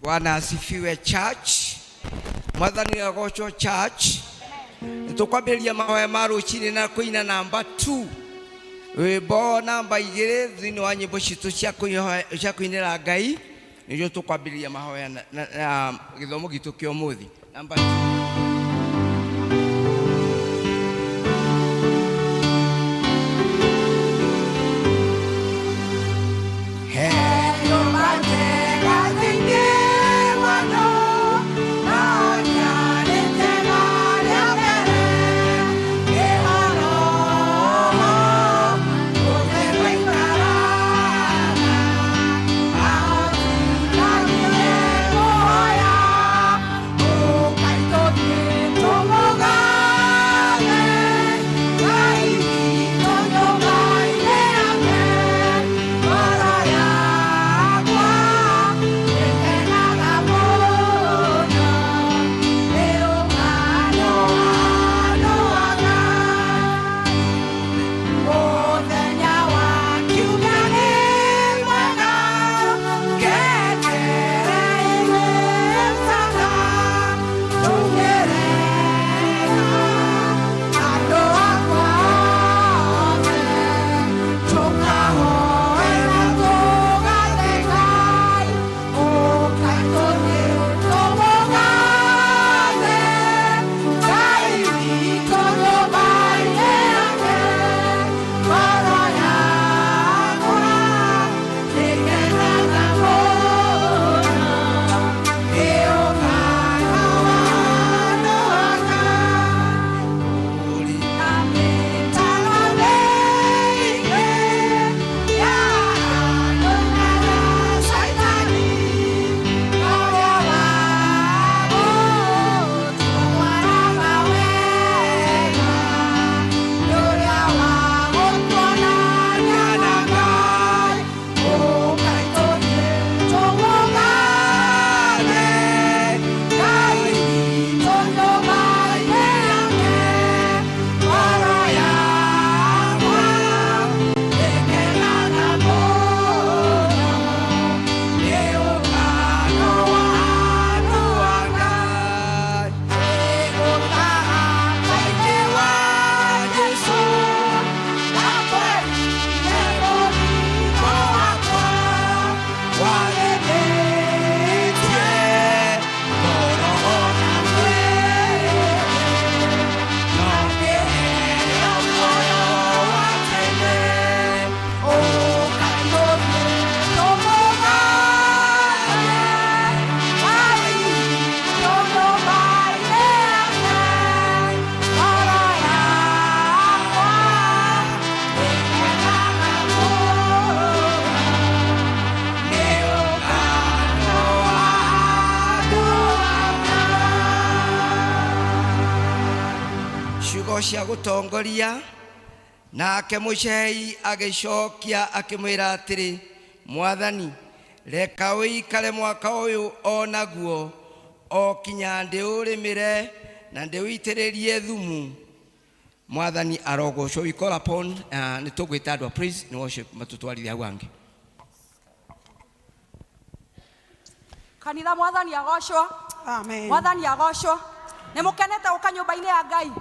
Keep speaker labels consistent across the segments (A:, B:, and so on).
A: Bwana asifiwe church. Mwathani agocwo church. Nĩtũkwambĩrĩria mahoya ma rũcinĩ na kũina namba 2, rwĩmbo namba 2 thĩinĩ wa nyĩmbo citũ cia kũinĩra Ngai. Nĩrĩo tũkwambĩrĩria mahoya na gĩthomo gitũ kĩa ũmũthĩ. Namba 2. Cia gũtongoria. Nake mũcei agĩcokia akĩmwĩra atĩrĩ, Mwathani, reka ũikare mwaka ũyũ o naguo, o kinya ndĩũrĩmĩre na ndĩũitĩrĩrie thumu. Mwathani arogocwo. We call upon nĩ tũgwĩta andũ a praise and worship matũtwarithie hau hangĩ.
B: Kanitha, Mwathani agocwo.
C: Amen.
B: Mwathani agocwo. Nĩ mũkenete gũka nyũmba-inĩ ya Ngai?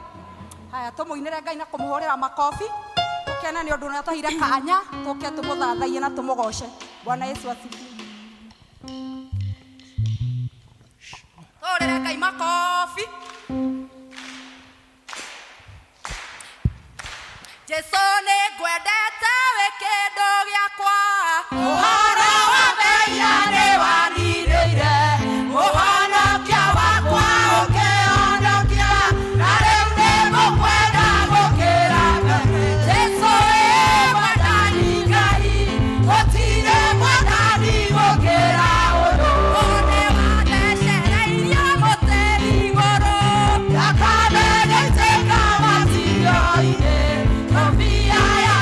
B: Haya, tũmũinĩre Ngai na kũmũhũrĩra makobi, tũkene nĩ ũndũ nĩ atũheire kanya tũke tũmũthathaiye na tũmũgoce. Bwana Yesu asifiwe. Tũhũrĩre Ngai makobi. Jesu, nĩ ngwendete wĩ kĩndũ gĩakwa. Ũhoro wa mehia nĩ wanirĩire, mũhonokia wakwa ũkĩhonokia, na rĩu nĩ ngũkwenda gũkĩra mbere. Jesu ĩ Mwathani Ngai, gũtirĩ mwathani gũkĩra ũyũ. Nĩ wathecereirio mũtĩ igũrũ, thakame ĩgĩitĩka matiro-inĩ, ngobia ya.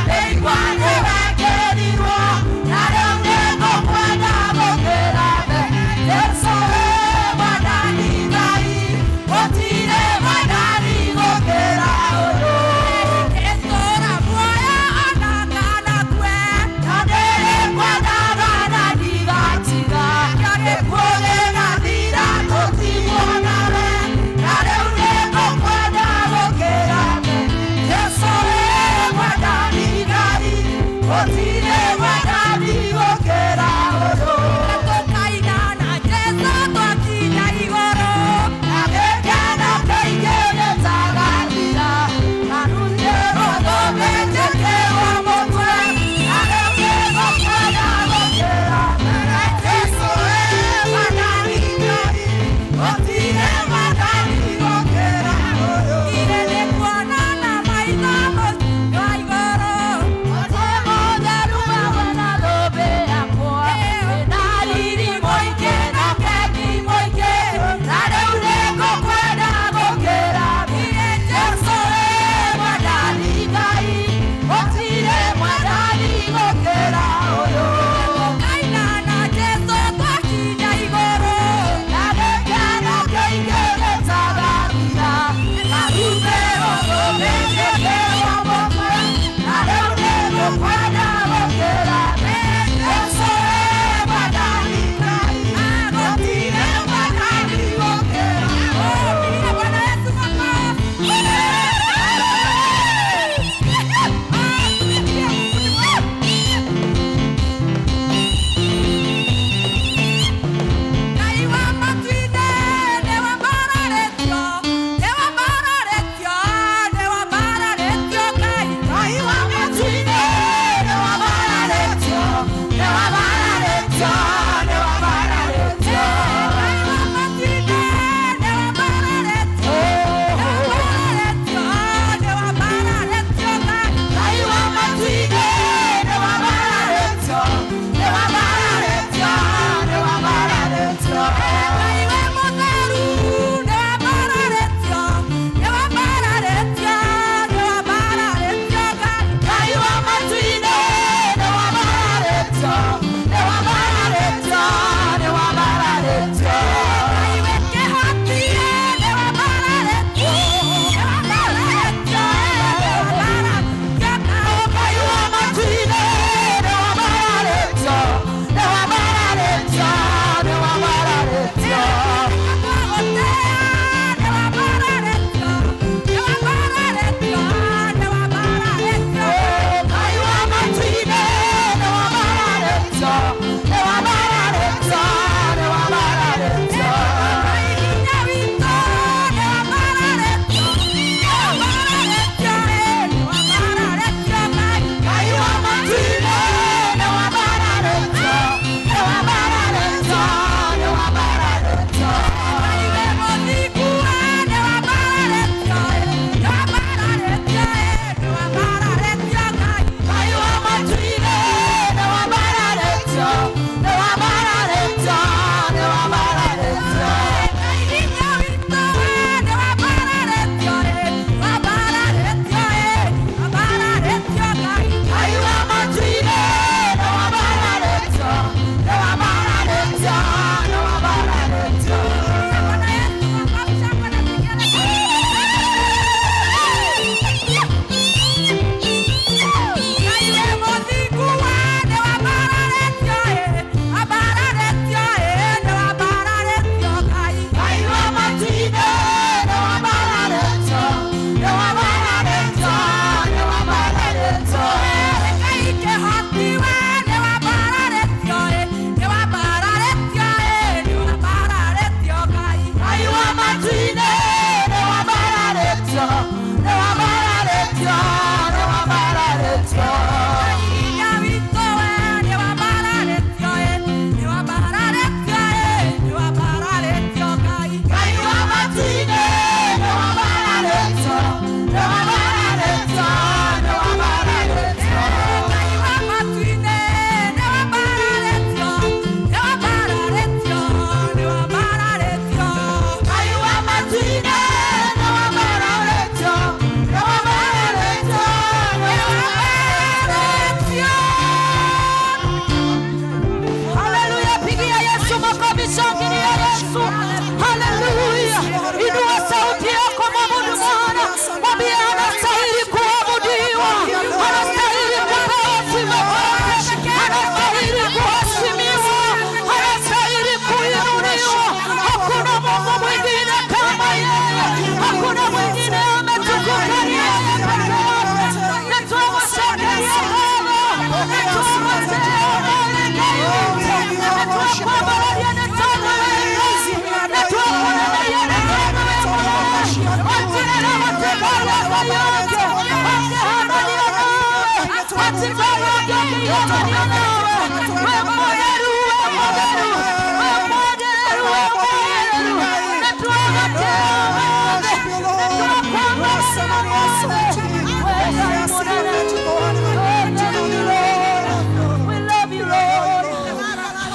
B: We love you, Lord.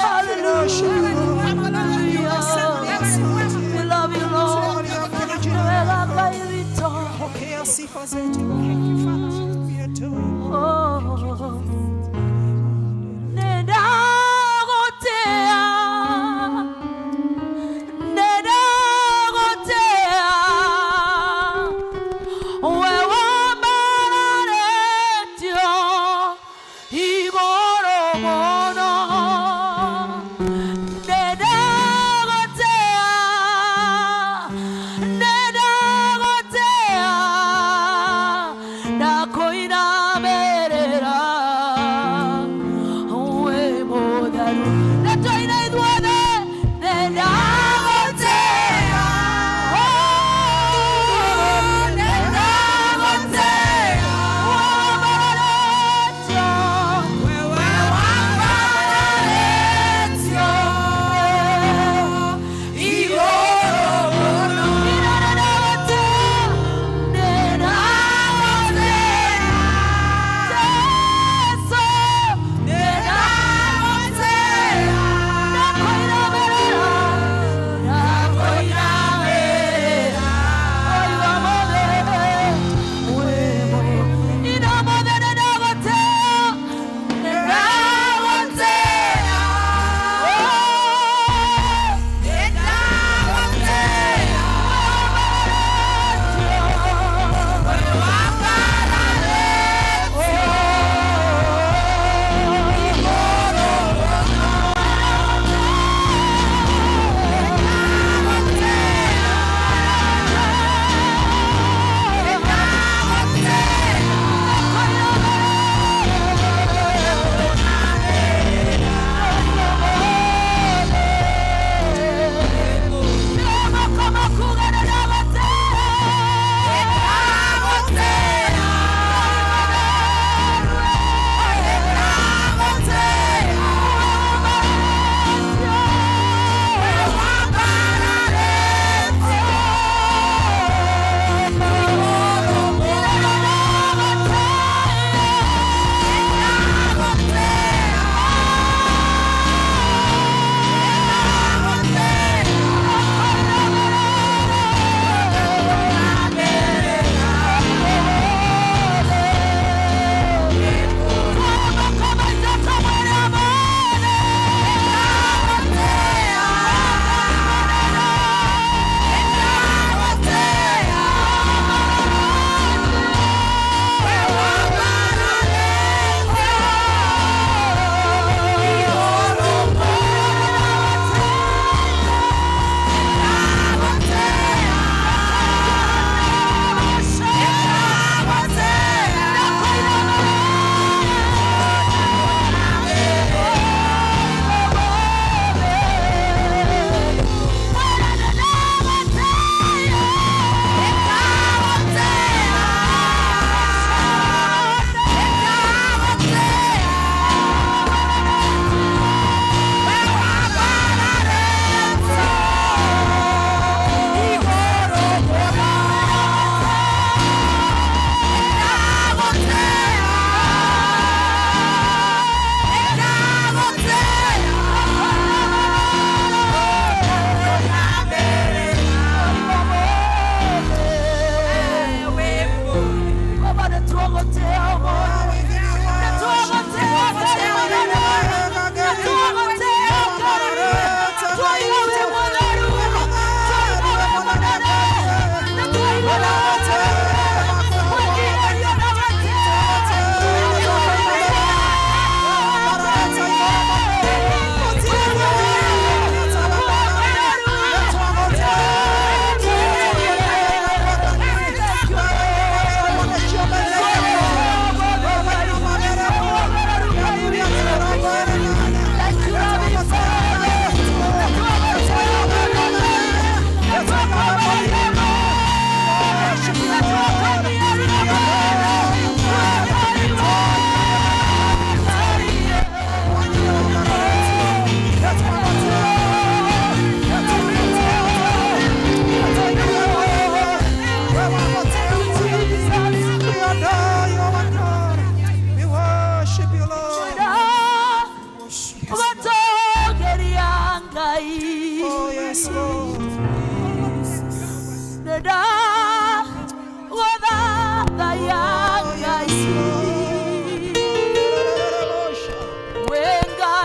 B: Hallelujah. We love you, Lord. Oh. Nendagotea.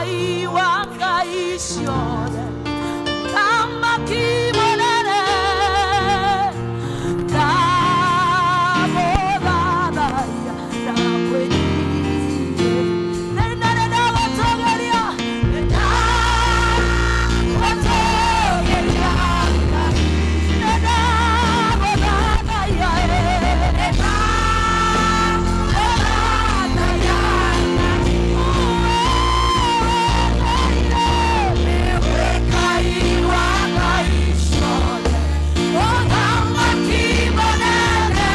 C: Ngai wa ngai ciothe, Mũthamaki mũnene, ndamũthathaiya, ndakwĩnyihia. Nĩndagũtũgĩria, nĩndagũtũgĩria Ngai, nĩndagũthathaiya, nĩndagũthathaiya Ngai. Ngai wa ngai ciothe, Mũthamaki mũnene,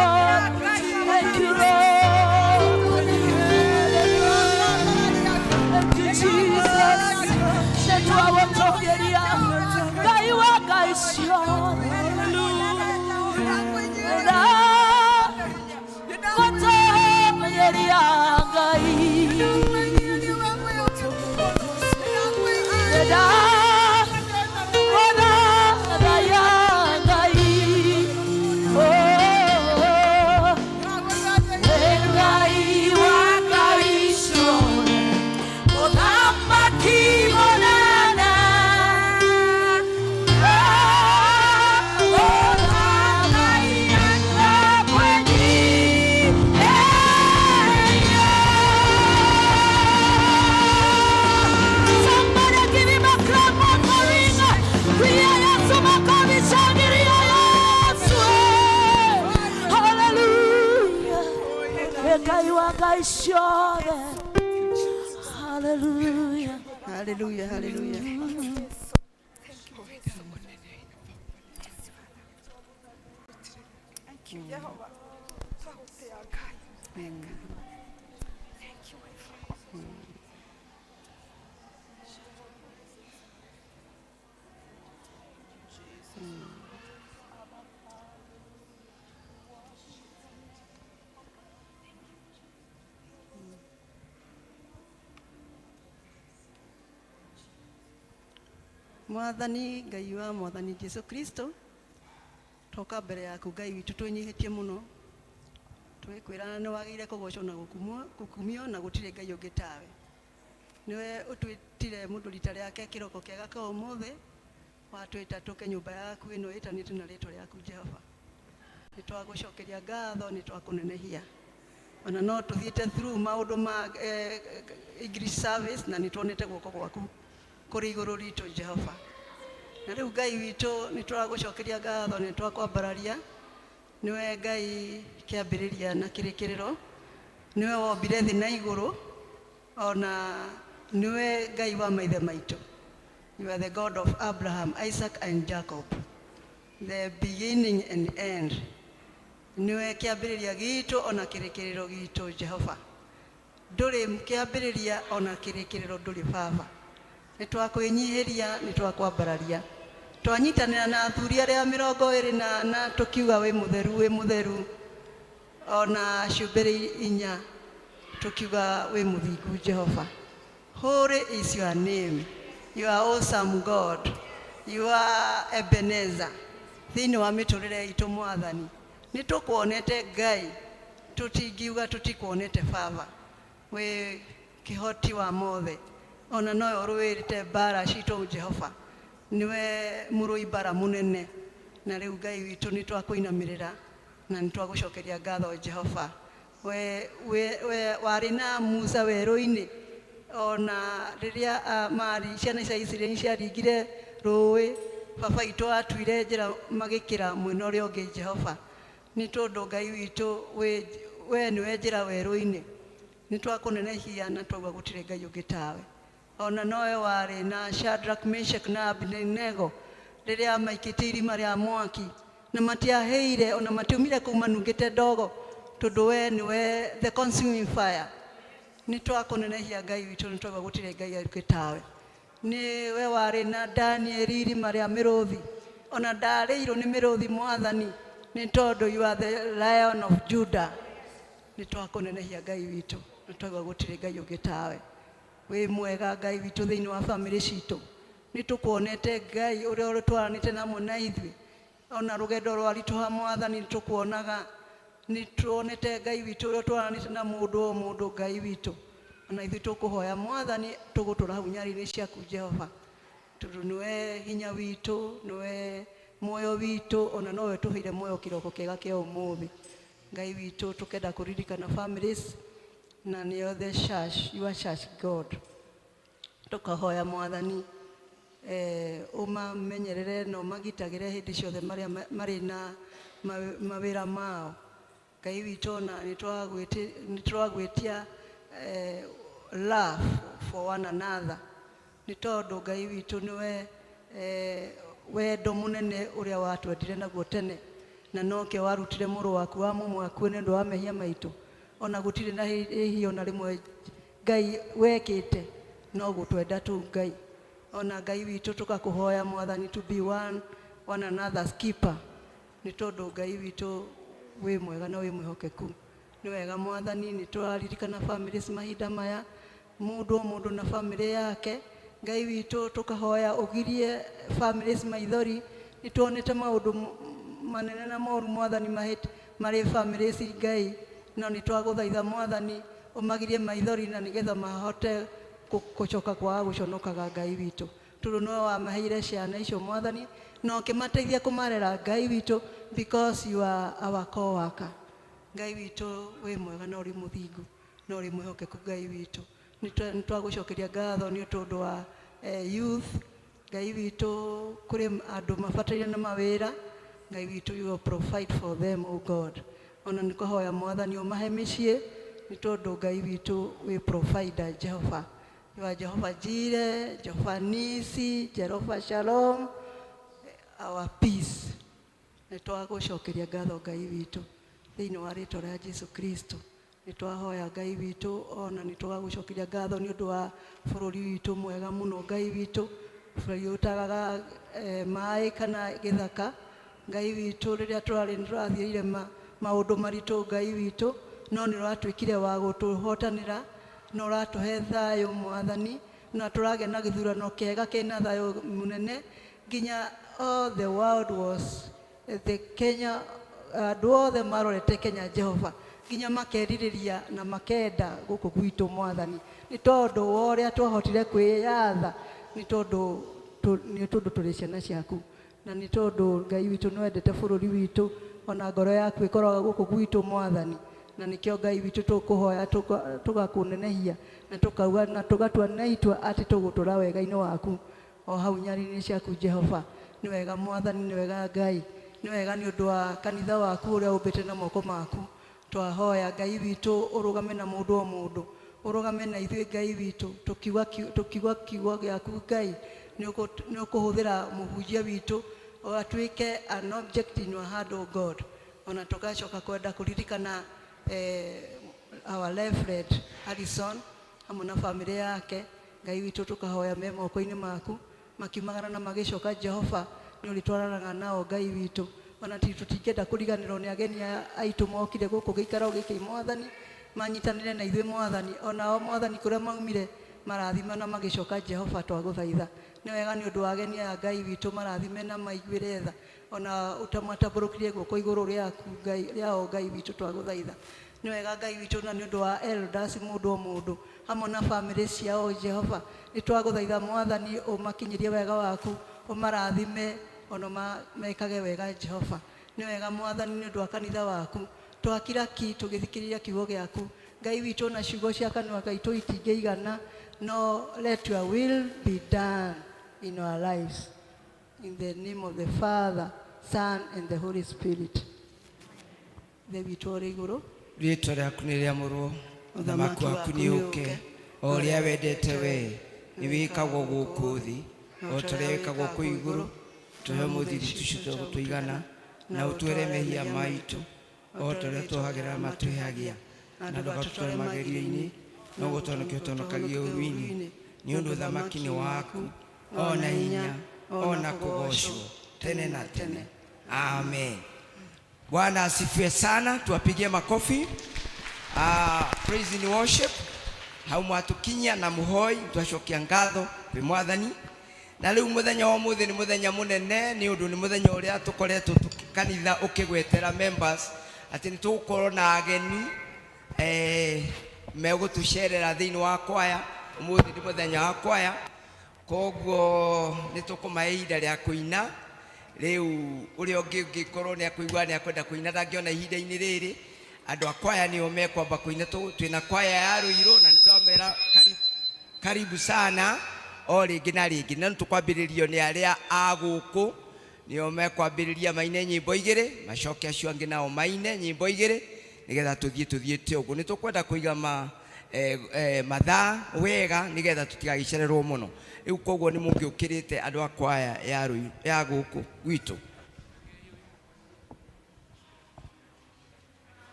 C: Thank you, Lord. Thank you, Jesus. Nĩtwagũtũgĩria Ngai wa ngai ciothe. Ndagũtũgĩria Ngai. Ndagũthathaiya Ngai. Oh, Ngai wa ngai ciothe, Mũthamaki mũnene, ndagũthathaiya ndakwĩnyihia. Somebody give him a clap offering. Pia Yesu makofi, shangilia Yesu. Hallelujah. Ngai wa ngai ciothe. Hallelujah.
D: Hallelujah, hallelujah. Mwathani Ngai wa Mwathani Jesu Kristo, toka mbere yaku Ngai witũ twĩnyihĩtie mũno, twĩkwĩrana nĩ wagĩrĩire kũgocwo na gũkumio na gũtirĩ Ngai ũngĩ tawe. Nĩwe ũtwĩtire mũndũ rita rĩake kĩroko kĩega ka ũmũthĩ, watwĩta tũke nyũmba yaku ĩno ĩtanĩtio na rĩtwa rĩaku Jehova. Nĩ twagũcokeria ngatho, nĩ twakũnenehia. Ona no tũthiĩte through maũndũ ma English service na nĩ tuonete guoko gwaku kũrĩ igũrũ ritũ Jehova. Na rĩu Ngai witũ nĩ tũragũcokeria ngatho, nĩ twakwambararia. Nĩwe Ngai kĩambĩrĩria na kĩrĩkĩrĩro, nĩwe wombire thĩ na igũrũ, ona nĩwe Ngai wa maithe maitũ. You are the God of Abraham, Isaac and Jacob. the beginning and end. Nĩwe kĩambĩrĩria gitũ ona kĩrĩkĩrĩro gitũ Jehova. Ndũrĩ kĩambĩrĩria ona kĩrĩkĩrĩro ndũrĩ Baba. Nĩ twakwĩnyihĩria, nĩ twakwambararia. Twanyitanĩra na athuri arĩa 24 tũkiuga wĩ mũtheru, wĩ mũtheru. Ona ciũmbĩrĩ 4 tukiuga wĩ mũthingu Jehova. Holy is your name. You are awesome God. You are Ebenezer. Thĩinĩ wa mĩtũrĩre itũ Mwathani, nĩ tũkuonete Ngai, tũtingiuga tũtikuonete Baba. Wĩ kĩhoti wa mothe, ona nowe ũrũĩrĩte mbara citũ Jehova. Nĩwe mũrũi mbara mũnene, na rĩu Ngai witũ nĩ twakũinamĩrĩra na nĩ twagũcokeria ngatho Jehova. We warĩ na Musa werũ-inĩ, ona rĩrĩa mari ciana cia Isiraeli ciaringire rũĩ, Baba witũ atuire njĩra magĩkĩra mwena ũrĩa ũngĩ Jehova. Nĩ tondũ Ngai witũ we nĩwe njĩra werũ-inĩ, nĩ twakũnenehia na twauga gũtirĩ Ngai ũngĩ tawe. Ona nowe warĩ na Shadrach, Meshach na Abednego rĩrĩa maikĩtie irima rĩa mwaki, na matiahĩire ona matiumire kũu manungĩte ndogo, tondũ we nĩwe the consuming fire. Nĩ twakũnenehia Ngai witũ, nĩ twauga gũtirĩ Ngai ũngĩ tawe. Nĩwe warĩ na Danieli irima rĩa mĩrũthi, ona ndarĩirwo nĩ mĩrũthi Mwathani, nĩ tondũ you are the Lion of Judah. Nĩ twakũnenehia Ngai witũ, nĩ twauga gũtirĩ Ngai ũngĩ tawe. Wĩ mwega Ngai witũ thĩinĩ wa bamĩrĩ citũ. Nĩ tũkuonete Ngai ũrĩa ũtwaranĩte namwe na ithuĩ, ona rũgendo rwaritũha Mwathani nĩ tũkuonaga. Nĩ tuonete Ngai witũ ũrĩa ũtwaranĩte na mũndũ o mũndũ Ngai witũ. Ona ithuĩ tũkũhoya Mwathani tũgũtũra hau nyarĩrĩ ciaku Jehova, tondũ nĩwe hinya witũ, nĩwe muoyo witũ, ona nowe tũheire muoyo kĩroko kĩega kĩa ũmũthĩ. Ngai witũ tũkenda kũririkana families na nĩo the church, your church God. Tũkahoya Mwathani ũmamenyerere na ũmagitagĩre hĩndĩ ciothe marĩa marĩ na mawĩra mao. Ngai witũ ona nĩ twagwĩtia love for one another, nĩ tondũ Ngai witũ nĩwe wendo mũnene ũrĩa watwendire naguo tene, na nokĩo warutire mũrũ waku wa mũmwe akue nĩ ũndũ wa mehia maitũ. Ona gũtirĩ na ihia ona rĩmwe Ngai wekĩte, no gũtwenda tu Ngai. Ona Ngai witũ tũkakũhoya Mwathani to be one another's keeper, nĩ tondũ Ngai witũ wĩ mwega na wĩ mwĩhokeku. Nĩ wega Mwathani, nĩ tũraririkana families mahinda maya, mũndũ o mũndũ na famĩlĩ yake. Ngai witũ tũkahoya ũgirie families maithori. Nĩ tuonete maũndũ manene na moru Mwathani marĩ families Ngai, no nĩ twagũthaitha Mwathani ũmagirie maithori na nĩgetha mahote gũcoka kwaga gũconokaga Ngai witũ, tondũ nowe wamaheire ciana icio Mwathani, na ũkĩmateithia kũmarera Ngai witũ, because you are our co-worker. Ngai witũ wĩ mwega na ũrĩ mũthingu na ũrĩ mwĩhokeku Ngai witũ. Nĩ twagũcokeria ngatho nĩ tondũ wa youth Ngai witũ, kũrĩ andũ mabataire na mawĩra Ngai witũ, you will provide for them, O God. Ona nĩ kũhoya Mwathani ũmahe mĩciĩ, nĩ tondũ Ngai witũ wĩ provider Jehova. You are Jehovah Jireh, Jehovah Nisi, Jehovah Shalom, our peace. Nĩ twagũcokeria ngatho Ngai witũ thĩinĩ wa rĩtwa rĩa Jesu Kristo. Nĩ twahoya Ngai witũ, ona nĩ twagũcokeria ngatho nĩ ũndũ wa bũrũri witũ mwega mũno Ngai witũ, bũrũri ũtagaga maĩ kana gĩthaka. Ngai witũ, rĩrĩa tũrarĩ nĩ tũrathiĩrire maũndũ maritũ Ngai witũ, no nĩ ũratuĩkire wa gũtũhotanĩra, na ũratũhe thayũ Mwathani, na tũragĩa na gĩthurano kĩega kĩna thayũ mũnene nginya all the world was the Kenya, andũ othe marorete Kenya Jehova, nginya makerirĩria na makenda gũkũ gwitũ Mwathani, nĩ tondũ wa ũrĩa twahotire kwĩyatha, nĩ tondũ tũrĩ ciana ciaku, na nĩ tondũ Ngai witũ nĩ wendete bũrũri witũ, ona ngoro yaku ĩkoragwo gũkũ gwitũ Mwathani, na nĩkĩo Ngai witũ tũkũhoya tũgakũnenehia na tũkauga na tũgatua na itua atĩ tũgũtũra wega-inĩ waku o hau nyarĩrĩ ciaku Jehova. Nĩ wega Mwathani, nĩ wega Ngai, nĩ wega nĩ ũndũ wa kanitha waku ũrĩa ũmbĩte na moko maku. Twahoya Ngai witũ ũrũgame na mũndũ o mũndũ, ũrũgame na ithuĩ Ngai witũ, tũkiuga kiugo gĩaku Ngai, nĩ ũkũhũthĩra mũhunjia witũ Ũgatuĩke an object in your hand, O God. Ona tũgacoka kwenda kũririkana our Reverend Harrison hamwe na famĩlĩ yake. Ngai witũ, tũkahoya me moko-inĩ maku makiumagara na magĩcoka. Jehova, nĩ ũrĩtwaranaga nao, Ngai witũ. Ona tũtingĩenda kũriganĩrwo nĩ ageni aya aitũ mokire gũkũ gĩikaro gĩkĩ, Mwathani, manyitanĩre na ithuĩ, Mwathani. Onao, Mwathani, kũrĩa maumire marathima na magĩcoka. Jehova, twagũthaitha nĩ wega nĩ ũndũ wa ageni aya, Ngai witũ, marathime na maiguĩre tha, ona ũtamatambũrũkirie guoko igũrũ rĩaku Ngai rĩao. Ngai witũ, twagũthaitha nĩ wega, Ngai witũ, na nĩ ũndũ wa elders, mũndũ o mũndũ hamwe na famĩlĩ ciao. Jehova, nĩ twagũthaitha, Mwathani, ũmakinyĩrie wega waku, ũmarathime ona mekage wega. Jehova, nĩ wega, Mwathani, nĩ ũndũ wa kanitha waku. Twakira ki tũgĩthikĩrĩria kiugo gĩaku, Ngai witũ, na ciugo cia kanua gaitũ itingĩigana, no let your will be done in our lives. In the name of the Father, Son and the Holy Spirit. Ithe witũ ũrĩ igũrũ,
A: rĩtwa rĩaku nĩ rĩamũrwo, ũthamaki waku nĩ ũke, o ũrĩa wendete wee nĩ wĩkagwo gũkũ thĩ o ta ũrĩa wĩkagwo kũu igũrũ. Tũhe ũmũthĩ irio icio cia gũtũigana, na ũtuohere mehia maitũ o ta ũrĩa tuohagĩra matwĩhagia, na ndũgatũtware magerio-inĩ, no gũtũhonokia ũtũhonokagie ũũru-inĩ, nĩ ũndũ ũthamaki nĩ waku, ona hinya, ona kũgocwo tene na tene. Amen. Bwana asifiwe sana, tuwapigie makofi. Praise and worship hau mwatukinyia na muhoi, twacokia ngatho kwĩ Mwathani. Na rĩu mũthenya wa ũmũthĩ nĩ mũthenya mũnene, nĩ ũndũ nĩ mũthenya ũrĩa tũkoretwo kanitha ũkĩgwetera members atĩ nĩ tũgũkorwo na ageni megũtũcerera thĩinĩ wa kwaya. Ũmũthĩ nĩ mũthenya wa kwaya, koguo nĩ tũkũmahe ihinda rĩa kũina. Rĩu ũrĩa ũngĩ ũngĩkorwo nĩ akũigua nĩ akwenda kũina ndangĩona ihinda-inĩ rĩrĩ, andũ a kwaya nĩo mekwamba kũina. Twĩna kwaya ya Rũirũ na nĩ twamera karibu sana o rĩngĩ na rĩngĩ, na nĩ tũkwambĩrĩrio nĩ arĩa a gũkũ, nĩo mekwambĩrĩria maine nyĩmbo igĩrĩ, macoke acio angĩ nao maine nyĩmbo igĩrĩ, nĩgetha tũthiĩ tũthiĩte ũguo. Nĩ tũkwenda kũiga ma mathaa wega nĩgetha tũtigagĩcererwo mũno. Rĩu koguo nĩ mũngĩũkĩrĩte, andũ a kwaya ya Rũirũ ya gũkũ gwitũ.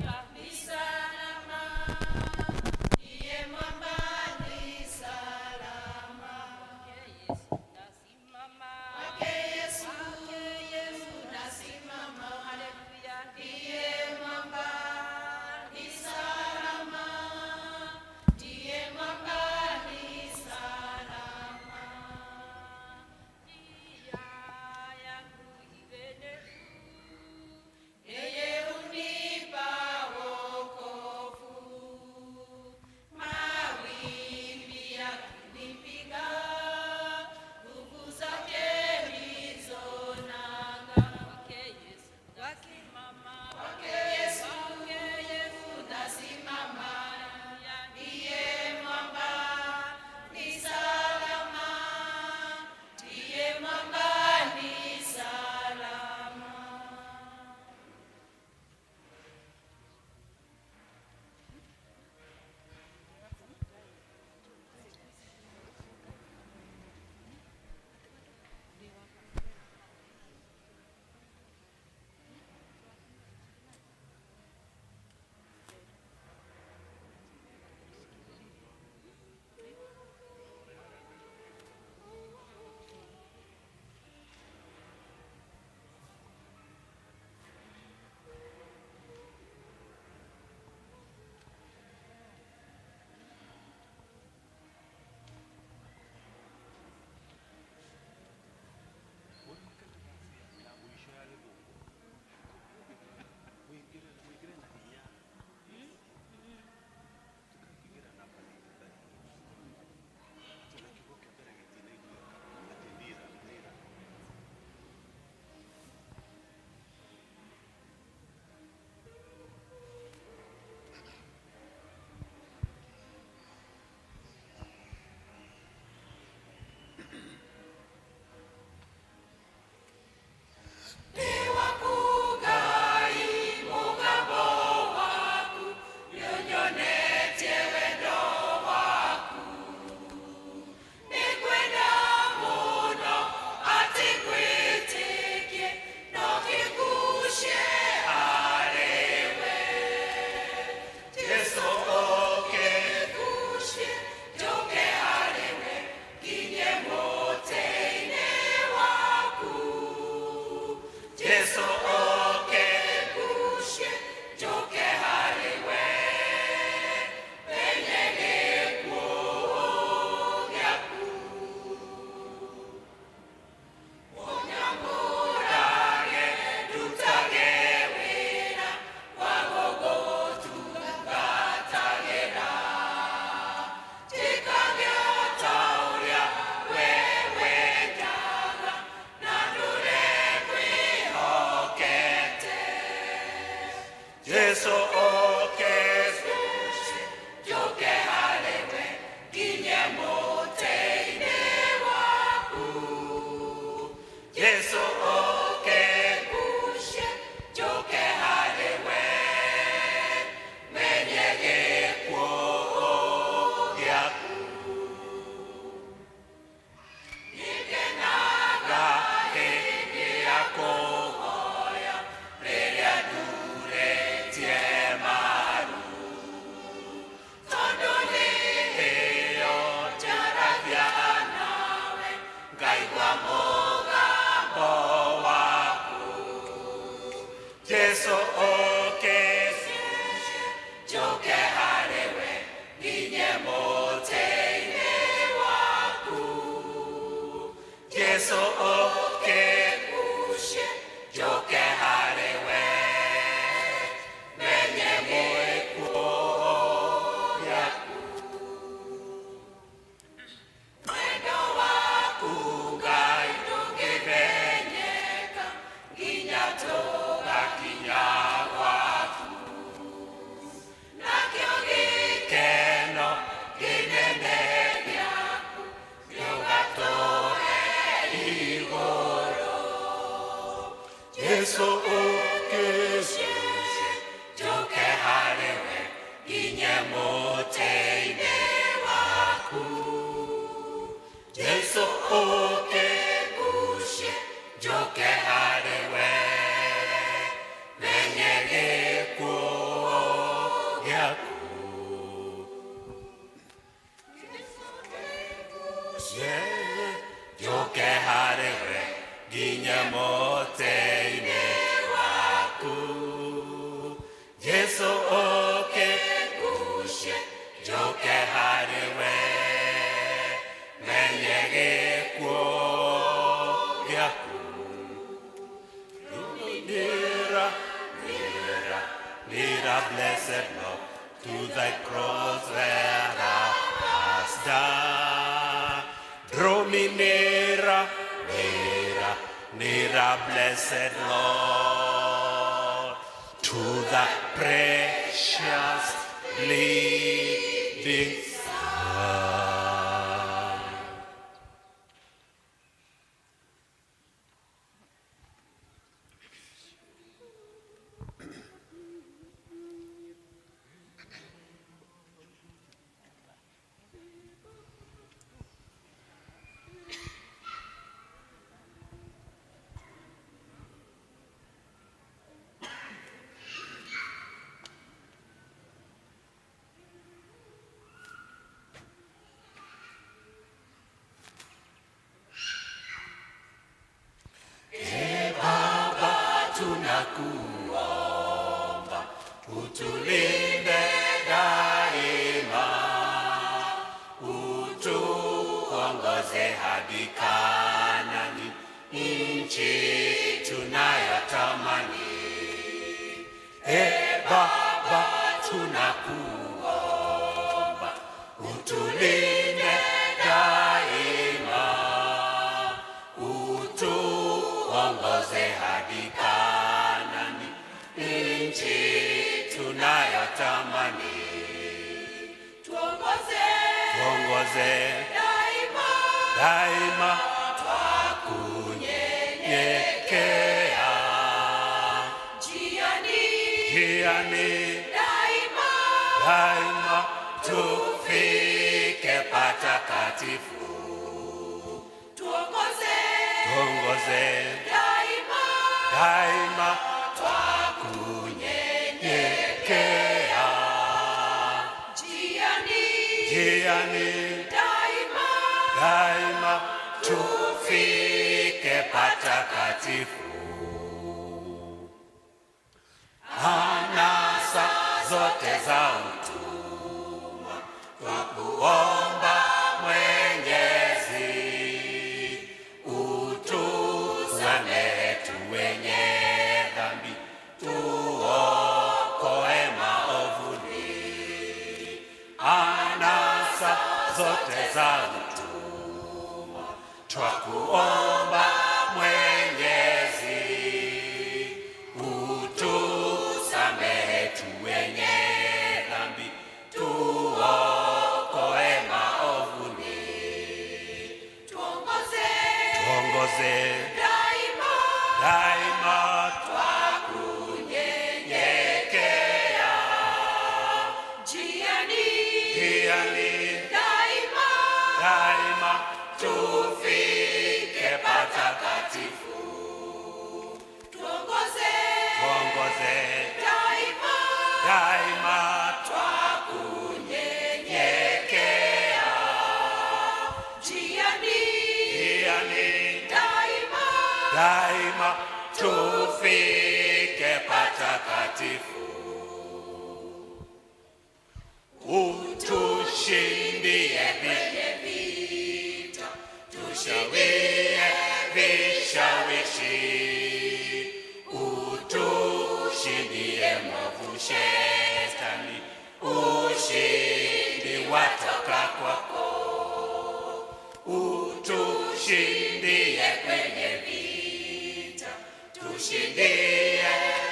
C: Kabisa na
E: Njoke harĩ we nginya mũtĩ-inĩ waku. Jesu ũkĩngucie njoke harĩ we, menye gĩkuũ gĩaku. Nearer, nearer, nearer, blessed Lord, to thy cross where thou hast died. Draw me nearer, nearer, nearer, blessed Lord, to thy precious bleeding side. Baba, tunakuomba utulinde daima, utuongoze hadi Kanaani, nchi tunayotamani. E Baba, tunakuomba utulinde daima, utuongoze hadi Kanaani, nchi tunayotamani.
C: Tuongoze
E: Tuongoze
C: daima,
E: daima, twakunyenyekea
C: njiani
E: njiani
C: daima,
E: daima, tufike patakatifu.
C: Tuongoze
E: Tuongoze
C: daima,
E: daima, twakunyenyekea
C: njiani
E: njiani
C: daima,
E: daima, tufike patakatifu. Anasa zote za utumwa twakuomba Mwenyezi, utusamehe tu wenye dhambi, tuokoe maovuni. Anasa zote za utumwa twakuomba Mwenyezi, utusamehe tu wenye dhambi, tuokoe maovuni.
C: Tuongoze
E: Tuongoze
C: daima,
E: daima, twakunyenyekea
C: njiani
E: njiani
C: daima,
E: daima, tufike patakatifu.
C: Tuongoze
E: Tuongoze
C: daima,
E: daima, twakunyenyekea
C: njiani
E: njiani
C: daima,
E: daima, tufike patakatifu. Utushindie
C: kwenye vita,
E: tushawie vishawishi, utushindie mwovu shetani, ushindi watoka kwako. Utushindie
C: kwenye vita,
E: tushindie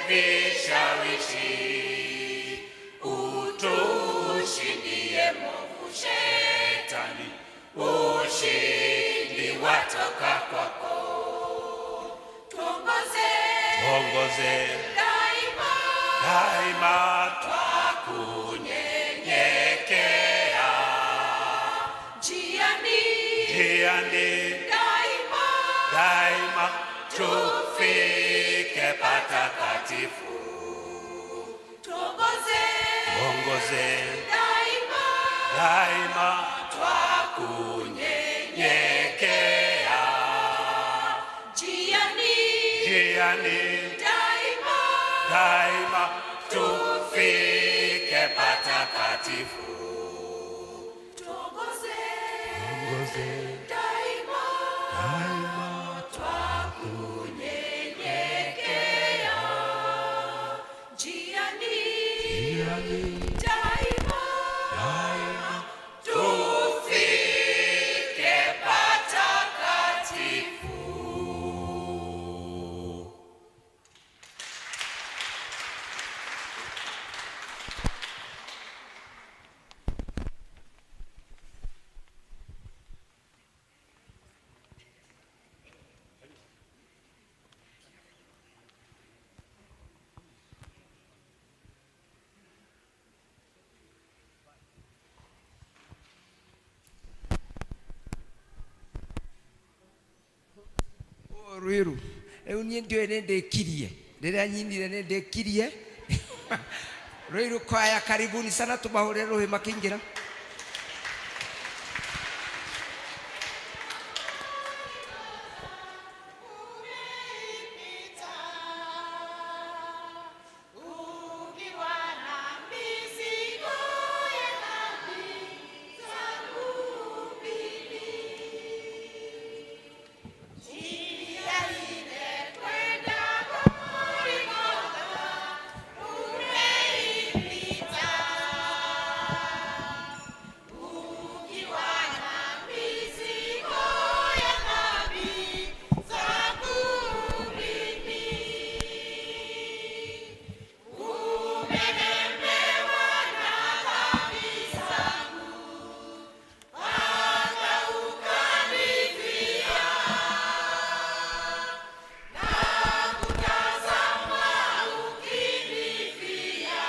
E: vishawishi, utushindie mwovu shetani, ushindi watoka kwako.
C: Tuongoze
E: Tuongoze
C: daima,
E: daima, twakunyenyekea
C: njiani
E: njiani
C: daima,
E: daima, tufike patakatifu.
C: Tuongoze
E: Tuongoze
C: daima,
E: daima, twakunyenyekea Njiani
C: daima,
E: daima tufike patakatifu.
C: Tuongoze
E: Tuongoze
C: daima,
E: daima
C: twakunyenyekea. Njiani
E: njiani
C: daima,
E: daima
C: tufike patakatifu.
A: Rwiru riu nie ndiũĩ nĩ ndĩkirie rĩrĩa nyinire nĩ ndĩkirie. Rwiru kwaya, karibuni sana, tũmahũrĩre rũhĩ makĩingĩra.
C: Ukiwa na mizigo ya dhambi zangu mimi, njia ile kwenda Golgotha umeipita. Ukiwa na mizigo ya dhambi zangu mimi, umelemewa na dhambi zangu, mpaka ukanifia. Na kutazama ukinifia,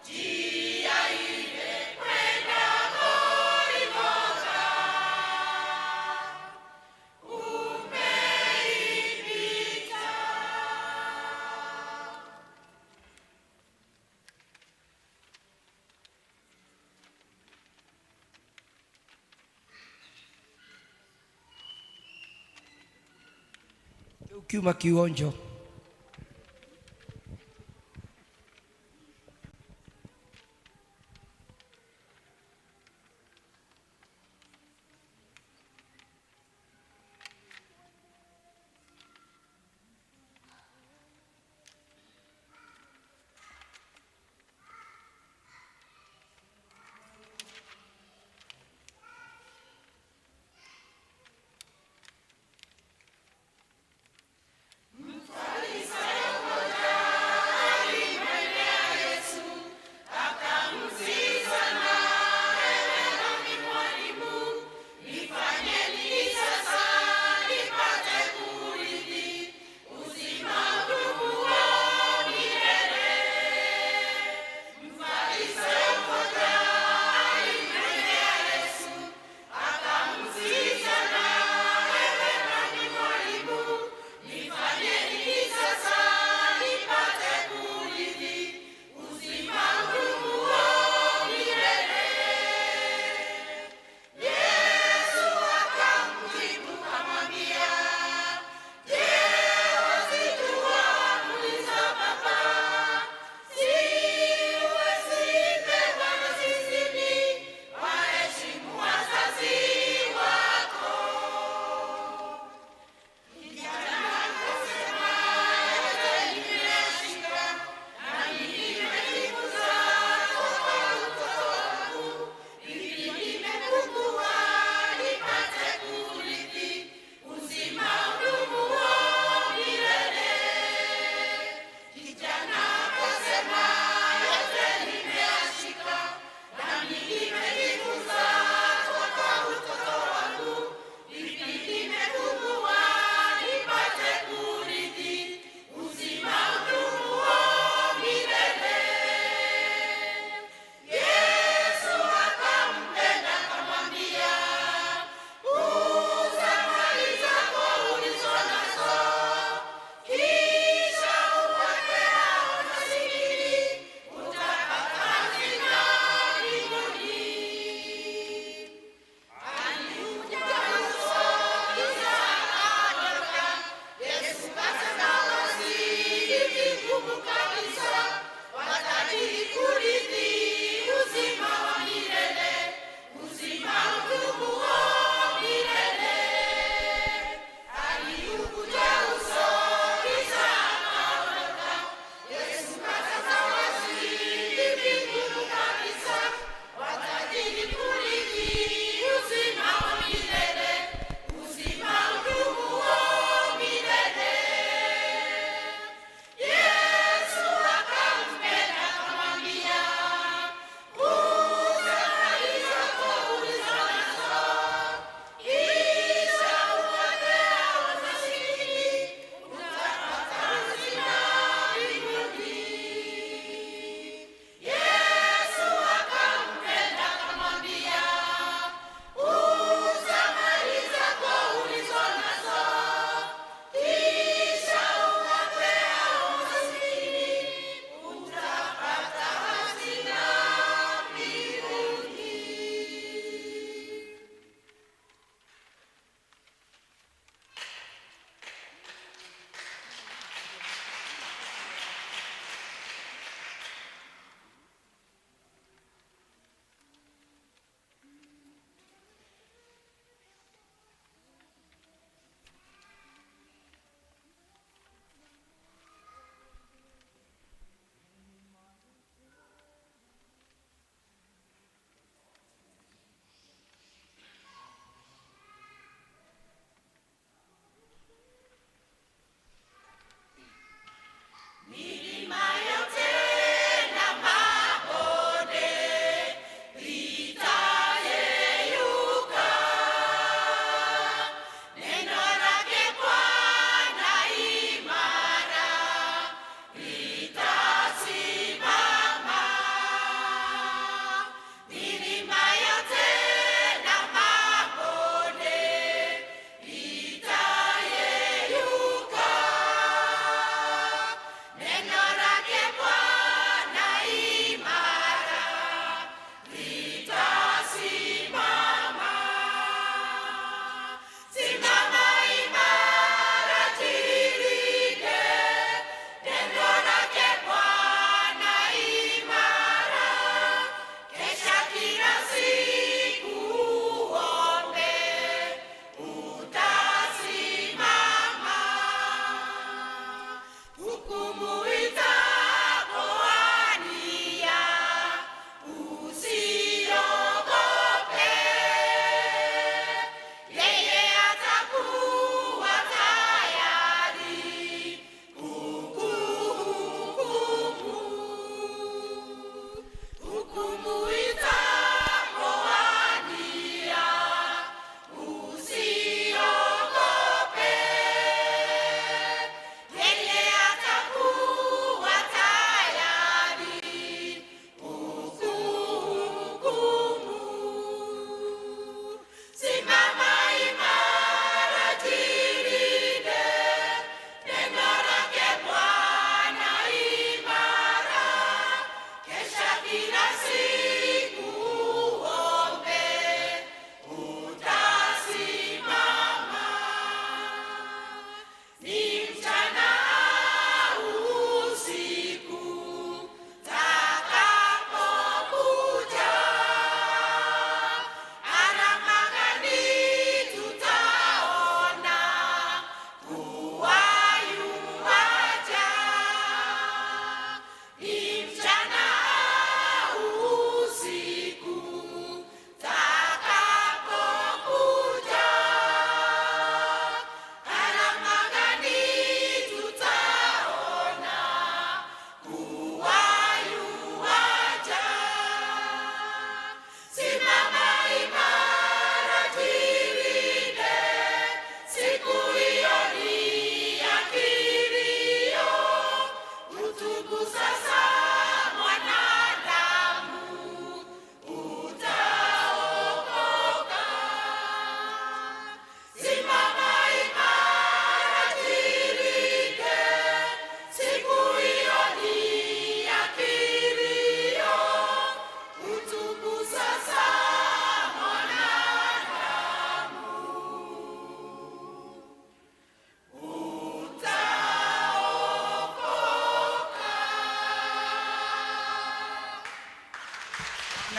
C: njia ile kwenda Golgotha umeipita.
A: Rĩu kiuma kionjo.
C: Mtazame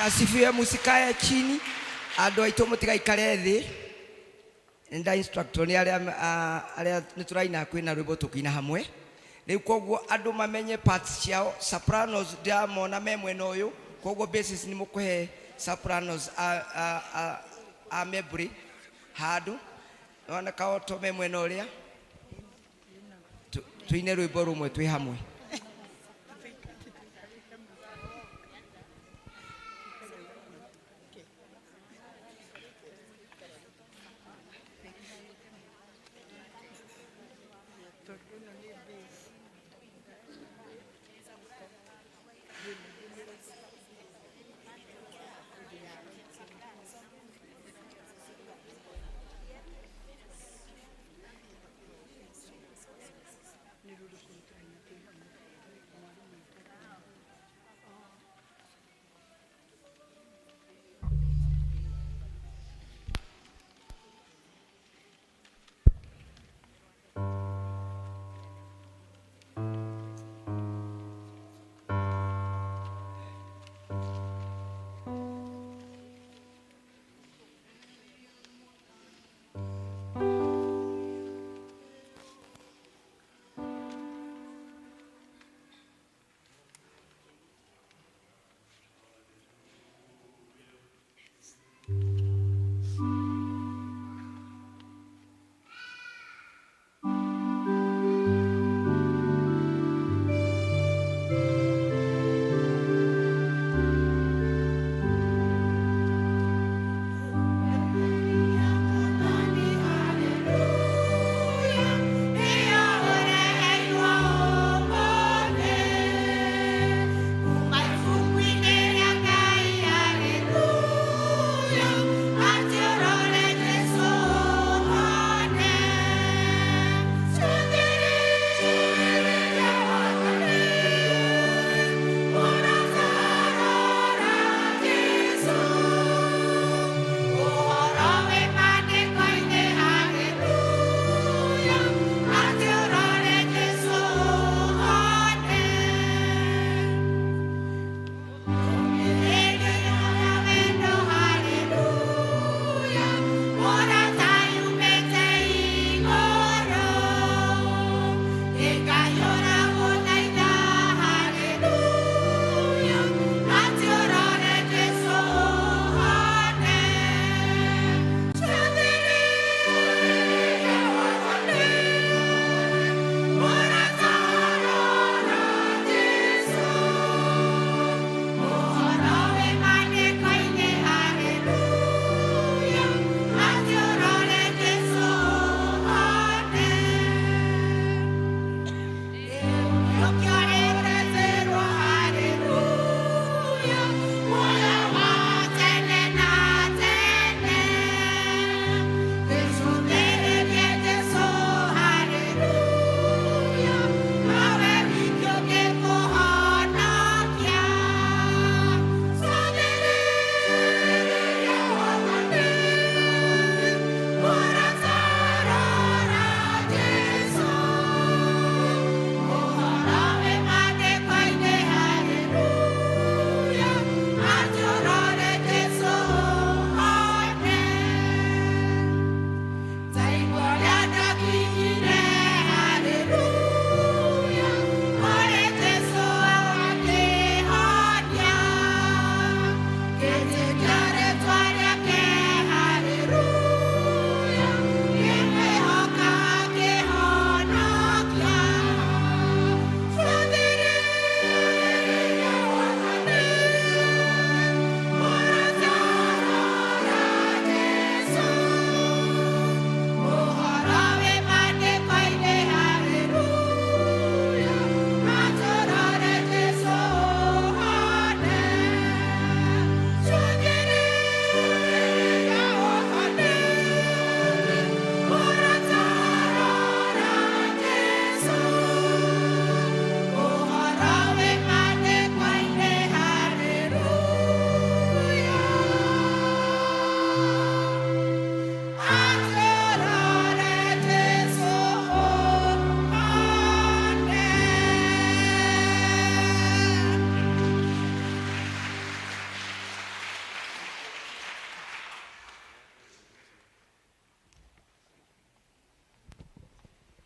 A: Asifiwe, musikae chini andũ aitũ mũtigaikare thĩ. Nda instructor nĩ arĩa arĩa nĩ tũraina kwĩna rwĩmbo tũkĩina hamwe rĩu, koguo andũ mamenye parts ciao. Sopranos ndĩramona me mwena ũyũ, koguo basis nĩ mũkũhe sopranos a Mebury handũ nona kaoto me mwena ũrĩa tuine rwĩmbo rũmwe twĩ hamwe.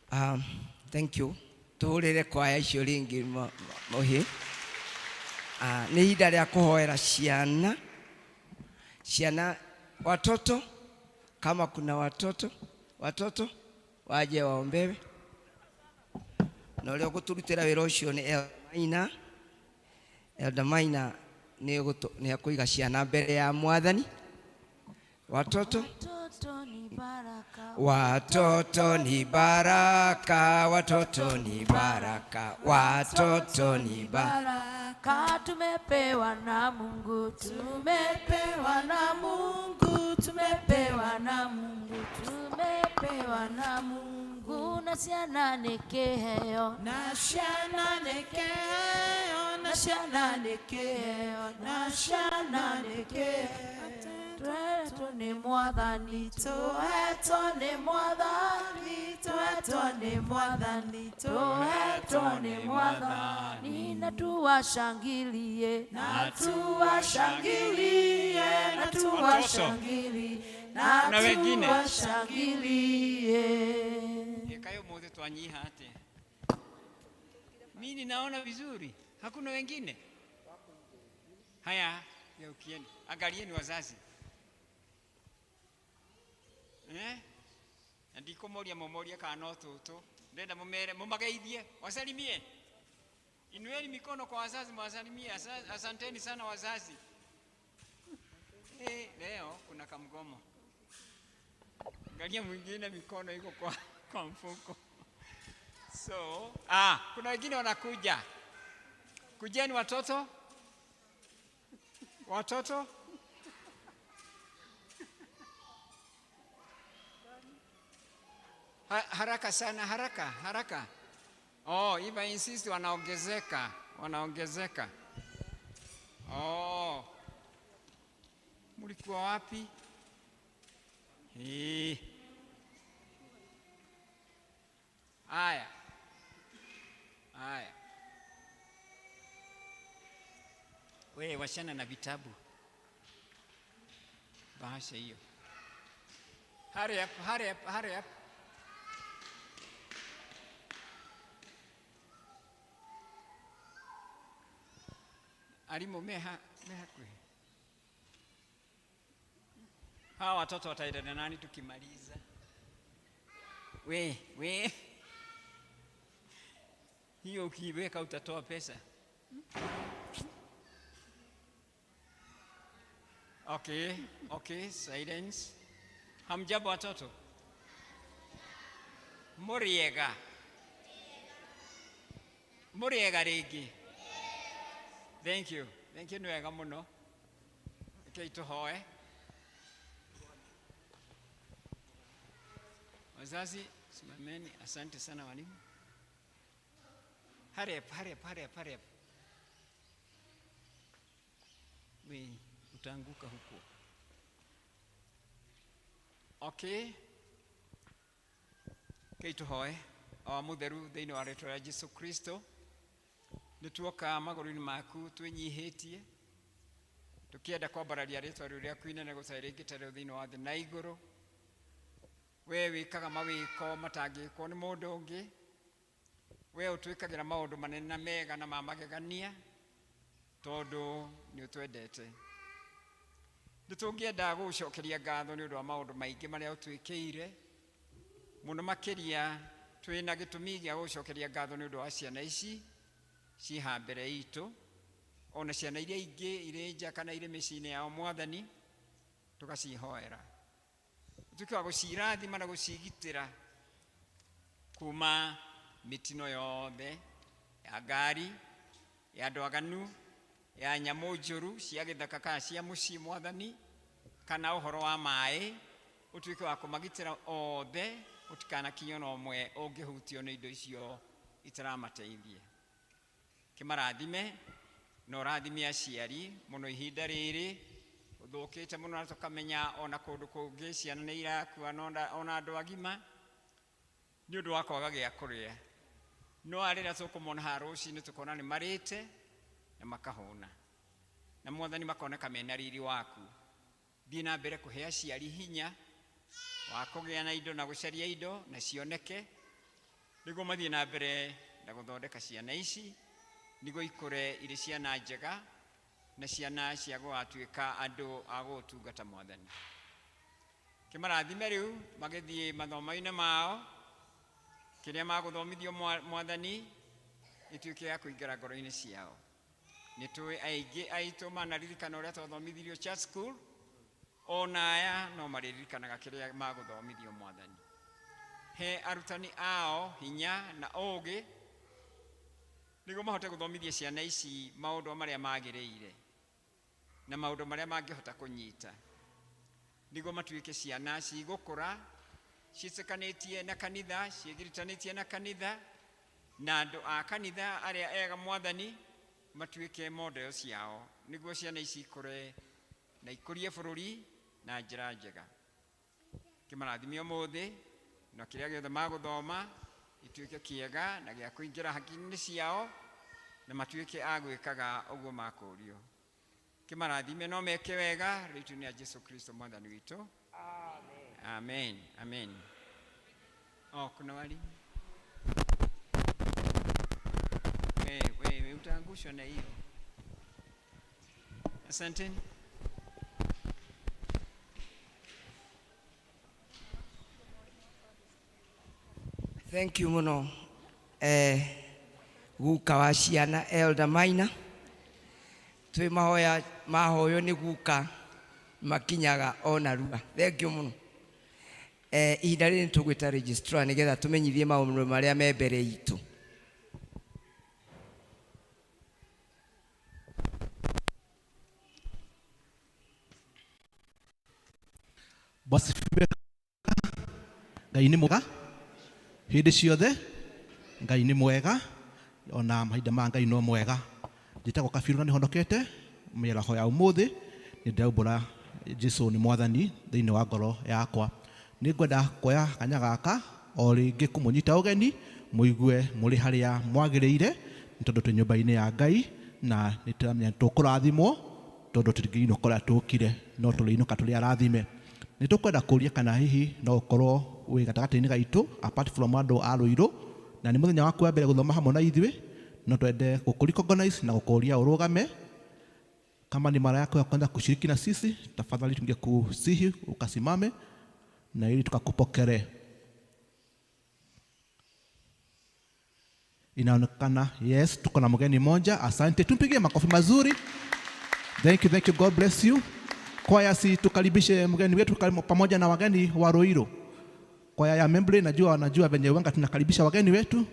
A: Thank you. Tuhurire kwaya icio ringi muhi. Nĩ ihinda rĩa kũhoera ciana. Ciana, watoto, kama kuna watoto, watoto waje waombewe. Na ũrĩa ũgũtũrutĩra wĩra ũcio nĩ Elder Maina. Elder Maina nĩ akũiga ciana mbere ya Mwathani. Watoto, watoto ni baraka, watoto ni baraka, watoto ni baraka.
F: Tumepewa na Mungu, tumepewa na Mungu, tumepewa na Mungu, tumepewa na Mungu. Na ciana nĩ kĩheo, na ciana nĩ kĩheo, na ciana nĩ kĩheo, na ciana nĩ kĩheo. Tuhetwo nĩ Mwathani, tuhetwo nĩ Mwathani, tuhetwo nĩ Mwathani, tuhetwo nĩ Mwathani. Na tuwashangilie, na tuwashangilie, na tuwashangilie, na
G: Na wengine.
F: tuwashangilie.
G: Ikayo mothe twanyiha atia? Mimi ninaona vizuri, hakuna wengine. Haya, geukieni, angalieni wazazi. Na ndikũmoria mũmorie kana no tũtũ, ndĩrenda mũmere mũmageithie, wasalimie. Inueni mikono kwa wazazi, mwasalimie. Asanteni sana wazazi. Leo kuna kamgomo. Angalia mwingine mikono iko kwa mfuko. So, kuna wengine wanakuja. Kujeni watoto. Watoto. Haraka sana, haraka, haraka. Oh, if I insist wanaongezeka, wanaongezeka. Oh. Mlikuwa wapi? Haya. Haya. We wachana na vitabu. Bahasha hiyo. Hurry up, hurry up, hurry up. Arimũ meha kwe. Hawa watoto wataenda na nani tukimaliza? We. Hiyo ukiiweka utatoa pesa. Okay, silence. Hamjambo watoto? Muriega. Muriega rĩngĩ. Thank you. Thank you, nĩ wega mũno. Rekei tũhoe. Wazazi, simameni. Asante sana walimu. Hurry up, hurry up, hurry up, hurry up. We, utaanguka huko. Okay. Rekei tũhoe. Awa mũtheru thĩinĩ wa rĩtwa rĩa Jesu Kristo. Nĩ tuoka magũrũ-inĩ maku twĩnyihĩtie, tũkĩenda kwambararia rĩtwa rĩu rĩaku inene gũtarĩ rĩngĩ ta rĩu thĩinĩ wa thĩ na igũrũ. We wĩkaga mawĩko matangĩkwo nĩ mũndũ ũngĩ. We ũtwĩkagĩra maũndũ manene na mega na ma magegania, tondũ nĩ ũtwendete. Nĩ tũngĩenda gũgũcokeria ngatho nĩ ũndũ wa maũndũ maingĩ marĩa ũtwĩkĩire, mũno makĩria twĩna gĩtũmi gĩa gũgũcokeria ngatho nĩ ũndũ wa ciana ici ciĩ mbere itũ, ona ciana iria ingĩ irĩ nja kana irĩ mĩciĩ-inĩ yao Mwathani, tũgacihoera. Ũtuĩke wa gũcirathima na gũcigitĩra kuma mĩtino yothe ya ngari, ya andũ aganu, ya nyamũ njũru cia gĩthaka kana cia mũciĩ Mwathani, kana ũhoro wa maĩ, ũtuĩke wa kũmagitĩra othe, ũtikanakinye ona ũmwe ũngĩhutio nĩ indo icio itaramateithia. Kĩmarathime na ũrathime aciari mũno ihinda rĩrĩ ũthũkĩte mũno, na tũkamenya ona kũndũ kũngĩ ciana nĩ irakua ona andũ agima nĩ ũndũ wa kwaga gĩa kũrĩa. No arĩa tũkũmona haha rũcinĩ tũkona nĩ marĩte na makahũna, na Mwathani makoneka mena riri waku. Thiĩ na mbere kũhe aciari hinya wa kũgĩa na indo na gũcaria indo na cioneke, Nĩguo mathiĩ na mbere na gũthondeka ciana ici nĩguo ikũre irĩ ciana njega na ciana cia gũgatuĩka andũ a gũgũtungata Mwathani. Kĩmarathime rĩu magĩthiĩ mathomo-inĩ mao, kĩrĩa magũthomithio Mwathani ĩtuĩke ya kũingĩra ngoro-inĩ ciao. Nĩ tũĩ aingĩ aitũ manaririkana ũrĩa twathomithirio church school, ona aya no marĩririkanaga kĩrĩa magũthomithio Mwathani. He arutani ao hinya na ũũgĩ nĩguo mahote gũthomithia ciana ici maũndũ marĩa magĩrĩire na maũndũ marĩa mangĩhota kũnyita, nĩguo matuĩke ciana cigũkũra ciĩtĩkanĩtie na kanitha, ciĩgiritanĩtie na kanitha, na andũ a kanitha arĩa ega Mwathani matuĩke model ciao, nĩguo ciana ici ikũre na ikũrie bũrũri na njĩra njega. Kĩmarathime ũmũthĩ na kĩrĩa gĩothe magũthoma gĩtuĩke kĩega na gĩa kũingĩra hakiri-inĩ ciao na matuĩke a gwĩkaga ũguo makũrio. Kĩmarathime no meke wega rĩtwa-inĩ rĩa Jesu Kristo Mwathani witũ. Amen. Amen. Oh, kuna walimu. Wewe utaangushwa na hiyo. Asanteni.
A: Thank you muno. Guka wa ciana Elder Maina. Twi mahoya mahoyo ni guka makinyaga ona rua. Thank you muno. Ihinda rĩrĩ nĩtũgwĩta registrar nĩgetha tũmenyithie maũndũ marĩa me mbere itũ.
H: Basifiwe. Ngai nĩ mwega hĩndĩ ciothe, Ngai nĩ mwega ona mahinda ma Ngai no mwega. Njĩtagwo Kabiru na nĩhonokete mĩaraho ya ũmũthĩ, nĩndĩraumbũra Jesũ nĩ Mwathani thĩinĩ wa ngoro yakwa. Nĩngwenda kuoya kanya gaka o rĩngĩ kũmũnyita ũgeni mũigue mũrĩ harĩa mwagĩrĩire, nĩ tondũ twĩ nyũmba-inĩ ya Ngai na nĩtũramenya tũkũrathimwo tondũ tũtingĩinũka ũrĩa tũkire, no tũrĩinũka tũrĩ arathime. Nĩtũkwenda kũria kana hihi no ũkorwo wĩ gatagatĩ-inĩ gaitũ apart from andũ a Rũirũ, na nĩ mũthenya waku wa mbere gũthoma hamwe na ithuĩ, no twende gũkũ-recognize na gũkũria ũrũgame. Kama ni mara yako ya kwanza kushiriki na sisi, tafadhali tungekusihi ukasimame na ili tukakupokere. Inaonekana yes, tuko na mgeni mmoja. Asante, tumpigie makofi mazuri. Thank you, thank you, God bless you. Kwaya, si tukaribishe mgeni wetu pamoja na wageni wa Ruiru. Kwaya ya Memble, najua wanajua venye wanga tunakaribisha wageni wetu.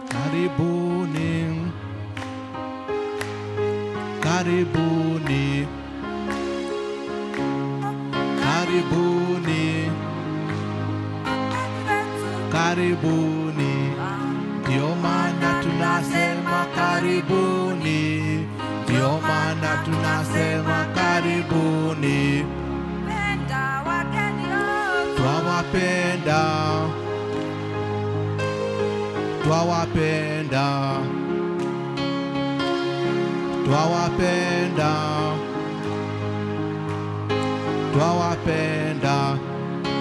H: Karibuni, karibuni, karibuni, karibuni. Ndio maana tunasema karibuni, ndio maana tunasema karibuni. Twawapenda, twawapenda, twawapenda, twawapenda.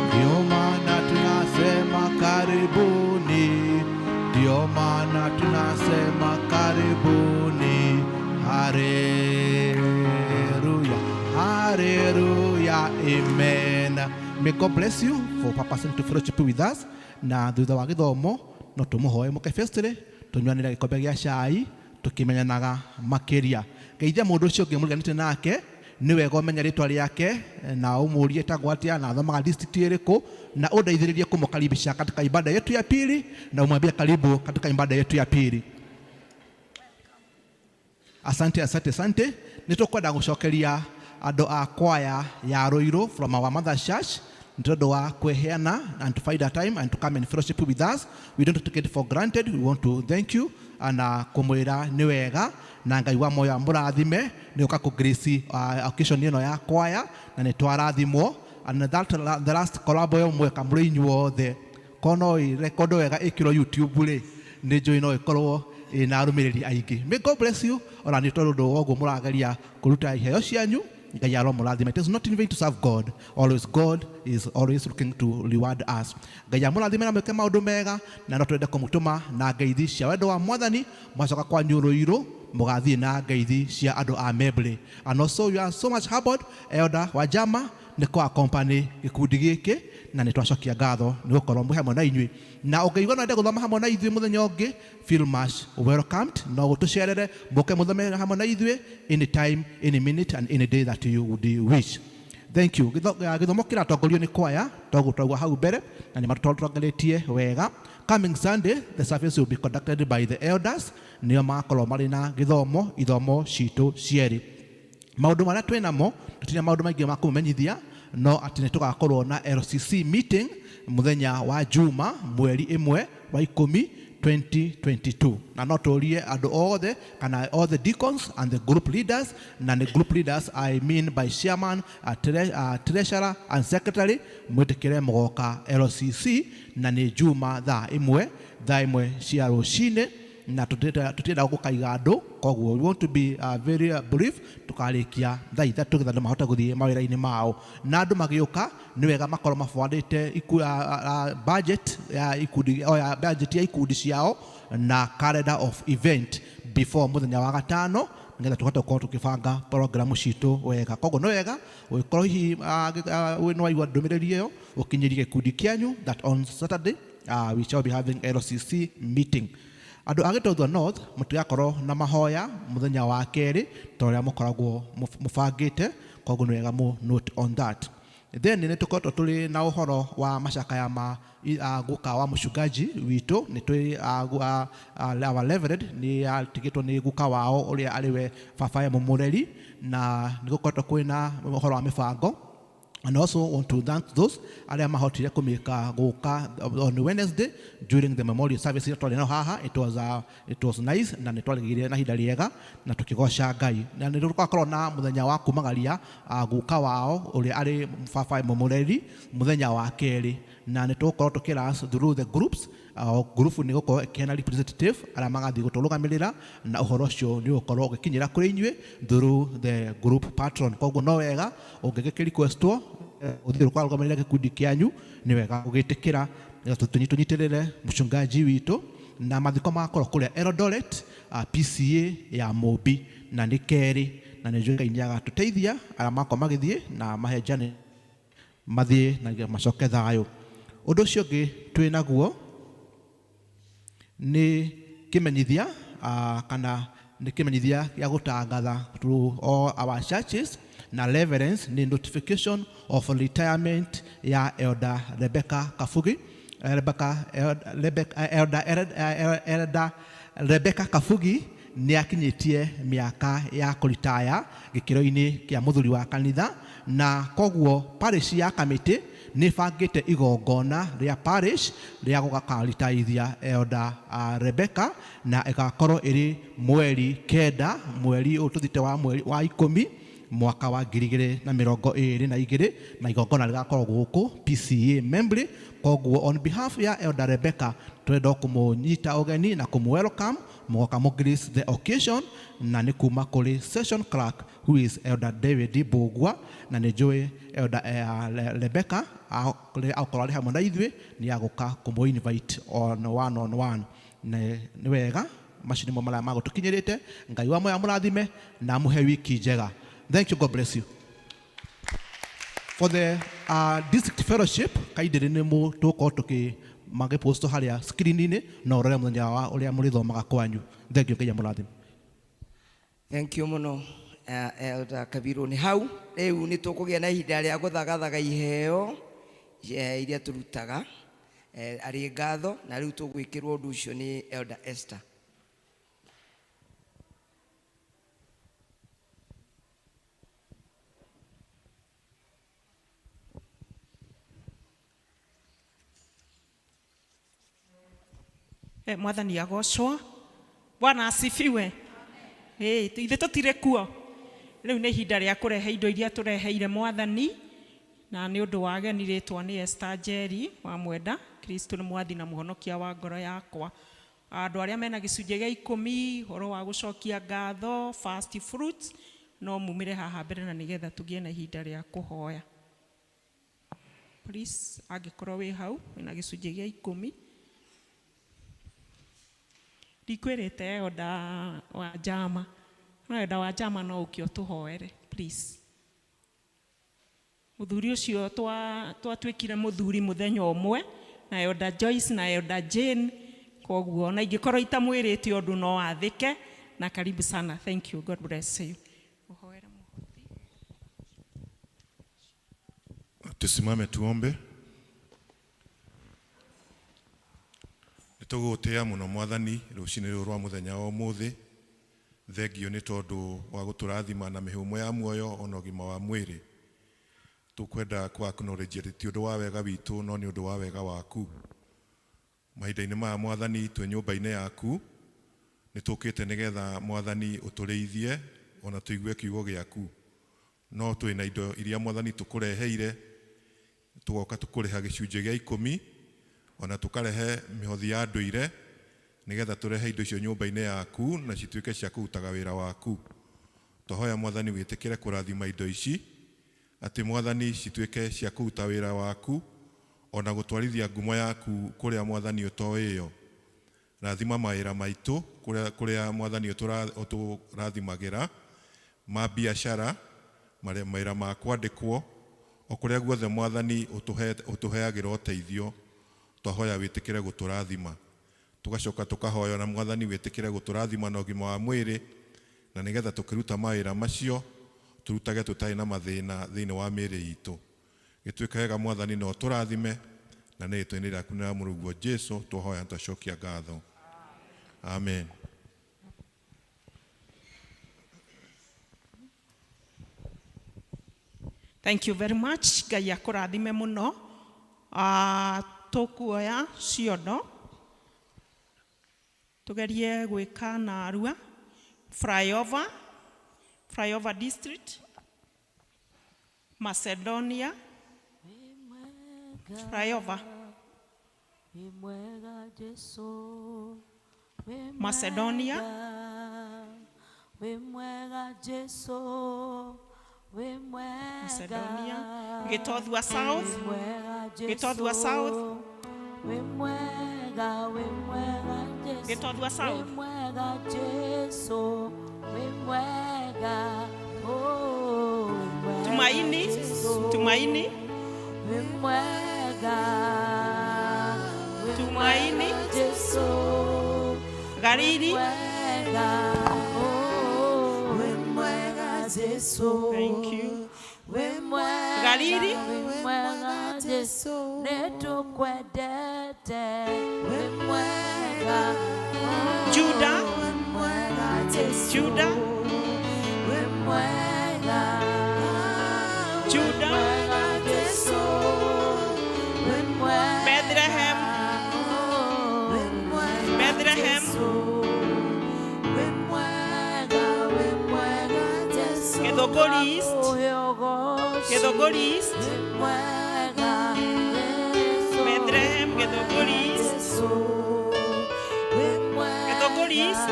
H: Ndio maana tunasema karibuni, ndio maana tunasema karibuni. Hallelujah, hallelujah, amen. May God bless you for purposing to fellowship with us. Na thutha wa gĩthomo no tũmũhoe mũke festire tũnyuanĩre gĩkombe gĩa cai tũkĩmenyanaga makĩria. Geithia mũndũ ũcio ũngĩ mũriganĩte nake, nĩ wega ũmenye rĩtwa rĩake na ũmũrie etagwo atĩa na athomaga district ĩrĩkũ, na ũndeithĩrĩrie kũmũkaribisha katika ibada yetu ya pili na umwambie karibu katika ibada yetu ya pili. Asante, asante, asante. Nĩtũkwenda gũcokeria andũ a kwaya ya Ruiru from our mother church nĩ tondũ wa kweheana and to find a time and to come and fellowship with us. We don't take it for granted. We want to thank you na kũmwĩra nĩ wega na Ngai wa moyo amũrathime nĩ ũka kũ-grace occasion ĩno ya kwaya na nĩ twarathimwo. And that the last collab ĩyo mweka mũrĩ inyuothe korwo no ĩrekodwo wega ĩkĩrwo YouTube rĩ, nĩ njũĩ no ĩkorwo ĩna arũmĩrĩri aingĩ. May God bless you. Ona nĩ tondũ wa ũguo mũrageria kũruta iheo cianyu Ngai aromũrathima. It is not in vain to serve God. Always God is always looking to reward us. Ngai amũrathime na mwĩke maũndũ mega, na no twende kũmũtũma na ngeithi cia wendo wa Mwathani. Mwacoka kwanyu Rũirũ mũgathiĩ na ngeithi cia andũ a Membley. And also you are so much humbled, Elder Wanjama, nĩ kũ accompany gĩkundi gĩkĩ, na nĩ twacokia ngatho nĩ gũkorwo mwĩ hamwe na inyuĩ. Na ũngĩigua no wende gũthoma hamwe na ithuĩ mũthenya ũngĩ, feel much welcomed. No gũtũcerere mũke mũthome hamwe na ithuĩ anytime, any minute and any day that you would wish. Thank you. Gĩthomo kĩratongorio nĩ kwaya toguo twaigua hau mbere, na nĩ matũtongoretie wega. Coming Sunday, the service will be conducted by the elders, nĩo magakorwo marĩ na gĩthomo ithomo citũ cierĩ. Maũndũ marĩa twĩ namo, tũtirĩ na maũndũ maingĩ ma kũmũmenyithia, no atĩ nĩ tũgakorwo na LCC meeting mũthenya wa Juma mweri 1 wa 10 2022, na no tũrie andũ othe kana all the deacons and the group leaders, na nĩ group leaders I mean by chairman, treasurer and secretary, mwĩtĩkĩre mũgoka LCC, na nĩ Juma thaa 1, thaa 1 cia rũcinĩ, na tũtirenda gũkaiga andũ, koguo we want to be very brief. Tũkarĩkia thaa 3 nĩgetha andũ mahote gũthiĩ mawĩra-inĩ mao. Na andũ magĩũka nĩ wega makorwo mabandĩte budget ya ikundi, o ya budget ya ikundi ciao na calendar of event before mũthenya wa gatano, nĩgetha tũhote gũkorwo tũkĩbanga programu citũ wega. Koguo nĩ wega ũgĩkorwo hihi nĩ waigua ndũmĩrĩri ĩyo, ũkinyĩrie gĩkundi kĩanyu that on Saturday we shall be having LCC meeting. Andũ a Gĩtũthwa North mũtigakorwo na mahoya mũthenya wa kerĩ ta ũrĩa mũkoragwo mũbangĩte, koguo nĩ wega mũ note on that. Then nĩ tũkoretwo tũrĩ na ũhoro wa macakaya ma guka wa mũcungaji witũ, nĩ twĩ, our reverend nĩ atigĩtwo nĩ guka wao ũrĩa arĩ we baba ya mũmũreri, na nĩ gũkoretwo kwĩna ũhoro wa mĩbango. And also want to thank those arĩa mahotire kũmĩka gũka on Wednesday during the memorial service ĩrĩa twarĩ nayo haha. It was nice, na nĩ twarĩgire na ihinda rĩega na tũkĩgoca Ngai. Na nĩ tũgakorwo na mũthenya wa kumagaria guka wao ũrĩa arĩ baba mũmũreri mũthenya wa kerĩ, na nĩ tũgũkorwo tũkĩra through the groups. O group nĩ gũkorwo ĩkĩheana representative arĩa magathiĩ gũtũrũgamĩrĩra, na ũhoro ũcio nĩ ũgũkorwo ũgĩkinyĩra kũrĩ inyuĩ through the group patron. Koguo no wega ũngĩgĩkĩ requestwo ũthiĩ ũkarũgamĩrĩra gĩkundi kĩanyu, nĩ wega ũgĩtĩkĩra nĩgetha tũnyitĩrĩre mũchungaji witũ. Na mathiko magakorwo kũrĩa Eldoret, PCA ya Mũmbi, na nĩ kerĩ, na nĩ njũĩ Ngai nĩ agatũteithia arĩa makorwo magĩthiĩ na mahenjane mathiĩ na macoke thayũ. Ũndũ ũcio ũngĩ twĩ naguo nĩ kĩmenyithia, kana nĩ kĩmenyithia gĩa gũtangatha through all our churches na reverence, nĩ notification of retirement ya Elder Rebecca Kabugi. Rebecca, Rebecca, Elder, Elder, Elder Rebecca Kabugi nĩ akinyĩtie mĩaka ya kũritaya gĩkĩro-inĩ kĩa mũthuri wa kanitha, na koguo parish ya Kamĩtĩ nĩ bangĩte igongona rĩa parish rĩa gũgakaritaithia Elder Rebecca, na ĩgakorwo ĩrĩ mweri 9, mweri ũyũ tũthiĩte wa mweri wa 10 mwaka wa 2022, na igongona rĩgakorwo gũkũ PCA Membley. Koguo on behalf ya Elder Rebecca twenda kũmũnyita ũgeni na kũmũ-welcome mũgoka mũ grace the occasion, na nĩ kuma kũrĩ session clerk who is Elder David Mbũgua, na nĩ njũĩ Elder Rebecca akorwo arĩ hamwe na ithuĩ nĩ agũka kũmũ invite on one on one. Nĩ wega macio nĩmo marĩa magũtũkinyĩrĩte. Ngai wa muoyo amũrathime na amũhe wiki njega. Thank you, God bless you. For the district fellowship, kaindĩrĩ nĩ tũgũkorwo tũkĩ magĩposto harĩa screen-inĩ, na ũrore mũthenya wa ũrĩa mũrĩthomaga kwanyu. Thank you, Ngai amũrathime.
A: Thank you mũno, Elder Kabiru. Nĩ hau rĩu nĩ tũkũgĩa na ihinda rĩa gũthagathaga iheo iria tũrutaga, arĩ ngatho, na rĩu tũgwĩkĩrwo ũndũ ũcio nĩ Elder Esther.
I: Mwathani agocwo. Bwana asifiwe. Ithuĩ tũtirĩ kuo. Rĩu nĩ ihinda rĩa kũrehe indo iria tũreheire Mwathani, na nĩ ũndũ wa ageni rĩtwa nĩ Esther Njeri wa Mwenda. Kristo nĩ mwathi na mũhonokia wa ngoro yakwa. Andũ arĩa mena gĩcunjĩ gĩa 10, ũhoro wa gũcokia ngatho, first fruits, No mumire haha mbere na nigetha tugie na ihinda rĩa kũhoya. Please, angĩkorwo wĩ hau wĩna gĩcunjĩ gĩa 10. Ndikwĩrĩte Elder wa Njama, no Elder wa Njama no ũke ũtũhoere please. Mũthuri ũcio twatuĩkire mũthuri mũthenya ũmwe na Elder Joyce na Elder Jane, koguo na ingĩkorwo itamwĩrĩte ũndũ no athĩke. Na karibu sana, thank you, God bless you. Ũhoere mũhothi.
J: Tusimame tuombe. Nĩtũgũgũtĩĩa mũno Mwathani rũcinĩ rũrũ rwa mũthenya wa ũmũthĩ. Thengio nĩ tondũ wa gũtũrathima na mĩhũmũ ya muoyo ona ũgima wa mwĩrĩ. Tũkwenda kũ acknowledge atĩ ti ũndũ wa wega witũ no nĩ ũndũ wa wega waku. Mahinda-inĩ maya Mwathani twĩ nyũmba-inĩ yaku, nĩtũkĩte nĩgetha Mwathani ũtũrĩithie ona tũigue kiugo gĩaku. No twĩna indo iria Mwathani tũkũreheire, tũgoka tũkũrĩha gĩcunjĩ gĩa 10 ona tũkarehe mĩhothi ya ndũire nĩgetha tũrehe indo icio nyũmba-inĩ yaku na cituĩke cia kũrutaga wĩra waku. Twahoya Mwathani wĩtĩkĩre kũrathima indo ici, atĩ Mwathani cituĩke cia kũruta wĩra waku ona gũtwarithia ngumo yaku kũrĩa Mwathani ũtoĩyo. Rathima mawĩra maitũ kũrĩa Mwathani ũtũrathimagĩra, ma biacara, mawĩra ma kwandĩkwo, o kũrĩa guothe Mwathani ũtũheagĩra ũteithio. Twahoya wĩtĩkĩre gũtũrathima. Tũgacoka tũkahoya na Mwathani wĩtĩkĩre gũtũrathima na ũgima wa mwĩrĩ, na nĩgetha tũkĩruta mawĩra macio tũrutage tũtarĩ na mathĩna thĩinĩ wa mĩĩrĩ itũ. Gĩtuĩke wega Mwathani na ũtũrathime, na nĩ rĩĩtwa-inĩ rĩaku na rĩa Mũrũguo Jesũ twahoya na twacokia ngatho. Amen.
I: Thank you very much. Ngai akũrathime mũno. Tũkuoya ciondo tugerie gwĩka narua. Flyover, Flyover District, Macedonia, Flyover, Macedonia, Macedonia, Gitothua South, Gitothua South, Gitothua South, Tumaini, Tumaini, Tumaini, Gariri. Thank you. Gariri. Judah, Judah, Judah, Bethlehem, Bethlehem, Githũngũri East, Githũngũri East, Bethlehem, Githũngũri East, Githũngũri East,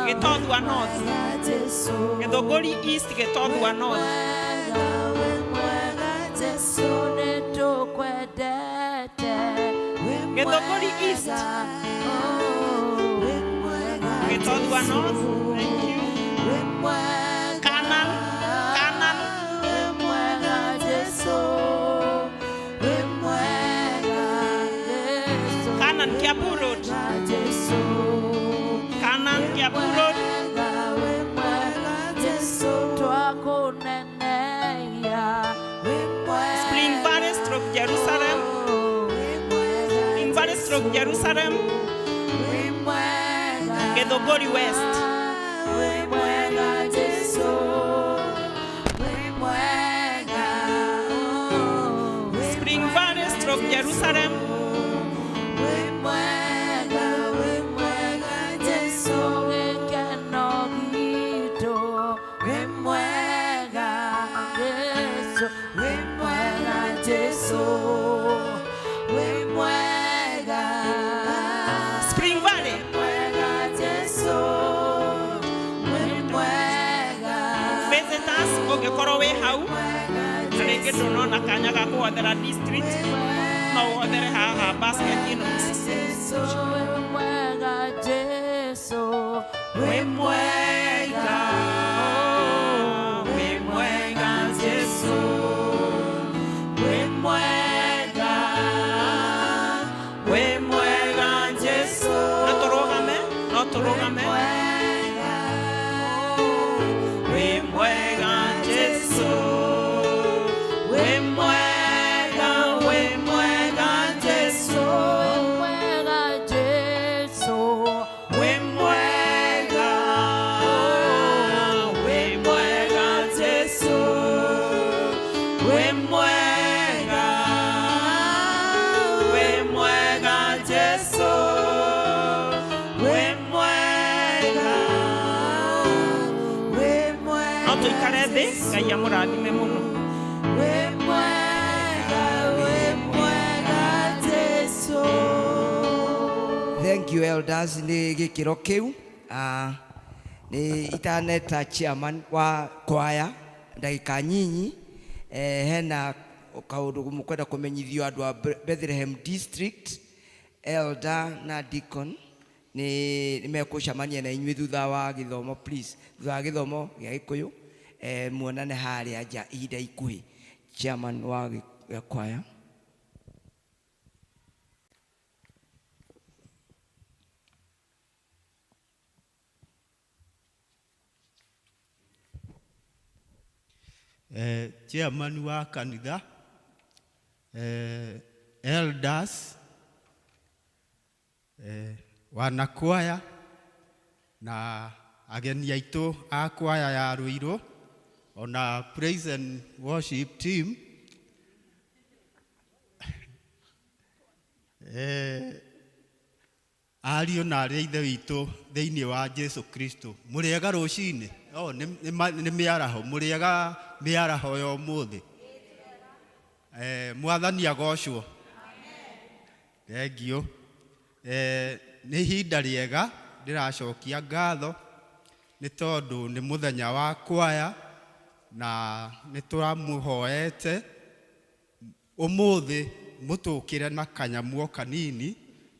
I: Gitothua North, Githũngũri East, Gitothua North. Githũngũri East, Gitothua North. Thank you. Canaan, Canaan, Canaan, Kiambu Road, Canaan, Kiambu Road. Spring Valley stroke Jerusalem, Spring Valley stroke Jerusalem, Githũngũri West, Spring Valley stroke Jerusalem, Rĩngĩ ndũnona kanya ga kũhothera district, no ũhothere haha basket ĩno.
F: Jesu, wĩ mwega Jesu,
I: Wĩ mwega, wĩ mwega Jesu, wĩ mwega, wĩ mwega Jesu. No tũrũgame, no tũrũgame. Wĩ mwega Jesu, wĩ mwega, wĩ mwega Jesu,
F: wĩ mwega Jesu,
I: wĩ mwega, wĩ mwega Jesu, wĩ mwega, wĩ mwega Jesu, wĩ mwega,
F: wĩ mwega.
I: No tũikare thĩ, Ngai amũrathime mũno.
F: Wĩ mwega, wĩ mwega Jesu.
A: Thank you elders nĩ gĩkĩro kĩu. Ah, nĩ itaneta chairman wa kwaya ndagĩka nyinyi, hena kaũndũ mũkwenda kũmenyithio andũ a Bethlehem district, elder na deacon nĩ mekũcemania na inyuĩ thutha wa gĩthomo, please, thutha wa gĩthomo gĩa Gĩkũyũ, muonane harĩa nja ihinda ikuhĩ. Chairman wa kwaya.
K: Chairman wa kanitha, elders, wanakwaya na ageni aitũ a kwaya ya Ruiru ona praise and worship team, ariũ na arĩ a ithe witũ thĩinĩ wa Jesu Kristo, mũrĩega rũcinĩ? Oh, nĩ mĩaraho, mũrĩega mĩaraho ya ũmũthĩ? Mwathani agocwo. Thengiũ. Nĩ ihinda rĩega ndĩracokia ngatho nĩ tondũ nĩ mũthenya wa kwaya na nĩ tũramũhoete ũmũthĩ mũtũkĩre na kanyamũ o kanini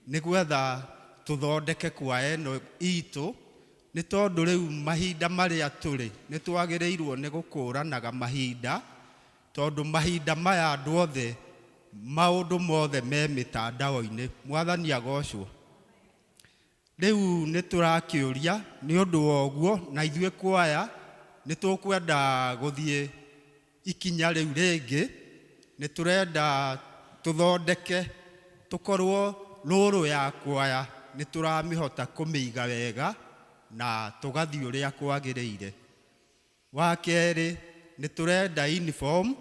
K: nĩ gwetha tũthondeke kwaya ĩno itũ, nĩ tondũ rĩu mahinda marĩa tũrĩ nĩ twagĩrĩirwo nĩ gũkũranaga mahinda, tondũ mahinda maya andũ othe maũndũ mothe me mĩtandao-inĩ. Mwathani agocwo. Rĩu nĩ tũrakĩũria nĩ ũndũ wa ũguo, na ithuĩ kwaya nĩ tũkwenda gũthiĩ ikinya rĩu rĩngĩ, nĩ tũrenda tũthondeke tũkorwo rũrũ ya kwaya nĩ tũramĩhota kũmĩiga wega na tũgathiĩ ũrĩa kwagĩrĩire. Wa kerĩ nĩ tũrenda uniform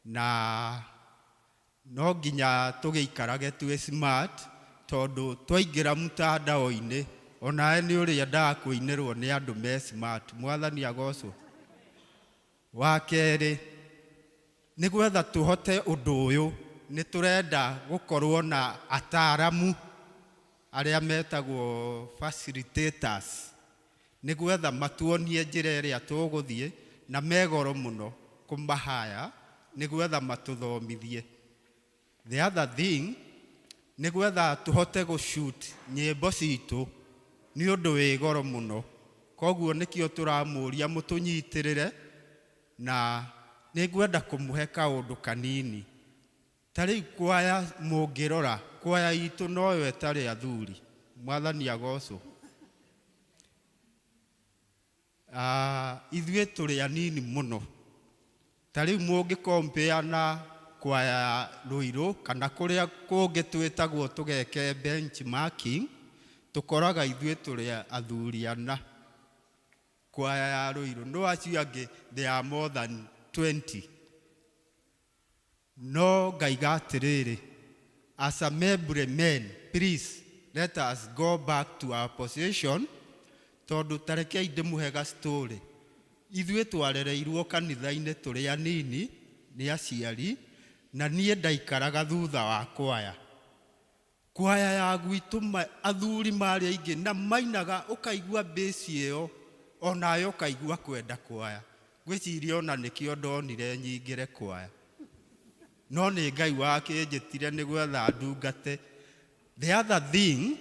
K: na no nginya tũgĩikarage twĩ smart, tondũ twaingĩra mtandao-inĩ onawe nĩ ũrĩendaga kũinĩrwo nĩ andũ me smart. Mwathani agocwo. Wa kerĩ nĩ gwetha tũhote ũndũ ũyũ nĩ tũrenda gũkorwo na ataaramu arĩa metagwo facilitators, nĩ gwetha matuonie njĩra ĩrĩa tũgũthiĩ, na megoro mũno kũmahaya nĩ gwetha matũthomithie. The other thing nĩ gwetha tũhote gũshoot nyĩmbo citũ nĩ ũndũ wĩ goro mũno, koguo nĩkĩo tũramũria mũtũnyitĩrĩre, na nĩ ngwenda kũmũhe kaũndũ kanini. Ta rĩu kwaya mũngĩrora, kwaya itũ noyo ĩtarĩ athuri. Mwathani agocwo. Ithuĩ tũrĩ anini mũno. Ta rĩu mũngĩkompea na kwaya ya Ruiru kana kũrĩa kũngĩ twĩtagwo tũgeke benchmarking, tũkoraga ithuĩ tũrĩ athuri ana kwaya ya Ruiru, no acio angĩ they are more than 20. No ngaiga atĩrĩrĩ, as a membre men, please let us go back to our position, tondũ ta rekei ndĩmũhe ga story. Ithuĩ twarereirwo kanitha-inĩ tũrĩ anini nĩ aciari, na niĩ ndaikaraga thutha wa kwaya. Kwaya ya gwitũ athuri marĩ aingĩ na mainaga, ũkaigua bass ĩyo onawe ũkaigua kwenda kwaya. Ngwĩciria ona nĩkĩo ndonire nyingĩre kwaya. No nĩ Ngai wakĩnjĩtire nĩ gwetha ndungate. The other thing,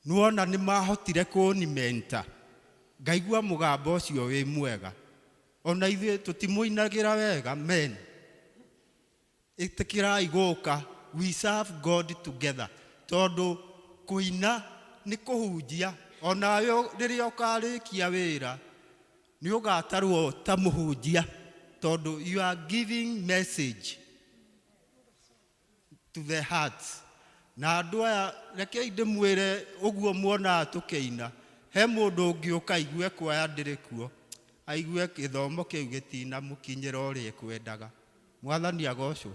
K: nĩwona nĩ mahotire kũnimenta. Ngaigua mũgambo ũcio wĩ mwega. Ona ithuĩ tũtimũinagĩra wega men. Ĩtĩkĩrai gũka, we serve God together. Tondũ kũina nĩ kũhunjia. Onawe rĩrĩa ũkarĩkia wĩra, nĩ ũgatarwo ta mũhunjia. Tondũ you are giving message to the hearts. Na andũ aya, rekei ndĩmwĩre ũguo muonaga tũkĩina. He mũndũ ũngĩũka aigue kwaya ndĩrĩ kuo, aigue gĩthomo kĩu gĩtinamũkinyĩra ũrĩa ekwendaga. Mwathani agocwo.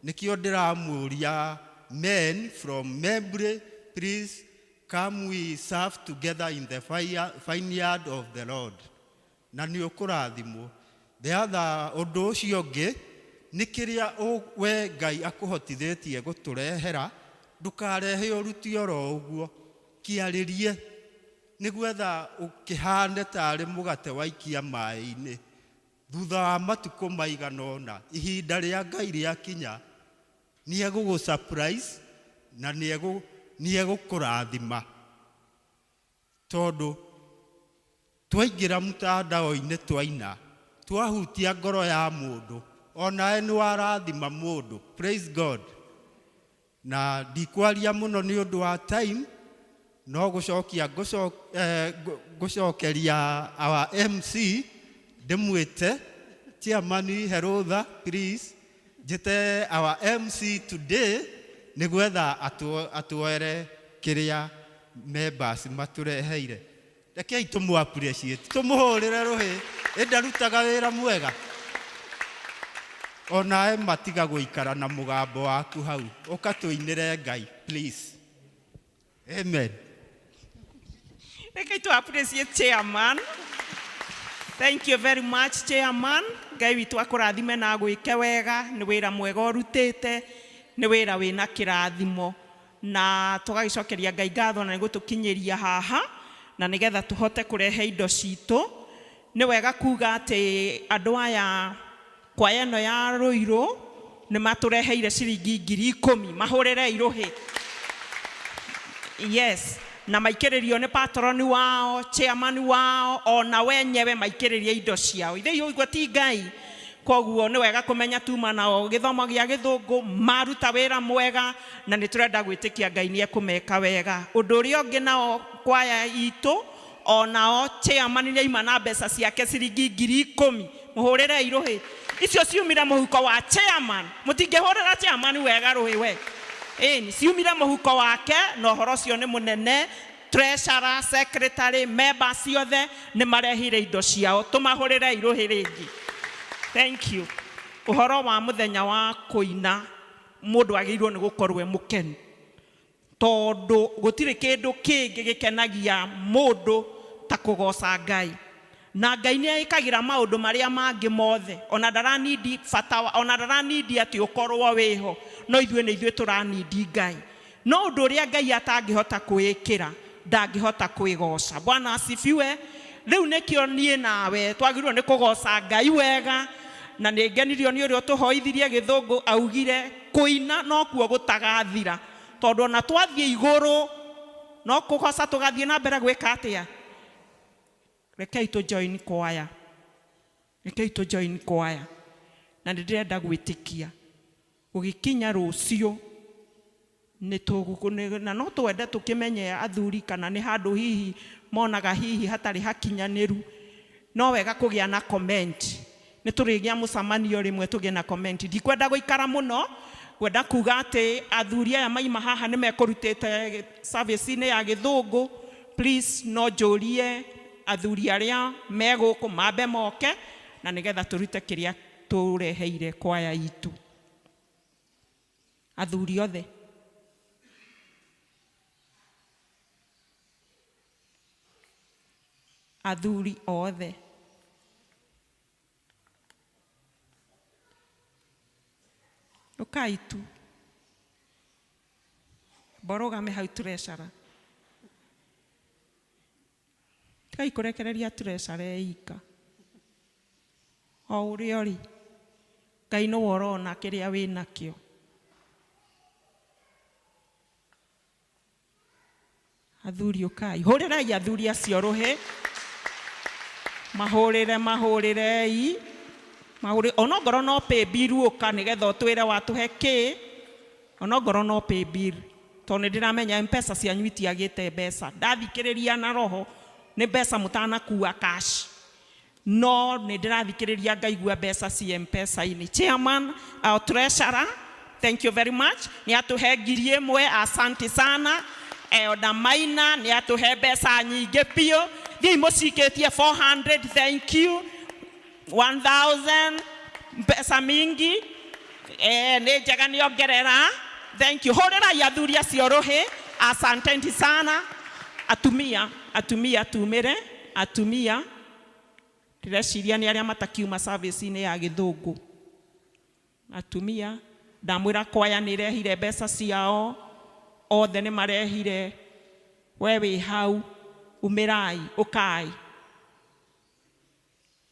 K: Nĩkĩo ndĩramũria men from Membley, please come we serve together in the vineyard of the Lord. Na nĩ ũkũrathimwo. The other ũndũ ũcio ũngĩ, nĩ kĩrĩa we Ngai akũhotithĩtie gũtũrehera, ndũkarehe ũrute oro ũguo, kĩarĩrie, nĩgwetha ũkĩhane tarĩ mũgate waikia maĩ-inĩ. Thutha wa matukũ maigana ũna, ihinda rĩa Ngai rĩakinya, nĩ egũgũ surprise na nĩ egũkũrathima. Tondũ twaingĩra mtandao-inĩ twaina, twahutia ngoro ya mũndũ, onawe nĩ warathima mũndũ. Praise God. Na ndikwaria mũno nĩ ũndũ wa time, no gũcokia ngũcokeria our MC, ndĩmwĩte chairman Herotha, please, njĩte our MC today, nĩgwetha atuoere kĩrĩa members matũreheire. Rekei tũmũ appreciate, tũmũhũrĩre rũhĩ, ĩndarutaga wĩra mwega. Onawe matiga gũikara na mũgambo waku hau, ũkatũinĩre Ngai, please. Amen.
I: Rekei tũ appreciate chairman. Thank you very much, chairman. Ngai witũ akũrathime na agwĩke wega, nĩ wĩra mwega ũrutĩte, nĩ wĩra wĩna kĩrathimo. Na tũgagĩcokeria Ngai ngatho na nĩ gũtũkinyĩria haha, na nĩgetha tũhote kũrehe indo citũ. Nĩ wega kuga atĩ andũ aya kwaya ĩno ya Rũirũ nĩ matũreheire ciringi 10,000, mahũrĩre irũhĩ. Yes, na maikĩrĩrio nĩ patroni wao, chairman wao, ona wenyewe maikĩrĩrie indo ciao. Ithe ũguo ti Ngai. Koguo nĩ wega kũmenya tuma nao gĩthomo gĩa gĩthũngũ, maruta wĩra mwega, na nĩ tũrenda gwĩtĩkia Ngai nĩ ekũmeka wega. Ũndũ ũrĩa ũngĩ nao kwaya itũ, onao chairman nĩ aima na mbeca ciake ciringi 10,000. Mũhũrĩre irũhĩ. Icio ciumire mũhuko wa chairman. Mũtingĩhũrĩra chairman wega rũhĩ we. Ĩni, ciumire mũhuko wake, na ũhoro ũcio nĩ mũnene. Treasurer, secretary, members ciothe nĩ marehire indo ciao. Tũmahũrĩre irũhĩ rĩngĩ. Thank you. Ũhoro wa mũthenya wa kũina, mũndũ agĩrĩirwo nĩ gũkorwo e mũkenu. Tondũ gũtirĩ kĩndũ kĩngĩ gĩkenagia mũndũ ta kũgoca Ngai. Na Ngai nĩ ĩkagĩra maũndũ marĩa mangĩ mothe. Ona ndaranindi bata, ona ndaranindi atĩ ũkorwo wĩho. No ithuĩ nĩ ithuĩ tũranindi Ngai. No ũndũ ũrĩa Ngai atangĩhota kwĩĩkĩra, ndangĩhota kwĩgoca. Bwana asifiwe. Rĩu nĩkĩo niĩ nawe twagĩrĩirwo nĩ kũgoca Ngai wega. Na nĩ ngenirio nĩ ũrĩa ũtũhoithirie gĩthũngũ augire kũina nokuo gũtagathira. Tondũ ona twathiĩ igũrũ no kũgoca tũgathiĩ na mbere gwĩka atĩa? Rekei tũ join choir. Rekei tũ join choir. Na nĩ ndĩrenda gwĩtĩkia gũgĩkinya rũciũ na no twende tũkĩmenye athuri kana nĩ handũ hihi monaga hihi hatarĩ hakinyanĩru. No wega kũgĩa na comment. Nĩ tũrĩgĩa mũcemanio rĩmwe tũgĩe na comment. Ndikwenda gũikara mũno, ngwenda kuga atĩ athuri aya maima haha nĩ mekũrutĩte service-inĩ ya gĩthũngũ. Please no njũrie athuri arĩa me gũkũ mambe moke na nĩgetha tũrute kĩrĩa tũreheire kwaya itũ. Athuri othe. Athuri othe. Ũkai tu. Borũgame hau treasurer. Tigai kũrekereria treasurer eika. O ũrĩa ũrĩ, Ngai nĩwe ũrona kĩrĩa wĩ nakĩo. Athuri ũkai, hũrĩrai athuri acio rũhĩ, mahũrĩre mahũrĩrei, mahũrĩ onongorwo no pay bill ũka nĩgetha ũtwĩre watũhe kĩ, onongorwo no pay bill, tondũ nĩndĩramenya mpesa cianyu itiagĩte mbeca. Ndathikĩrĩria na roho nĩ mbeca mũtanakua cash, no nĩndĩrathikĩrĩria ngaigua mbeca ci mpesa-inĩ. Chairman, our treasurer, thank you very much, nĩ atũhe 1000, asante sana. Elder Maina nĩ atũhe mbeca nyingĩ biũ, thiĩi mũcikĩtie 400, thank you, 1000, mbeca mingi, nĩ njega nĩ ongerera, thank you. Hũrĩrai athuri acio rũhĩ, asanteni sana. Atumia, atumia tumĩre, atumia ndĩreciria nĩ arĩa matakiuma service-inĩ ya gĩthũngũ. Atumia ndamwĩra kwaya nĩ ĩrehire mbeca ciao, othe nĩ marehire, we wĩ hau, umĩrai, ũkai,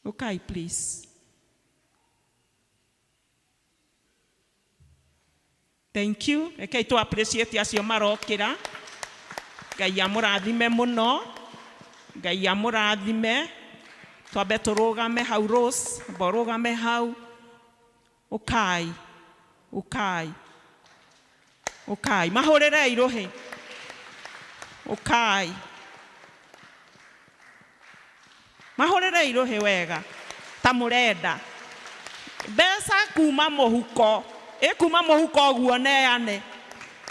I: ũkai please. Thank you. Rekei tu appreciate acio marokĩra. Ngai amũrathime mũno, Ngai amũrathime. Twambe tũrũgame hau, Rose, amba ũrũgame hau. Ũkai, ũkai, ũkai, mahũrĩrei rũhĩ, ũkai, mahũrĩrei rũhĩ wega ta mũrenda mbeca kuma mũhuko, ĩ kuma mũhuko ũguo neane,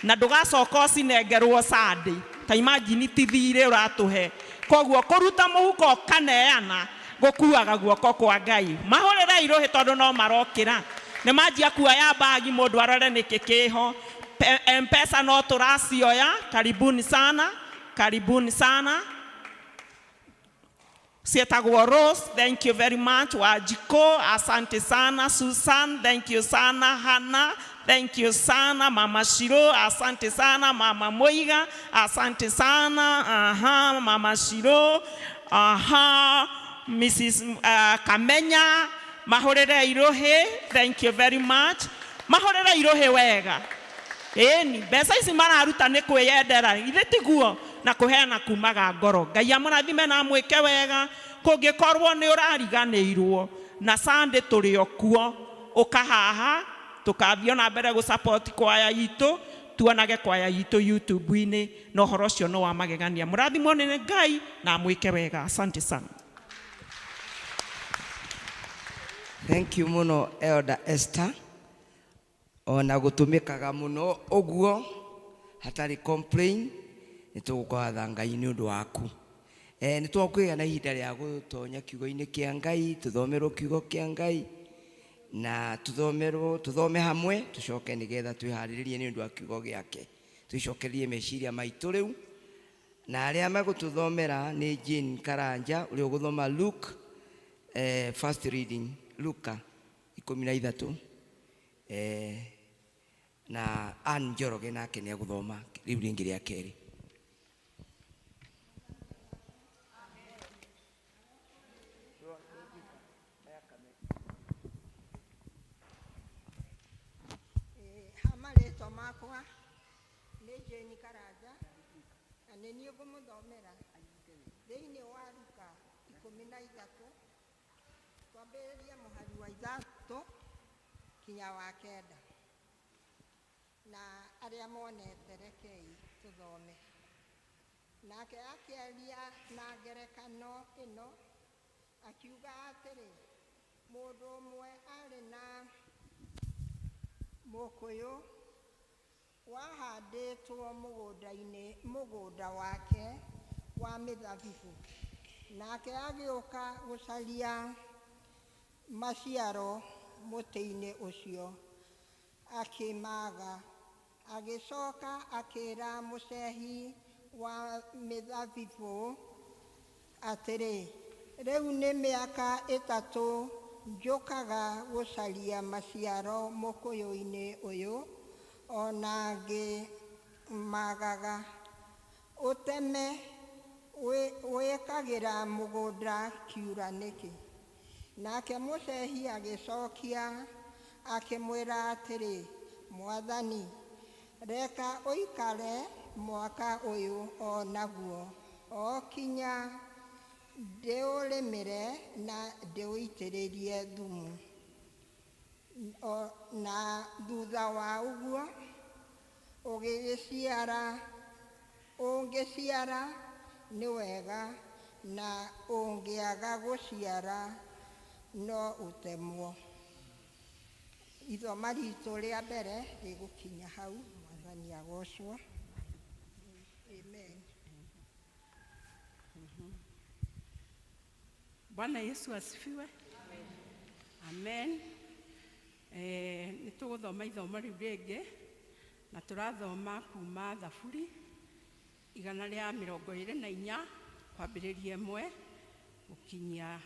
I: na ndũgacoka ũcinengerwo Sunday. Ta imagine ti thirĩ ũratũhe, koguo kũruta mũhuko ũkaneana gũkuaga guoko kwa Ngai. Mahũrĩrei rũhĩ tondũ no marokĩra, nĩ manjia kuoya bagi mũndũ arore nĩkĩ kĩho. Mpesa no tũracioya. Karibuni sana, karibuni sana. Cietagwo Rose, thank you very much. Wajiko, asante sana. Susan, thank you sana. Hannah, thank you sana. Mama Shiro, asante sana. Mama Moiga, asante sana. Aha, Mama Shiro, aha, Mrs. Kamenya, mahũrĩre irohe, thank you very much. Mahũrĩre irohe wega. Ĩni, mbeca ici mararuta nĩ kwĩyendera, ithe tiguo, na kũheana kumaga ngoro. Ngai amũrathime na amwĩke wega. Kũngĩkorwo nĩ ũrariganĩirwo na Sunday tũrĩ o kuo, ũka haha tũkathiĩ na mbere gũ support kwaya itũ, tuonage kwaya itũ YouTube-inĩ, na ũhoro ũcio nĩ wa magegania. Mũrathimwo nĩ Ngai na amwĩke wega. Asante sana.
A: Thank you mũno Elder Esther, ona gũtũmĩkaga mũno ũguo hatarĩ complain, nĩ tũgũkwatha Ngai nĩ ũndũ waku. Nĩ twakwĩgĩa na ihinda rĩa gũtonya kiugo-inĩ kĩa Ngai, tũthomerwo kiugo kĩa Ngai na tũthomerwo, tũthome hamwe, tũcoke nĩgetha twĩharĩrĩrie nĩ ũndũ wa kiugo gĩake, twĩcokerie meciria maitũ rĩu. Na arĩa megũtũthomera nĩ Jane Karanja ũrĩa ũgũthoma Luke, first reading, Luka 13, na Ann Njoroge nake nĩ egũthoma rĩu rĩngĩ rĩa kerĩ.
L: Ha marĩtwa makwa nĩ Jane Karanja na nĩ niĩ ngũmũthomera thĩinĩ wa Luka 13, twambĩrĩrie mũhari wa 3 kinya wa 9, na arĩa monete rekei tũthome. Nake akĩaria na ngerekano ĩno akiuga atĩrĩ, mũndũ ũmwe arĩ na mũkũyũ wahandĩtwo mũgũnda-inĩ, mũgũnda wake wa mĩthabibũ, nake agĩũka gũcaria maciaro mũtĩ-inĩ ũcio akĩmaga. Agĩcoka akĩra mũcehi wa mĩthabibũ atĩrĩ, rĩu nĩ mĩaka 3 njũkaga gũcaria maciaro mũkũyũ-inĩ ũyũ, ona ngĩmagaga. Ũteme wĩkagĩra mũgũnda kiura nĩkĩ? Nake mũcehi agĩcokia akĩmwĩra atĩrĩ, Mwathani, reka ũikare mwaka ũyũ o naguo, o kinya ndĩũrĩmĩre na ndĩũitĩrĩrie thumu. Na thutha wa ũguo ũgĩgĩciara, ũngĩciara nĩ wega, na ũngĩaga gũciara no ũtemwo. Ithoma ritũ rĩa mbere rĩgũkinya hau. Mwathani agocwo. Amen.
M: Bwana Yesu asifiwe. Amen. Nĩ tũgũthoma ithomo rĩu rĩngĩ na tũrathoma kuma Thaburi 124 kwambĩrĩria 1 gũkinyia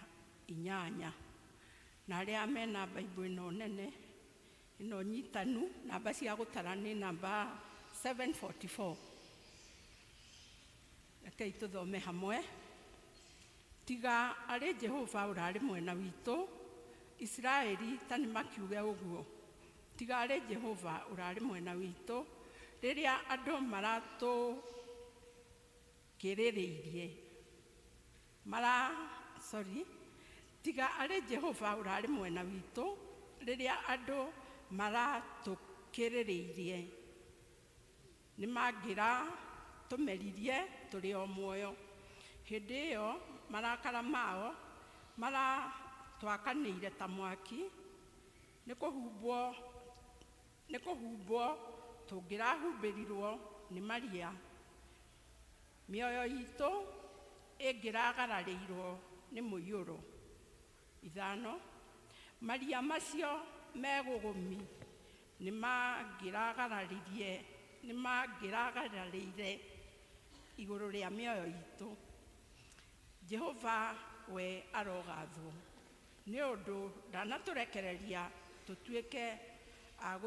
M: 8. Na arĩa mena Bible ĩno nene ĩno nyitanu, namba cia gũtara nĩ namba 744. Rekei tũthome hamwe. Tiga arĩ Jehova ũrarĩ mwena witũ, Isiraeli ta nĩmakiuge ũguo. Tiga arĩ Jehova ũrarĩ mwena witũ, rĩrĩa andũ maratũkĩrĩrĩirie. Tiga arĩ Jehova ũrarĩ mwena witũ, rĩrĩa andũ maratũkĩrĩrĩirie. Nĩmangĩratũmeririe tũrĩ o muoyo. Hĩndĩ ĩyo marakara mao maratwakanĩire ta mwaki, nĩ kũhumbwo tũngĩrahumbĩrirwo nĩ maria. Mĩoyo itũ ĩngĩragararĩirwo nĩ mũiyũro. 5. Maria macio megũgũmi nĩmangĩragararĩire igũrũ rĩa mĩoyo itũ. Jehova we arogathwo, nĩ ũndũ ndanatũrekereria tũtuĩke a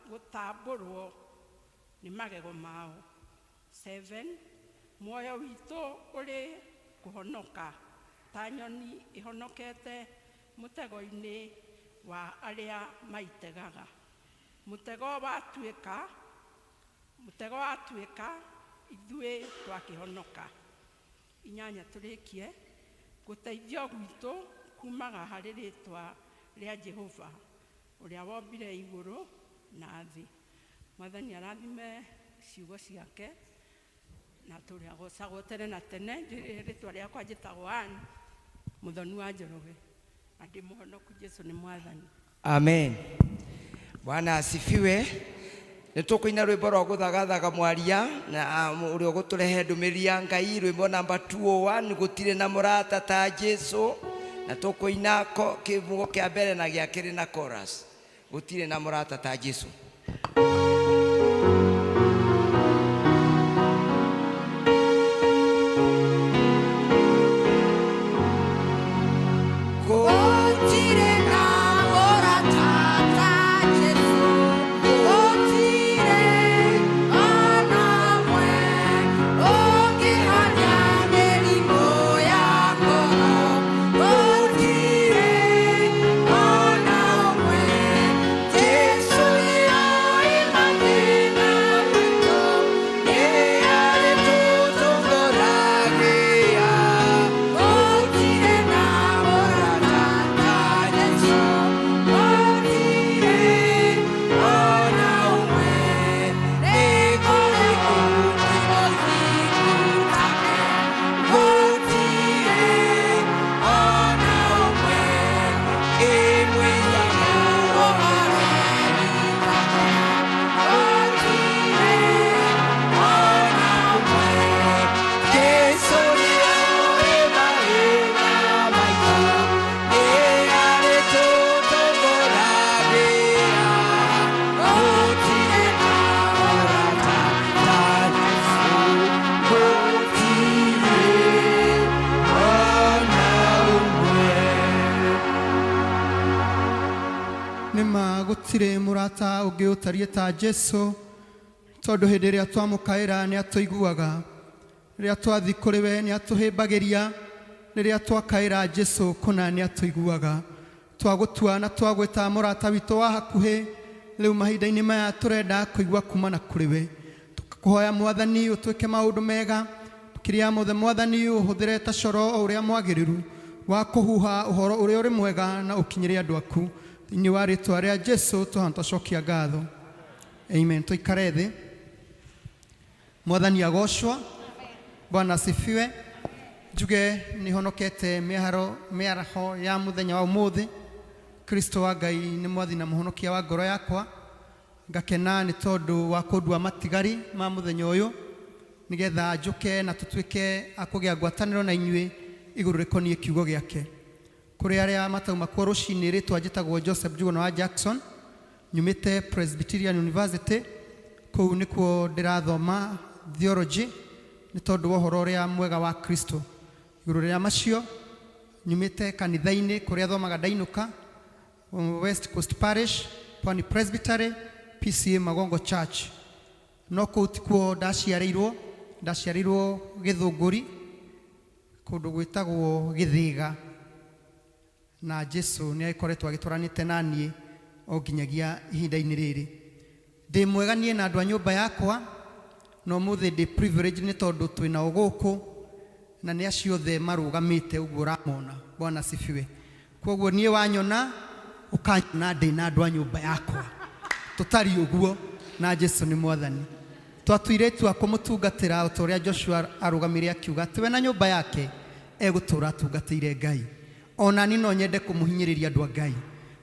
M: gũtambũrwo nĩ magego mao. 7. Muoyo witũ ũrĩ kũhonoka ta nyoni ĩhonokete mũtego-inĩ wa arĩa maitegaga. Mũtego watuĩka ithuĩ twakĩhonoka. 8 tũrĩkie. Gũteithio gwitũ kumaga harĩ rĩtwa rĩa Jehova ũrĩa wombire igũrũ na thĩ. Mwathani arathime ciugo ciake na tũrĩa agocagwo tene na tene. Rĩtwa rĩakwa njĩtagwo Ann Mũthoni wa Njoroge, na ndĩ mũhonoku. Jesu nĩ Mwathani.
A: Amen. Bwana asifiwe. Nĩ tũkũina rwĩmbo rwa gũthagathaga mwaria na ũrĩa ũgũtũrehe ndũmĩrĩri ya Ngai, rwĩmbo namba 201, gũtirĩ na mũrata ta Jesu, na tũkũina kĩbungo kĩa mbere na gĩa kerĩ na chorus. Gũtirĩ na mũrata ta Jesu.
N: Gũtirĩ mũrata ũngĩ ũtariĩ ta Jesu, tondũ hĩndĩ ĩrĩa twamũkaĩra nĩ atũiguaga, rĩrĩa twathiĩ kũrĩ we nĩ atũhĩmbagĩria, Rĩrĩa twakaĩra Jesu kũna nĩ atũiguaga. Twagũtua na twagwĩta mũrata witũ wa hakuhĩ, rĩu mahinda-inĩ maya tũrenda kũigua kuma na kũrĩ we. Tũkũhoya Mwathani ũtwĩke maũndũ mega, makĩria mothe Mwathani ũhũthĩre ta coro o ũrĩa mwagĩrĩru wa kũhuha ũhoro ũrĩa ũrĩ mwega na ũkinyĩre andũ aku. Thĩinĩ wa rĩtwa rĩa Jesu tũhana twacokia ngatho. Amen. Tũikare thĩ. Mwathani agocwo. Bwana asifiwe. Njuge nĩhonokete mĩharo mĩaraho ya mũthenya wa ũmũthĩ. Kristo wa Ngai nĩ mwathi na mũhonokia wa ngoro yakwa. Ngakena nĩ tondũ wa kũndua matigari ma mũthenya ũyũ nĩgetha njũke na tũtuĩke a kũgĩa ngwatanĩro na inyuĩ igũrũ rĩkoniĩ kiugo gĩake. Kũrĩ arĩa matauma kuo rũcinĩ, rĩtwa njĩtagwo Joseph Njuguna wa Jackson, nyumĩte Presbyterian University, kũu nĩkuo ndĩrathoma theology nĩ tondũ wa ũhoro ũrĩa mwega wa Kristo. Igũrũ rĩa macio, nyumĩte kanitha-inĩ kũrĩa thomaga ndainũka, West Coast Parish, Pwani Presbytery, PCA Magongo Church. No kũu tikuo ndaciarĩirwo, ndaciarĩirwo Gĩthũngũri, kũndũ gwĩtagwo Gĩthĩga, na Jesu nĩ agĩkoretwo agĩtwaranĩte na niĩ o nginyagia ihinda-inĩ rĩrĩ. Ndĩ mwega niĩ na andũ a nyũmba yakwa, na ũmũthĩ ndĩ privilege nĩ tondũ twĩ nao gũkũ, na nĩ acio othe marũgamĩte ũguo ũramona. Bwana asifiwe. Kwoguo niĩ wanyona ũkanyona ndĩ na andũ a nyũmba yakwa, tũtariĩ ũguo, na Jesu nĩ Mwathani. Twatuire itua kũmũtungatĩra o ta ũrĩa Joshua arũgamire akiuga atĩ we na nyũmba yake egũtũũra atungatĩire Ngai. O na niĩ no nyende kũmũhinyĩrĩria andũ a Ngai.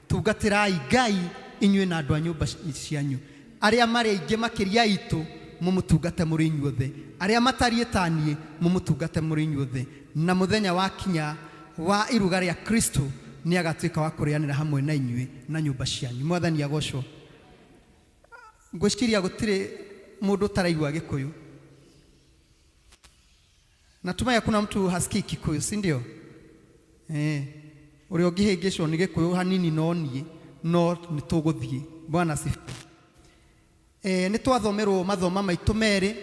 N: Tungatĩrai Ngai inyuĩ na andũ a nyũmba cianyu. Arĩa marĩ aingĩ makĩria aitũ, mũmũtungate mũrĩ inyuothe. Arĩa matariĩ ta niĩ, mũmũtungate mũrĩ inyuothe. Na mũthenya wakinya wa iruga rĩa Kristo, nĩ agatuĩka wa kũrĩanĩra hamwe na inyuĩ na nyũmba cianyu. Mwathani agocwo. Ngwĩciria gũtirĩ mũndũ ũtaraigua Gĩkũyũ. Natumai hakuna mtu hasikii Kikuyu, si ndio? Eh, ũrĩa ũngĩhĩngĩcwo nĩ Gĩkũyũ hanini no niĩ, no nĩ tũgũthiĩ. Bwana asifiwe. Eh, nĩ twathomerwo mathoma maitũ merĩ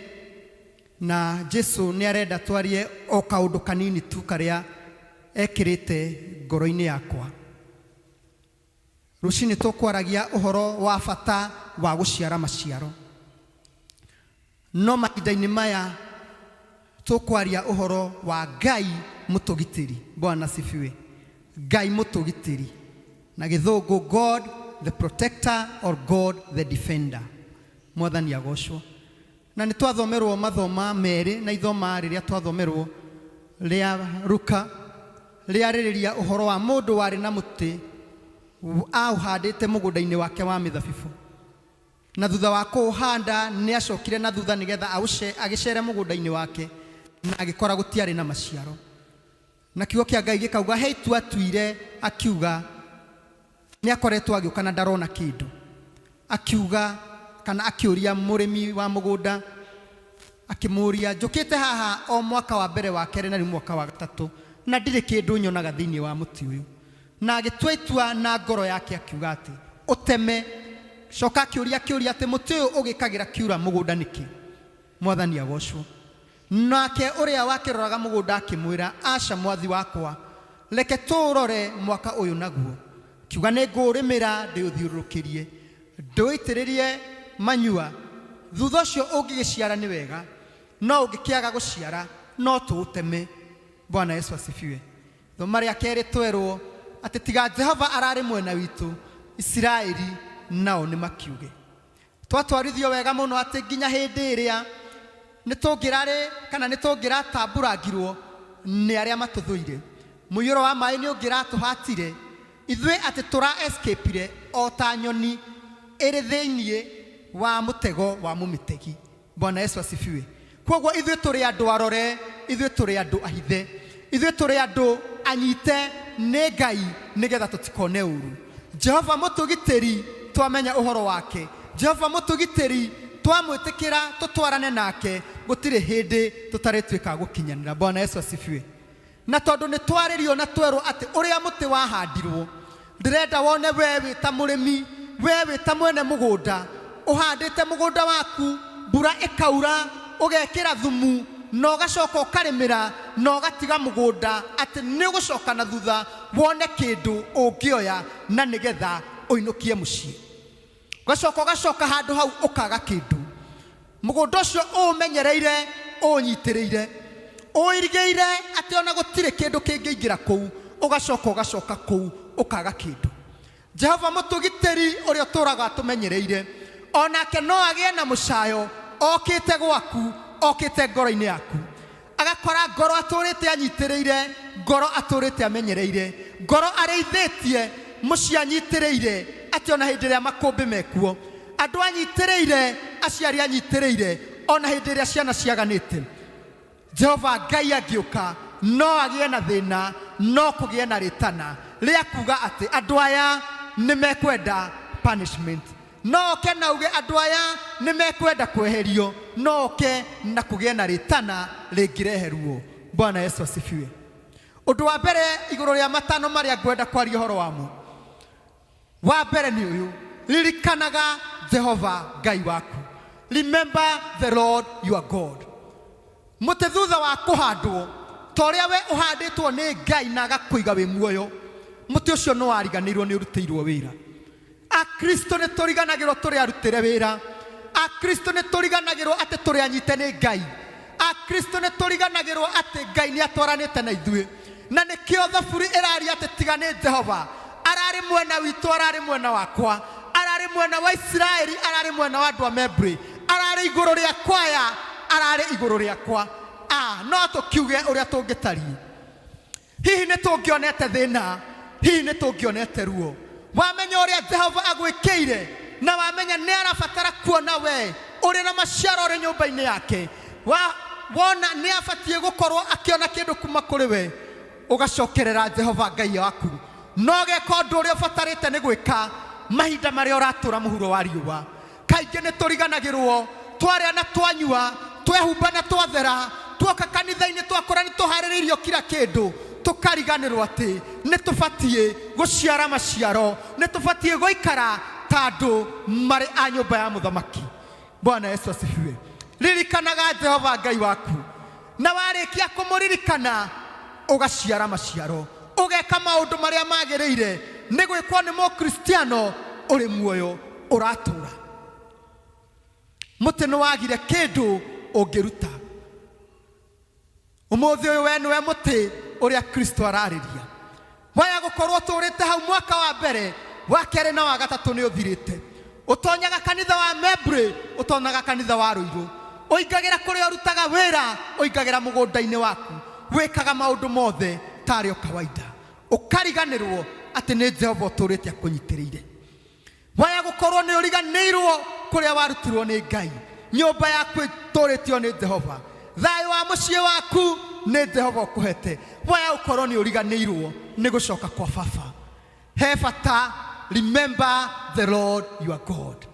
N: na Jesu nĩ arenda twarie o kaũndũ kanini tu karĩa ekĩrĩte ngoro-inĩ yakwa. Rũcinĩ tũkwaragia ũhoro wa bata wa gũciara maciaro. No mahinda-inĩ maya tũkwaria ũhoro wa Ngai mũtũgitĩri. Bwana asifiwe. Ngai mũtũgitĩri. Na gĩthũngũ God the protector or God the defender. Mwathani agocwo. Na nĩ twathomerwo mathoma merĩ, na ithoma rĩrĩa twathomerwo rĩa Luka rĩarĩrĩria ũhoro wa mũndũ warĩ na mũtĩ aũhandĩte mũgũnda-inĩ wake wa mĩthabibũ. Na thutha wa kũũhanda nĩ acokire na thutha nĩgetha agĩcere mũgũnda-inĩ wake, na agĩkora gũtiarĩ na maciaro. Na kiugo kĩa Ngai gĩkauga he itua atuire, akiuga nĩ akoretwo agĩũka na ndarona kĩndũ. Akiuga kana akĩũria mũrĩmi wa mũgũnda, akĩmũũria, njũkĩte haha o mwaka wa mbere, wa kerĩ na rĩu mwaka wa gatatũ, na ndirĩ kĩndũ nyonaga thĩinĩ wa mũtĩ ũyũ. Na agĩtua itua na ngoro yake akiuga atĩ ũteme. Coka akĩũria kĩũria atĩ mũtĩ ũyũ ũgĩkagĩra kiura mũgũnda nĩkĩ? Mwathani agocwo. Nake ũrĩa wakĩroraga mũgũnda akĩmwĩra, aca mwathi wakwa, reke tũũrore mwaka ũyũ naguo. Kiuga nĩ ngũũrĩmĩra ndĩũthiũrũrũkĩrie, ndũitĩrĩrie manyua, thutha ũcio ũngĩgĩciara nĩ wega, no ũngĩkĩaga gũciara no tũũteme. Bwana Yesu asifiwe. Thoma rĩa kerĩ twerwo atĩ tiga Jehova ararĩ mwena witũ, Isiraeli nao nĩ makiuge. Twatwarithio wega mũno atĩ nginya hĩndĩ ĩrĩa nĩ tũngĩrarĩ kana nĩ tũngĩratamburangirwo nĩ arĩa matũthũire, mũiyũro wa maĩ nĩ ũngĩratũhatire ithuĩ atĩ tũra escape-ire o ta nyoni ĩrĩ thĩinĩ wa mũtego wa mũmĩtegi. Bwana Yesu asifiwe. Kwoguo ithuĩ tũrĩ andũ arore, ithuĩ tũrĩ andũ ahithe, ithuĩ tũrĩ andũ anyite nĩ Ngai nĩgetha tũtikone ũru. Jehova mũtũgitĩri twamenya ũhoro wake, Jehova mũtũgitĩri twamwĩtĩkĩra tũtwarane nake, gũtirĩ hĩndĩ tũtarĩtuĩka gũkinyanĩra. Bwana Yesu asifiwe. Na tondũ nĩ twarĩrio na twerwo atĩ ũrĩa mũtĩ wahandirwo, ndĩrenda wone we wĩ ta mũrĩmi, we wĩ ta mwene mũgũnda, ũhandĩte mũgũnda waku, mbura ĩkaura, ũgekĩra thumu, Na ũgacoka ũkarĩmĩra na ũgatiga mũgũnda atĩ nĩ ũgũcoka na thutha wone kĩndũ ũngĩoya na nĩgetha ũinũkie mũciĩ. Ũgacoka ũgacoka handũ hau ũkaga kĩndũ. Mũgũnda ũcio ũũmenyereire, ũũnyitĩrĩire, ũũirigĩire atĩ ona gũtirĩ kĩndũ kĩngĩingĩra kũu, ũgacoka ũgacoka kũu ũkaga kĩndũ. Jehova mũtũgitĩri ũrĩa ũtũũraga atũmenyereire, o nake no agĩe na mũcayo okĩte gwaku, okĩte ngoro-inĩ yaku. Agakora ngoro atũũrĩte anyitĩrĩire, ngoro atũũrĩte amenyereire, ngoro arĩithĩtie, mũciĩ anyitĩrĩire, atĩ ona hĩndĩ ĩrĩa makũmbĩ mekuo. Andũ anyitĩrĩire, aciari anyitĩrĩire, ona hĩndĩ ĩrĩa ciana ciaganĩte. Jehova Ngai angĩũka, no agĩe na thĩna, no kũgĩe na rĩtana rĩa kuga atĩ andũ aya nĩ mekwenda punishment. No oke na auge andũ aya nĩ mekwenda kweherio, no oke na kũgĩe na rĩtana rĩngĩrehe ruo. Bwana Yesu asifiwe. Ũndũ wa mbere igũrũ rĩa matano marĩa ngwenda kwaria ũhoro wamo, wa mbere nĩ ũyũ: ririkanaga Jehova Ngai waku. Remember the Lord your God. Mũtĩ thutha wa kũhandwo, ta ũrĩa we ũhandĩtwo nĩ Ngai na agakũiga wĩ muoyo, mũtĩ ũcio nĩ wariganĩirwo nĩ ũrutĩirwo wĩra. Akristo nĩ tũriganagĩrwo tũrĩ arutĩre wĩra. Akristo nĩ tũriganagĩrwo atĩ tũrĩ anyite nĩ Ngai. Akristo nĩ tũriganagĩrwo atĩ Ngai nĩ atwaranĩte na ithuĩ. Na nĩkĩo Thaburi ĩraria atĩ tiga nĩ Jehova ararĩ mwena witũ, ararĩ mwena wakwa, ararĩ mwena wa Isiraeli, ararĩ mwena wa andũ a Membri, ararĩ igũrũ rĩa kwaya, ararĩ igũrũ rĩakwa. No tũkiuge ũrĩa tũngĩtariĩ. Hihi nĩ tũngĩonete thĩna, hihi nĩ tũngĩonete ruo. Wamenya ũrĩa Jehova agwĩkĩire na wamenya nĩ arabatara kuona we ũrĩ na maciaro ũrĩ nyũmba-inĩ yake, wona nĩ abatiĩ gũkorwo akĩona kĩndũ kuma kũrĩ we, ũgacokerera Jehova Ngai waku na ũgeka ũndũ ũrĩa ũbatarĩte nĩ gwĩka mahinda marĩa ũratũra mũhuro wa riũa. Kaingĩ nĩ tũriganagĩrwo, twarĩa na twanyua, twehumba na twathera, tuoka kanitha-inĩ twakora nĩ tũharĩrĩirio kila kĩndũ, tũkariganĩrwo atĩ nĩ tũbatiĩ gũciara maciaro, nĩ tũbatiĩ gũikara ta andũ marĩ a nyũmba ya mũthamaki. Bwana Yesu asifiwe. Ririkanaga Jehova Ngai waku, na warĩkia kũmũririkana ũgaciara maciaro, ũgeka maũndũ marĩa magĩrĩire nĩ gwĩkwo nĩ Mũkristiano ũrĩ muoyo ũratũũra. Mũtĩ nĩ wagire kĩndũ ũngĩruta. Ũmũthĩ ũyũ we nĩwe mũtĩ ũrĩa Kristo ararĩria. Waya gũkorwo ũtũũrĩte hau mwaka wa mbere, wa kerĩ na wa gatatũ nĩ ũthirĩte. Ũtonyaga kanitha wa Membre, ũtonyaga kanitha wa Rũirũ, ũingagĩra kũrĩa ũrutaga wĩra, ũingagĩra mũgũnda-inĩ waku, wĩkaga maũndũ mothe tarĩ o kawaida. Ũkariganĩrwo atĩ nĩ Jehova ũtũũrĩte akũnyitĩrĩire. Waya gũkorwo nĩ ũriganĩirwo kũrĩa warutirwo nĩ Ngai. Nyũmba yaku ĩtũrĩtio nĩ Jehova. Thayũ wa mũciĩ waku nĩ Jehova ũkũhete. Waya gũkorwo nĩ ũriganĩirwo nĩ gũcoka kwa baba. He bata, remember the Lord your God.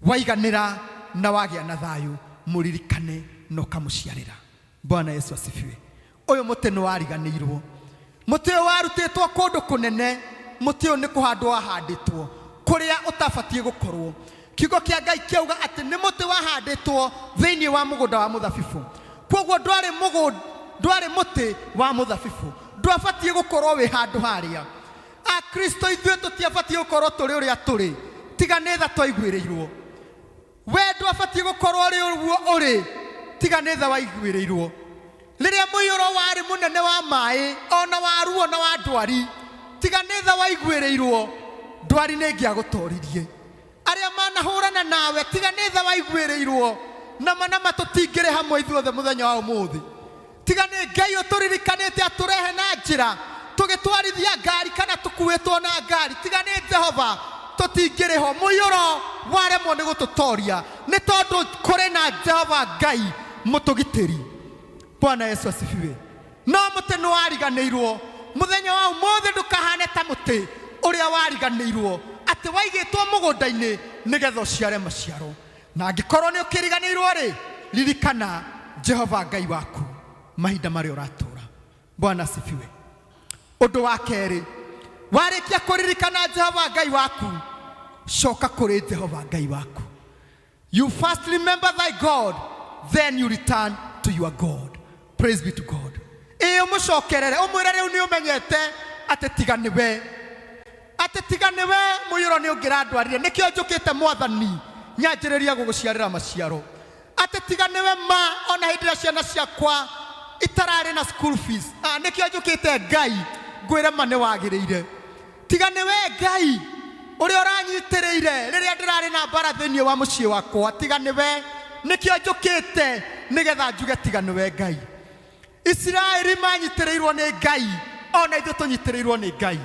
N: Waiganĩra na wagĩa na thayũ, mũririkane na ũkamũciarĩra. Bwana Yesu asifiwe. Ũyũ mũtĩ nĩ wariganĩirwo. Mũtĩ ũyũ warutĩtwo kũndũ kũnene, mũtĩ ũyũ nĩ kũhandwo wahandĩtwo kũrĩa ũtabatiĩ gũkorwo. Kiugo kĩa Ngai kĩauga atĩ nĩ mũtĩ wahandĩtwo thĩinĩ wa mũgũnda wa mũthabibũ. Kwoguo ndwarĩ mũgũnda, ndwarĩ mũtĩ wa mũthabibũ, ndwabatiĩ gũkorwo wĩ handũ harĩa. Akristo ithuĩ tũtiabatiĩ gũkorwo tũrĩ ũrĩa tũrĩ, tiga nĩ tha twaiguĩrĩirwo. We ndwabatiĩ gũkorwo ũrĩ ũguo ũrĩ, tiga nĩ tha waiguĩrĩirwo. Rĩrĩa mũiyũro warĩ mũnene wa maĩ, ona wa ruo na wa ndwari, tiga nĩ tha waiguĩrĩirwo, ndwari nĩ ĩngĩagũtoririe. Arĩa manahũrana nawe, tiga nĩ tha waiguĩrĩirwo, nama nama tũtingĩrĩ hamwe ithuothe mũthenya wa ũmũthĩ. Tiga nĩ Ngai ũtũririkanĩte atũrehe na njĩra, tũgĩtwarithia ngari kana tũkuĩtwo na ngari, tiga nĩ Jehova tũtingĩrĩ ho. Mũiyũro waremwo nĩ gũtũtoria nĩ tondũ kũrĩ na Jehova Ngai mũtũgitĩri. Bwana Yesu asifiwe. No mũtĩ nĩ wariganĩirwo. Mũthenya wa ũmũthĩ ndũkahane ta mũtĩ ũrĩa wariganĩirwo atĩ waigĩtwo mũgũnda-inĩ nĩgetha ũciare maciaro. Na angĩkorwo nĩ ũkĩriganĩirwo rĩ, ririkana Jehova Ngai waku mahinda marĩa ũratũũra. Bwana asifiwe. Ũndũ wa kerĩ, warĩkia kũririkana Jehova Ngai waku, coka kũrĩ Jehova Ngai waku. You first remember thy God, then you return to your God. Praise be to God. Ĩĩ ũmũcokerere ũmwĩre rĩu nĩ ũmenyete atĩ tiga nĩwe, atĩ tiga nĩwe mũiyũro nĩ ũngĩrandwarire, nĩkĩo njũkĩte Mwathani nyanjĩrĩria gũgũciarĩra maciaro. Atĩ tiga nĩwe ma ona hĩndĩ ĩrĩa ciana ciakwa itararĩ na school fees, nĩkĩo njũkĩte Ngai ngwĩre ma nĩ wagĩrĩire. Tiga nĩwe Ngai ũrĩa ũranyitĩrĩire rĩrĩa ndĩrarĩ na mbara thĩinĩ wa mũciĩ wakwa, tiga nĩwe, nĩkĩo njũkĩte nĩgetha njuge tiga nĩwe Ngai. Isiraeli manyitĩrĩirwo nĩ Ngai, ona ithuĩ tũnyitĩrĩirwo nĩ Ngai.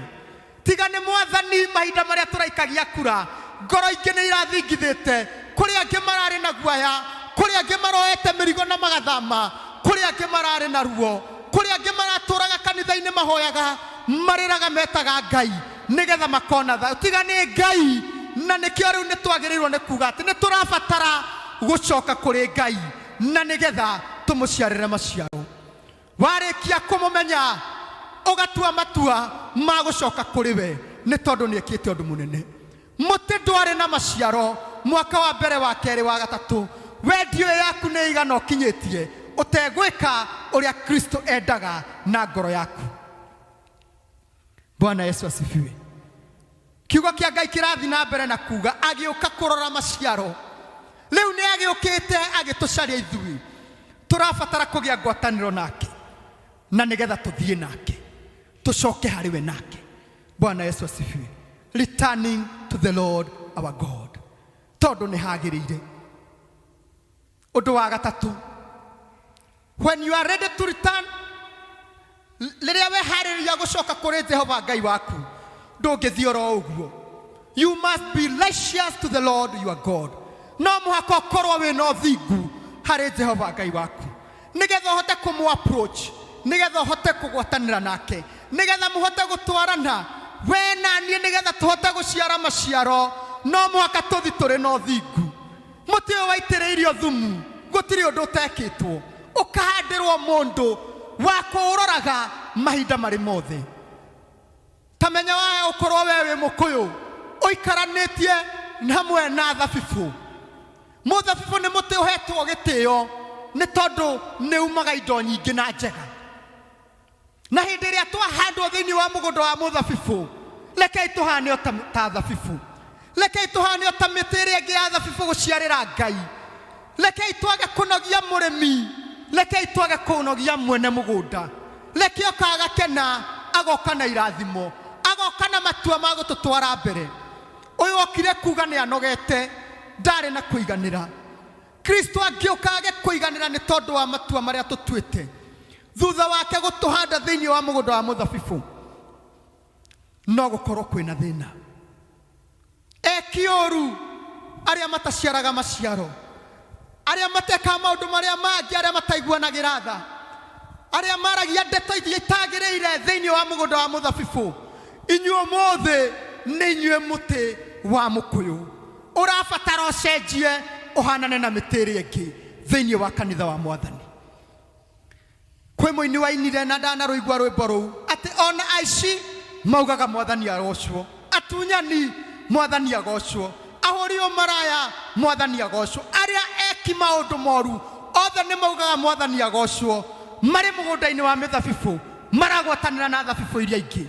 N: Tiga nĩ Mwathani mahinda marĩa tũraikagia kura, ngoro ingĩ nĩ irathingithĩte, kũrĩ angĩ mararĩ na guoya, kũrĩ angĩ maroete mĩrigo na magathama, kũrĩ angĩ mararĩ na ruo, kũrĩ angĩ maratũraga kanitha-inĩ mahoyaga, marĩraga metaga Ngai nĩgetha makona thayũ. Tiga nĩ Ngai. Na nĩkĩo rĩu nĩ twagĩrĩirwo nĩ kuga atĩ nĩ tũrabatara gũcoka kũrĩ Ngai na nĩgetha tũmũciarĩre maciaro. Warĩkia kũmũmenya ũgatua matua ma gũcoka kũrĩ we, nĩ tondũ nĩ ekĩte ũndũ mũnene. Mũtĩ ndwarĩ na maciaro mwaka wa mbere, wa kerĩ, wa gatatũ. We ndiũĩ yaku nĩ igana ũkinyĩtie ũtegwĩka ũrĩa Kristo endaga na ngoro yaku. Bwana Yesu asifiwe. Kiugo kĩa Ngai kĩrathiĩ na mbere na kuga agĩũka kũrora maciaro. Rĩu nĩ agĩũkĩte agĩtũcaria ithuĩ. Tũrabatara kũgĩa ngwatanĩro nake na nĩgetha tũthiĩ nake, tũcoke harĩ we nake. Bwana Yesu asifiwe. Returning to the Lord our God, tondũ nĩ hagĩrĩire. Ũndũ wa gatatũ, when you are ready to return, rĩrĩa weharĩrĩria gũcoka kũrĩ Jehova Ngai waku, ndũngĩthiĩ oro ũguo. You must be righteous to the Lord your God. No mũhaka ũkorwo wĩna ũthingu harĩ Jehova Ngai waku, nĩgetha ũhote kũmũ approach, nĩgetha ũhote kũgwatanĩra nake, nĩgetha mũhote gũtwarana we na niĩ, nĩgetha tũhote gũciara maciaro, no mũhaka tũthi tũrĩ na ũthingu. Mũtĩ ũyũ waitĩrĩirio thumu, gũtirĩ ũndũ ũtekĩtwo, ũkahandĩrwo mũndũ wa kũũroraga mahinda marĩ mothe. Ta menya waya ũkorwo we wĩ mũkũyũ ũikaranĩtie hamwe na thabibũ. Mũthabibũ nĩ mũtĩ ũhetwo gĩtĩo nĩ tondũ nĩ umaga indo nyingĩ na njega. Na hĩndĩ ĩrĩa twahandwo thĩinĩ wa mũgũnda wa mũthabibũ, rekei tũhane o ta thabibũ, rekei tũhane o ta mĩtĩ ĩrĩa ĩngĩ ya thabibũ gũciarĩra Ngai. Rekei twage kũnogia mũrĩmi, rekei twage kũnogia mwene mũgũnda. Reke oka agakena, agoka na irathimo, agoka na matua ma gũtũtwara mbere. Ũyũ okire kuga nĩ anogete, ndarĩ na kũiganĩra. Kristo angĩũka age kũiganĩra nĩ tondũ wa matua marĩa tũtuĩte thutha wake gũtũhanda thĩinĩ wa mũgũnda wa mũthabibũ, no gũkorwo kwĩna thĩna. Eki ũru, arĩa mataciaraga maciaro, arĩa matekaga maũndũ marĩa mangĩ, arĩa mataiguanagĩra tha, arĩa maragia ndeto iria itagĩrĩire thĩinĩ wa mũgũnda wa mũthabibũ, inyuĩ ũmũthĩ nĩ inyuĩ mũtĩ wa mũkũyũ ũrabatara ũcenjie ũhanane na mĩtĩ ĩrĩa ĩngĩ thĩinĩ wa kanitha wa Mwathani. Kwĩ mũini wainire na ndanarũigua rwĩmbo rũu atĩ ona aici maugaga Mwathani agocwo, atunyani Mwathani agocwo, ahũri ũmaraya Mwathani agocwo, arĩa eki maũndũ moru othe nĩ maugaga Mwathani agocwo. Marĩ mũgũnda-inĩ wa mĩthabibũ maragwatanĩra na thabibũ iria ingĩ.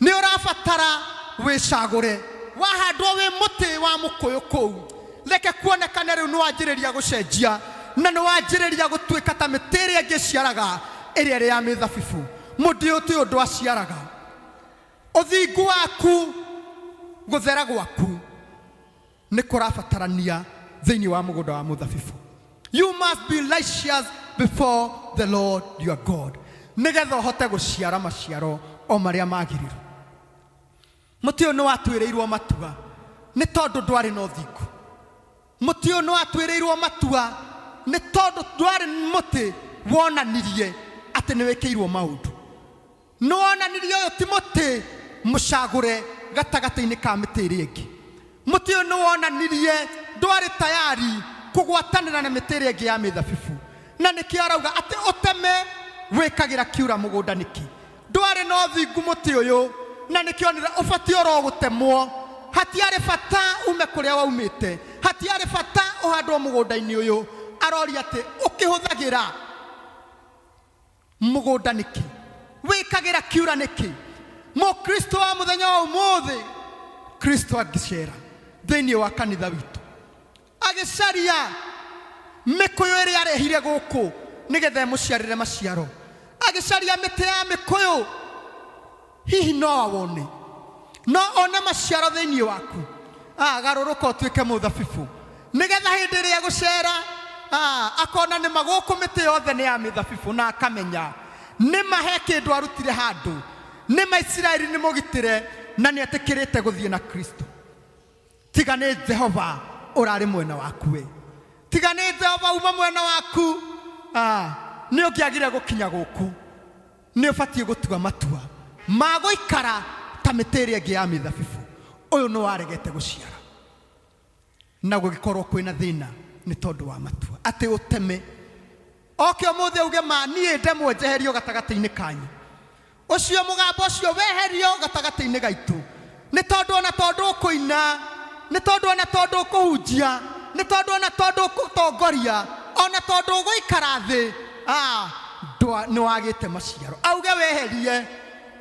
N: Nĩ ũrabatara wĩcagũre. Wahandwo wĩ mũtĩ wa mũkũyũ kũu, reke kuonekane rĩu nĩ wanjĩrĩria gũcenjia na nĩ wanjĩrĩria gũtuĩka ta mĩtĩ ĩrĩa ĩngĩ ĩciaraga ĩrĩa ĩrĩ ya mĩthabibũ. Mũndũ ũyũ ti ũndũ aciaraga. Ũthingu waku, gũthera gwaku nĩ kũrabatarania thĩinĩ wa mũgũnda wa mũthabibũ. You must be righteous before the Lord your God, nĩgetha ũhote gũciara maciaro o marĩa magĩrĩru. Mũtĩ ũyũ nĩ watuĩrĩirwo matua nĩ tondũ ndwarĩ na ũthingu. Mũtĩ ũyũ nĩ watuĩrĩirwo matua nĩ tondũ ndwarĩ mũtĩ wonanirie atĩ nĩ wĩkĩirwo maũndũ. Nĩ wonanirie ũyũ ti mũtĩ mũcagũre gatagatĩ-inĩ ka mĩtĩ ĩrĩa ĩngĩ. Mũtĩ ũyũ nĩ wonanirie ndwarĩ tayari kũgwatanĩra na mĩtĩ ĩrĩa ĩngĩ ya mĩthabibũ. Na nĩkĩo arauga atĩ ũteme wĩkagĩra kiura mũgũnda nĩkĩ. Ndwarĩ na ũthingu mũtĩ ũyũ, na nĩkĩo onire ũbatiĩ oro gũtemwo. Hatiarĩ bata ume kũrĩa waumĩte, hatiarĩ bata ũhandwo mũgũnda-inĩ ũyũ. Aroria atĩ Ũkĩhũthagĩra mũgũnda nĩkĩ? Wĩkagĩra kiura nĩkĩ? Mũkristo wa mũthenya wa ũmũthĩ, Kristo angĩcera thĩinĩ wa kanitha witũ agĩcaria mĩkũyũ ĩrĩa arehire gũkũ nĩgetha ĩmũciarĩre maciaro, agĩcaria mĩtĩ ya mĩkũyũ, hihi no awone, no one maciaro thĩinĩ waku? Garũrũka ũtuĩke mũthabibũ, nĩgetha hĩndĩ ĩrĩa egũcera, akona nĩma gũkũ mĩtĩ yothe nĩ ya mĩthabibũ, na akamenya nĩma he kĩndũ arutire handũ, nĩma Isiraeli nĩ mũgitĩre na nĩ etĩkĩrĩte gũthiĩ na Kristo. Tiga nĩ Jehova ũrarĩ mwena waku we, tiga nĩ Jehova uma mwena waku, nĩ ũngĩagire gũkinya gũkũ. Nĩ ũbatiĩ gũtua matua ma gũikara ta mĩtĩ ĩrĩa ĩngĩ ya mĩthabibũ. Ũyũ nĩ waregete gũciara na gũgĩkorwo kwĩna thĩna nĩ tondũ wa matua atĩ ũteme oke ũmũthĩ auge ma niĩ ndemwo njeherio gatagatĩ-inĩ kanyu, ũcio mũgambo ũcio weherio gatagatĩ-inĩ gaitũ, nĩ tondũ ona tondũ ũkũina, nĩ tondũ ona tondũ ũkũhunjia, nĩ tondũ ona tondũ ũkũtongoria, ona tondũ ũgũikara thĩ, nĩ wagĩte maciaro. Auge weherie,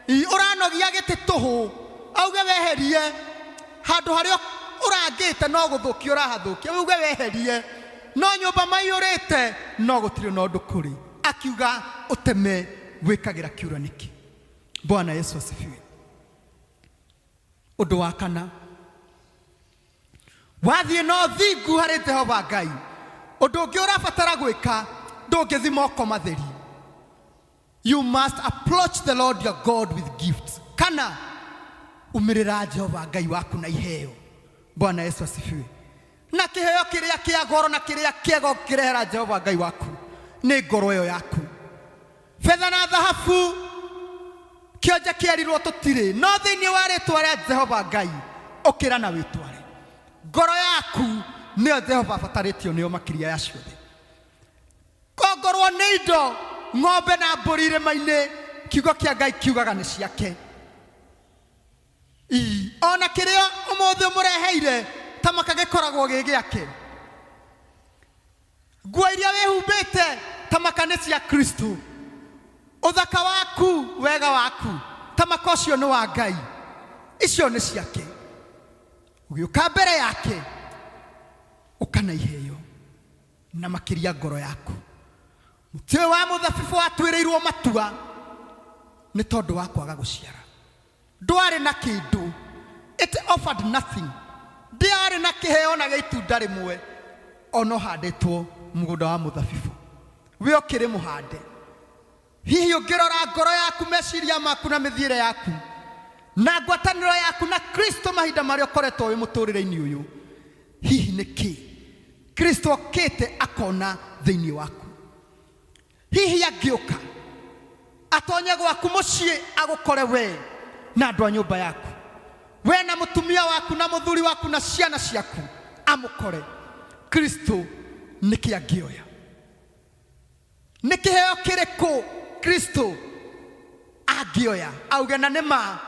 N: ũranogia gĩtĩ tũhũ, auge weherie handũ harĩa ũrangĩte no gũthũkia ũrahathũkia, auge weherie no nyũmba maiyũrĩte no gũtirĩ na ũndũ kũrĩ, akiuga ũteme wĩkagĩra kiura nĩkĩ? Bwana Yesu asifiwe. Ũndũ wa kana, wathiĩ na ũthingu harĩ Jehova Ngai, ũndũ ũngĩ ũrabatara gwĩka, ndũngĩthi moko matheri. You must approach the Lord your God with gifts. Kana umĩrĩra Jehova Ngai waku na iheo. Bwana Yesu asifiwe. Na kĩheo kĩrĩa kĩa goro na kĩrĩa kĩega ũngĩrehera Jehova Ngai waku nĩ ngoro ĩyo yaku. Betha na thahabu kĩonje kĩerirwo tũtirĩ, no thĩinĩ wa rĩtwa rĩa Jehova Ngai ũkĩra na wĩtware. Ngoro yaku nĩyo Jehova abatarĩtio nĩyo makĩria ya ciothe. Kongorwo nĩ indo, ng'ombe na mbũri irĩma-inĩ, kiugo kĩa Ngai kiugaga nĩ ciake. Ona kĩrĩa ũmũthĩ ũmũreheire ta maka gĩkoragwo gĩ gĩake. Nguo iria wĩhumbĩte ta maka nĩ cia Kristo. Ũthaka waku, wega waku, ta maka ũcio nĩ wa Ngai. Icio nĩ ciake. Ũgĩũka mbere yake ũkana iheo na makĩria ngoro yaku. Mũtĩ ũyũ wa mũthabibũ watuĩrĩirwo matua nĩ tondũ wa kwaga gũciara. Ndwarĩ na kĩndũ, it offered nothing. Ndĩarĩ na kĩheo na gĩa itunda rĩmwe, ona ũhandĩtwo mũgũnda wa mũthabibũ. We ũkĩrĩ mũhande. Hihi ũngĩrora ngoro yaku, meciria maku na mĩthiĩre yaku na ngwatanĩro yaku na Kristo mahinda marĩa ũkoretwo wĩ mũtũrĩre-inĩ ũyũ, hihi nĩ kĩ Kristo okĩte akona thĩinĩ waku? Hihi angĩũka atonye gwaku mũciĩ agũkore we na andũ a nyũmba yaku, we na mũtumia waku na mũthuri waku na ciana ciaku, amũkore Kristo nĩkĩ angĩoya? Nĩ kĩheo kĩrĩkũ Kristo angĩoya auge na nĩ ma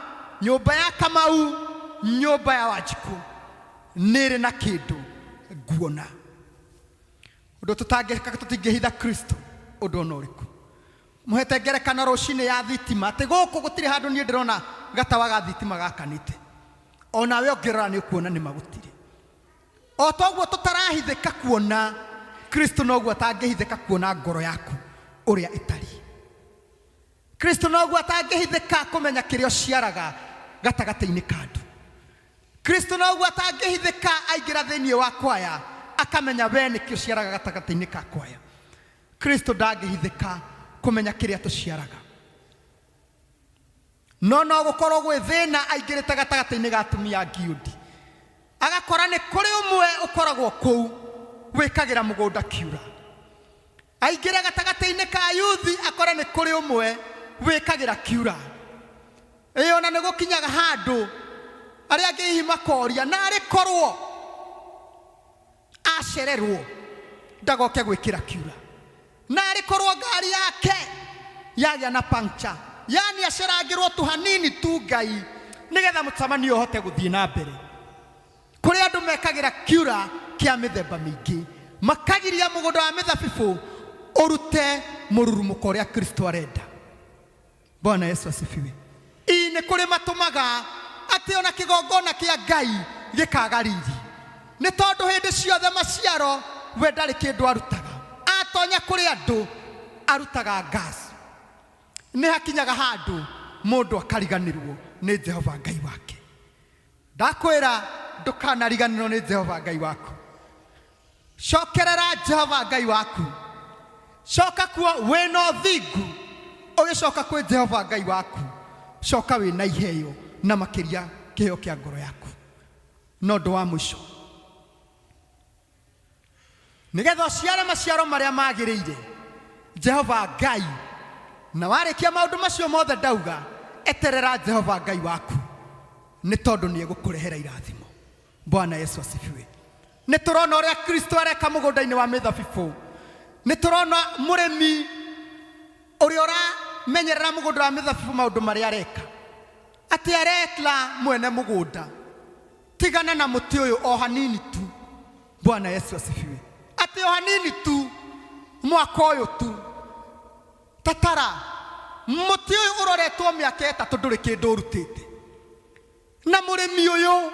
N: nyũmba ya Kamau, nyũmba ya Wanjikũ nĩ ĩrĩ na kĩndũ nguona? Ũndũ tũtangĩka, tũtingĩhitha Kristo ũndũ ona ũrĩkũ. Mũhete ngerekano rũcinĩ ya thitima, atĩ gũkũ gũtirĩ handũ niĩ ndĩrona gatawa ga thitima gakanĩte. Onawe ũngĩrora nĩ ũkuona nĩ ma gũtirĩ. O toguo tũtarahithĩka kuona Kristo, noguo atangĩhithĩka kuona ngoro yaku ũrĩa ĩtariĩ. Kristo noguo atangĩhithĩka kũmenya kĩrĩa ũciaraga gatagatĩ-inĩ ka andũ. Kristo noguo atangĩhithĩka aingĩra thĩinĩ wa kwaya akamenya we nĩkĩ ũciaraga gatagatĩ-inĩ ka kwaya. Kristo ndangĩhithĩka kũmenya kĩrĩa tũciaraga. No no gũkorwo gwĩ thĩna aingĩrĩte gatagatĩ-inĩ ga atumia a Ngiundi, agakora nĩ kũrĩ ũmwe ũkoragwo kũu wĩkagĩra mũgũnda kiura. Aingĩre gatagatĩ-inĩ ka yuthi akore nĩ kũrĩ ũmwe wĩkagĩra kiura. Ĩĩ ona nĩ gũkinyaga handũ arĩa angĩ hihi makoria, na arĩ korwo acererwo ndagoke gwĩkĩra kiura, na arĩ korwo ngari yake yagĩa na puncture, yani acerangĩrwo tu hanini tu Ngai, nĩgetha mũcemanio ũhote gũthiĩ na mbere. Kũrĩ andũ mekagĩra kiura kĩa mĩthemba mĩingĩ, makagiria mũgũnda wa mĩthabibũ Ũrute mũrurumũko ũrĩa Kristo arenda. Bwana Yesu asifiwe. Ii nĩ kũrĩ matũmaga atĩ ona kĩgongona kĩa Ngai gĩkaga riri, nĩ tondũ hĩndĩ ciothe maciaro we ndarĩ kĩndũ arutaga. Atonya kũrĩ andũ arutaga gas. Nĩ hakinyaga handũ mũndũ akariganĩrwo nĩ Jehova Ngai wake. Ndakwĩra ndũkanariganĩrwo nĩ Jehova Ngai waku. Cokerera Jehova Ngai waku. Coka kuo wĩna ũthingu. Ũgĩcoka kwĩ Jehova Ngai waku, coka wĩna iheo na makĩria kĩheo kĩa ngoro yaku. Na ũndũ wa mũico, nĩgetha ũciare maciaro marĩa magĩrĩire Jehova Ngai, na warĩkia maũndũ macio mothe ndauga, eterera Jehova Ngai waku, nĩ tondũ nĩ egũkũrehera irathimo. Bwana Yesu asifiwe. Nĩ tũrona ũrĩa Kristo areka mũgũnda-inĩ wa mĩthabibũ. Nĩ tũrona mũrĩmi ũrĩa ũramenyerera mũgũnda wa mĩthabibũ maũndũ marĩa areka. Atĩ aretla mwene mũgũnda, tigana na mũtĩ ũyũ o hanini tu. Bwana Yesu asifiwe. Atĩ o hanini tu, mwaka ũyũ tu. Tatara, mũtĩ ũyũ ũroretwo mĩaka ĩtatũ ndũrĩ kĩndũ ũrutĩte. Na mũrĩmi ũyũ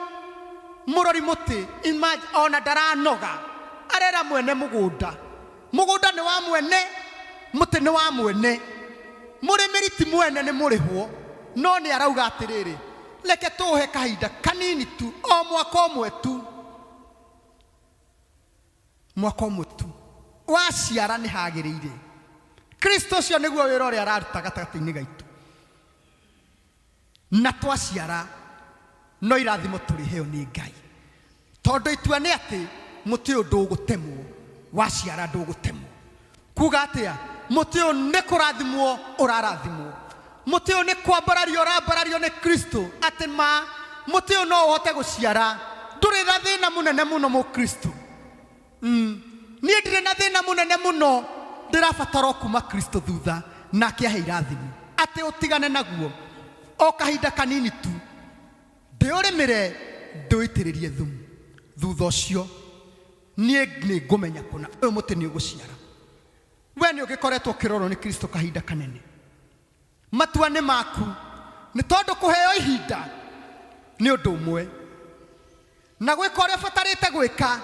N: mũrori mũtĩ, imagine, ona ndaranoga, arera mwene mũgũnda. Mũgũnda nĩ wa mwene, mũtĩ nĩ wa mwene. Mũrĩmĩri ti mwene, nĩ mũrĩhwo. No nĩ arauga atĩrĩrĩ, reke tũũhe kahinda kanini tu, o mwaka ũmwe tu. Mwaka ũmwe tu. Waciara nĩ hagĩrĩire. Kristo ũcio nĩguo wĩra ũrĩa araruta gatagatĩ-inĩ gaitũ. Na twaciara no irathimo tũrĩheo nĩ Ngai, tondũ itua nĩ atĩ mũtĩ ũyũ ndũgũtemwo, waciara ndũgũtemwo. Kuga atĩa? Mũtĩ ũyũ nĩ kũrathimwo ũrarathimwo, mũtĩ ũyũ nĩ kwambarario ũrambarario nĩ Kristo, atĩ ma mũtĩ ũyũ no ũhote gũciara. Ndũrĩ na thĩna mũnene mũno Mũkristo. Niĩ ndirĩ na thĩna mũnene mũno, ndĩrabatara o kuma Kristo thutha nake ahe irathimo, atĩ ũtigane naguo o kahinda kanini tu, ndĩũrĩmĩre, ndĩũitĩrĩrie thumu, thutha ũcio niĩ nĩ ngũmenya kũna ũyũ mũtĩ nĩ ũgũciara. We nĩ ũgĩkoretwo ũkĩrorwo nĩ Kristo kahinda kanene. Matua nĩ maku, nĩ tondũ kũheo ihinda nĩ ũndũ ũmwe, na gwĩka ũrĩa ũbatarĩte gwĩka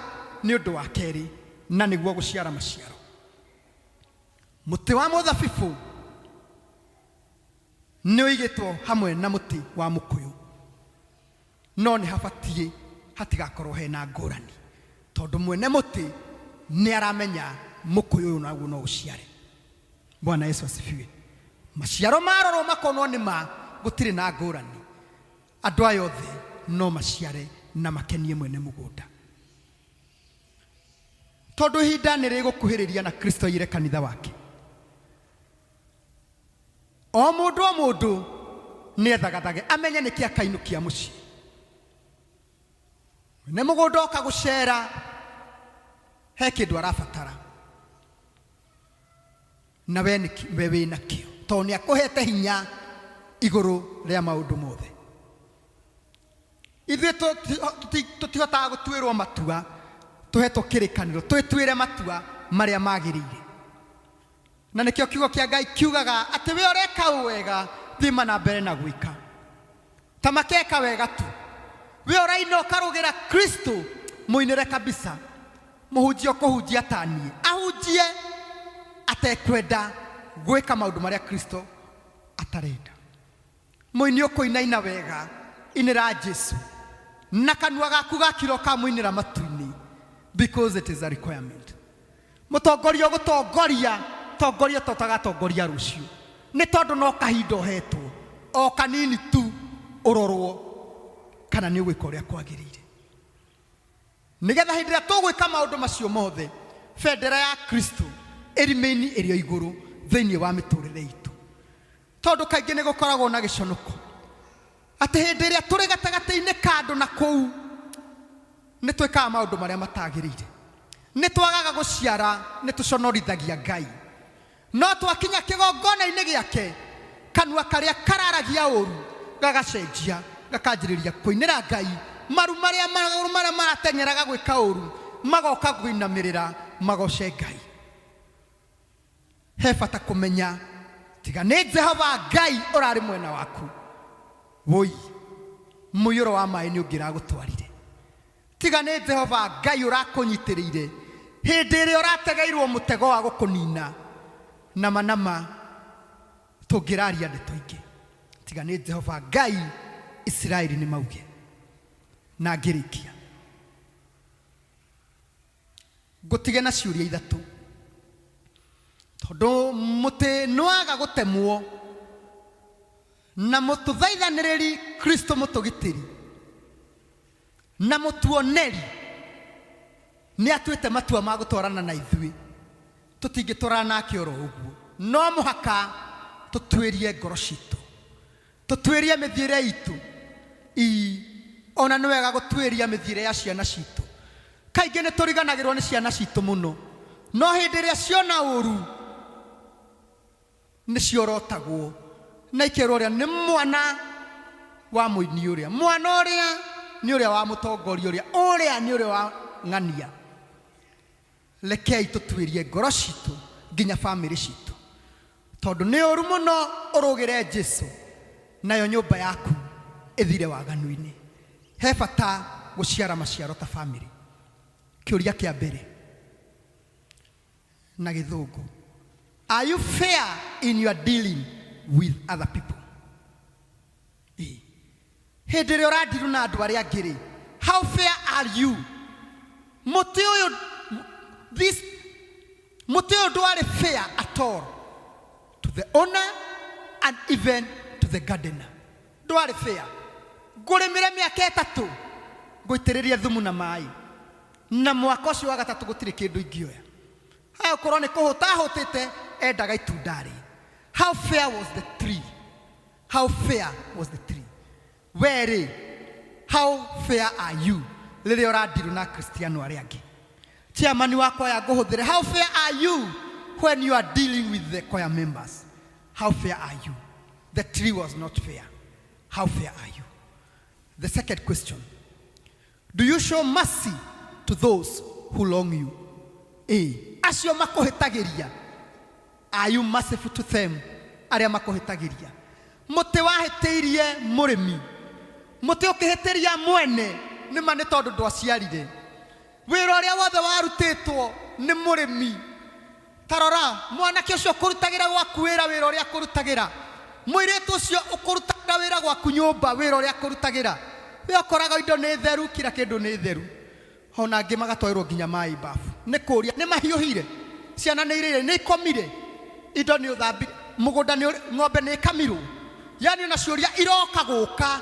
N: nĩ ũndũ wa kerĩ, na nĩguo gũciara maciaro. Mũtĩ wa mũthabibũ nĩ ũigĩtwo hamwe na mũtĩ wa mũkũyũ, no nĩ habatiĩ hatigakorwo hena ngũrani, tondũ mwene mũtĩ nĩ aramenya mũkũyũ ũyũ naguo no ũciare. Bwana Yesu asifiwe. Maciaro marorwo makonwo nĩ ma, gũtirĩ na ngũrani. Andũ aya othe no maciare na makenie mwene mũgũnda, tondũ ihinda nĩ rĩgũkuhĩrĩria na Kristo aiyĩre kanitha wake. O mũndũ o mũndũ nĩ ethagathage amenye nĩkĩ akainũkia mũciĩ. Mwene mũgũnda oka gũcera, he kĩndũ arabatara, na we we wĩ nakĩo, tondũ nĩ akũhete hinya igũrũ rĩa maũndũ mothe. Ithuĩ tũtihotaga gũtuĩrwo matua, tũhetwo kĩrĩkanĩro twĩtuĩre matua marĩa magĩrĩire. Na nĩkĩo kiugo kĩa Ngai kiugaga atĩ we ũreka ũũ wega, thiĩ na mbere na gwĩka. Ta makeka wega tu. We ũraina ũkarũgĩra Kristo, mũinĩre kabisa. Mũhunjia ũkũhunjia ta niĩ, ahunjie atekwenda gwĩka maũndũ marĩa Kristo atarenda. Mũini ũkũinaina wega, inĩra Jesu na kanua gaku gakira ũkamũinĩra matu-inĩ, because it is a requirement. Mũtongoria ũgũtongoria, tongoria ta ũtagatongoria rũciũ, nĩ tondũ no kahinda ũhetwo o kanini tu ũrorwo kana nĩ ũgwĩka ũrĩa kwagĩrĩire, nĩgetha hĩndĩ ĩrĩa tũgwĩka maũndũ macio mothe, bendera ya Kristo ĩrĩmĩini ĩrĩ o igũrũ thĩinĩ wa mĩtũrĩre itũ. Tondũ kaingĩ nĩ gũkoragwo na gĩconoko atĩ hĩndĩ ĩrĩa tũrĩ gatagatĩ-inĩ ka andũ na kũu nĩ twĩkaga maũndũ marĩa matagĩrĩire, nĩ twagaga gũciara, nĩ tũconorithagia Ngai. No twakinya kĩgongona-inĩ gĩake, kanua karĩa kararagia ũru gagacenjia, gakanjĩrĩria kũinĩra Ngai. Maru marĩa magũrũ marĩa marateng'eraga gwĩka ũru magoka kũinamĩrĩra magoce Ngai. He bata kũmenya tiga nĩ Jehova Ngai ũrarĩ mwena waku, woi mũiyũro wa maĩ nĩ ũngĩragũtwarire. Tiga nĩ Jehova Ngai ũrakũnyitĩrĩire hĩndĩ ĩrĩa ũrategeirwo mũtego wa gũkũnina, nama nama tũngĩraria ndeto ingĩ. Tiga nĩ Jehova Ngai, Isiraeli nĩ mauge. Na ngĩrĩkia ngũtige na ciũria ithatũ, tondũ mũtĩ nĩwaga gũtemwo na mũtũthaithanĩrĩri Kristo mũtũgitĩri na mũtuoneri nĩ atuĩte matua ma gũtwarana na ithuĩ, tũtingĩtwarana nake oro ũguo. No mũhaka tũtuĩrie ngoro citũ, tũtuĩrie mĩthiĩre itũ. Ii, ona nĩ wega gũtuĩria mĩthiĩre ya ciana citũ. Kaingĩ nĩ tũriganagĩrwo nĩ ciana citũ mũno, no hĩndĩ ĩrĩa ciona ũru nĩ ciorotagwo na ikerwo ũrĩa nĩ mwana wa mũini, ũrĩa mwana ũrĩa nĩ ũrĩa wa mũtongoria, ũrĩa ũrĩa nĩ ũrĩa wa ng'ania. Rekei tũtuĩrie ngoro citũ nginya bamĩrĩ citũ, tondũ nĩ ũru mũno ũrũgĩre Jesu nayo nyũmba yaku ĩthire waganu-inĩ. He bata gũciara maciaro ta bamĩrĩ. Kĩũria kĩa mbere na Gĩthũngũ, are you fair in your dealing with other people? Hĩndĩ ĩrĩa ũrandiru na andũ arĩa angĩ rĩ, how fair are you? Mũtĩ ũyũ, this mũtĩ ũyũ ndwarĩ fair at all to the owner and even to the gardener. Ndwarĩ fair. Ngũrĩmĩre mĩaka 3, ngũitĩrĩrie thumu na maĩ, na mwaka ũcio wa gatatũ gũtirĩ kĩndũ ingĩoya. Haya, ũkorwo nĩ kũhũta ahũtĩte, endaga itunda rĩ. How fair was the tree? How fair was the tree? We rĩ, how fair are you rĩrĩa ũrandirwo na Kristiano arĩa angĩ? Chairman wa kwaya ngũhũthĩre, how fair are you when you are dealing with the choir members? How fair are you? The tree was not fair. How fair are you? The second question, do you show mercy to those who wrong you? Acio makũhĩtagĩria, are you merciful to them? Arĩa makũhĩtagĩria. Mũtĩ wahĩtĩirie mũrĩmi, mũtĩ ũkĩhĩtĩria mwene, nĩma nĩ tondũ ndwaciarire. Wĩra ũrĩa wothe warutĩtwo nĩ mũrĩmi, ta rora mwanake ũcio ũkũrutagĩra gwaku wĩra, wĩra ũrĩa akũrutagĩra, mũirĩtu ũcio ũkũrutagĩra wĩra gwaku nyũmba, wĩra ũrĩa akũrutagĩra, we ũkoraga indo nĩ theru, kila kĩndũ nĩ theru, ona angĩ magatwarĩrwo nginya maĩ bafu. Nĩ kũria nĩ mahiũhire, ciana nĩ irĩire, nĩ ikomire, indo nĩ ũthambire, mũgũnda nĩ ng'ombe nĩ ĩkamirwo. Yani ona ciũria iroka gũka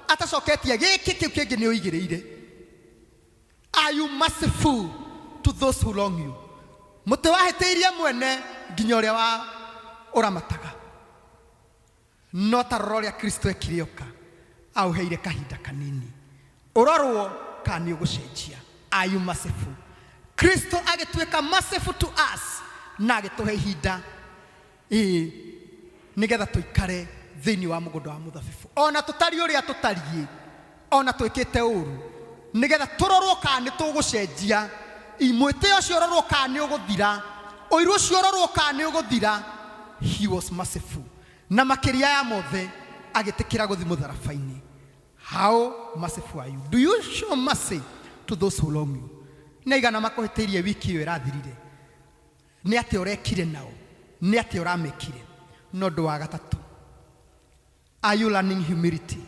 N: atacoketie gĩkĩ kĩu kĩngĩ nĩ ũigĩrĩire. Are you merciful to those who wrong you? Mũtĩ wahĩtĩirie mwene nginya ũrĩa wa ũramataga. No ta rora ũrĩa Kristo ekire oka, aũheire kahinda kanini ũrorwo kana nĩ ũgũcenjia. Are you merciful? Kristo agĩtuĩka merciful to us na agĩtũhe ihinda ĩĩ nĩgetha tũikare thĩinĩ wa mũgũnda wa mũthabibũ, ona tũtariĩ ũrĩa tũtariĩ, ona twĩkĩte ũru, nĩgetha tũrorwo kana nĩ tũgũcenjia. Mwĩtĩo ũcio ũrorwo kana nĩ ũgũthira, ũiru ũcio ũrorwo kana nĩ ũgũthira. He was merciful, na makĩria ya mothe agĩtĩkĩra gũthiĩ mũtharaba-inĩ. How merciful are you? Do you show mercy to those who wrong you? Nĩ aigana makũhĩtĩirie wiki ĩyo ĩrathirire? Nĩ atĩa ũrekire nao? Nĩ atĩa ũramekire? No ũndũ wa gatatũ, are you learning humility?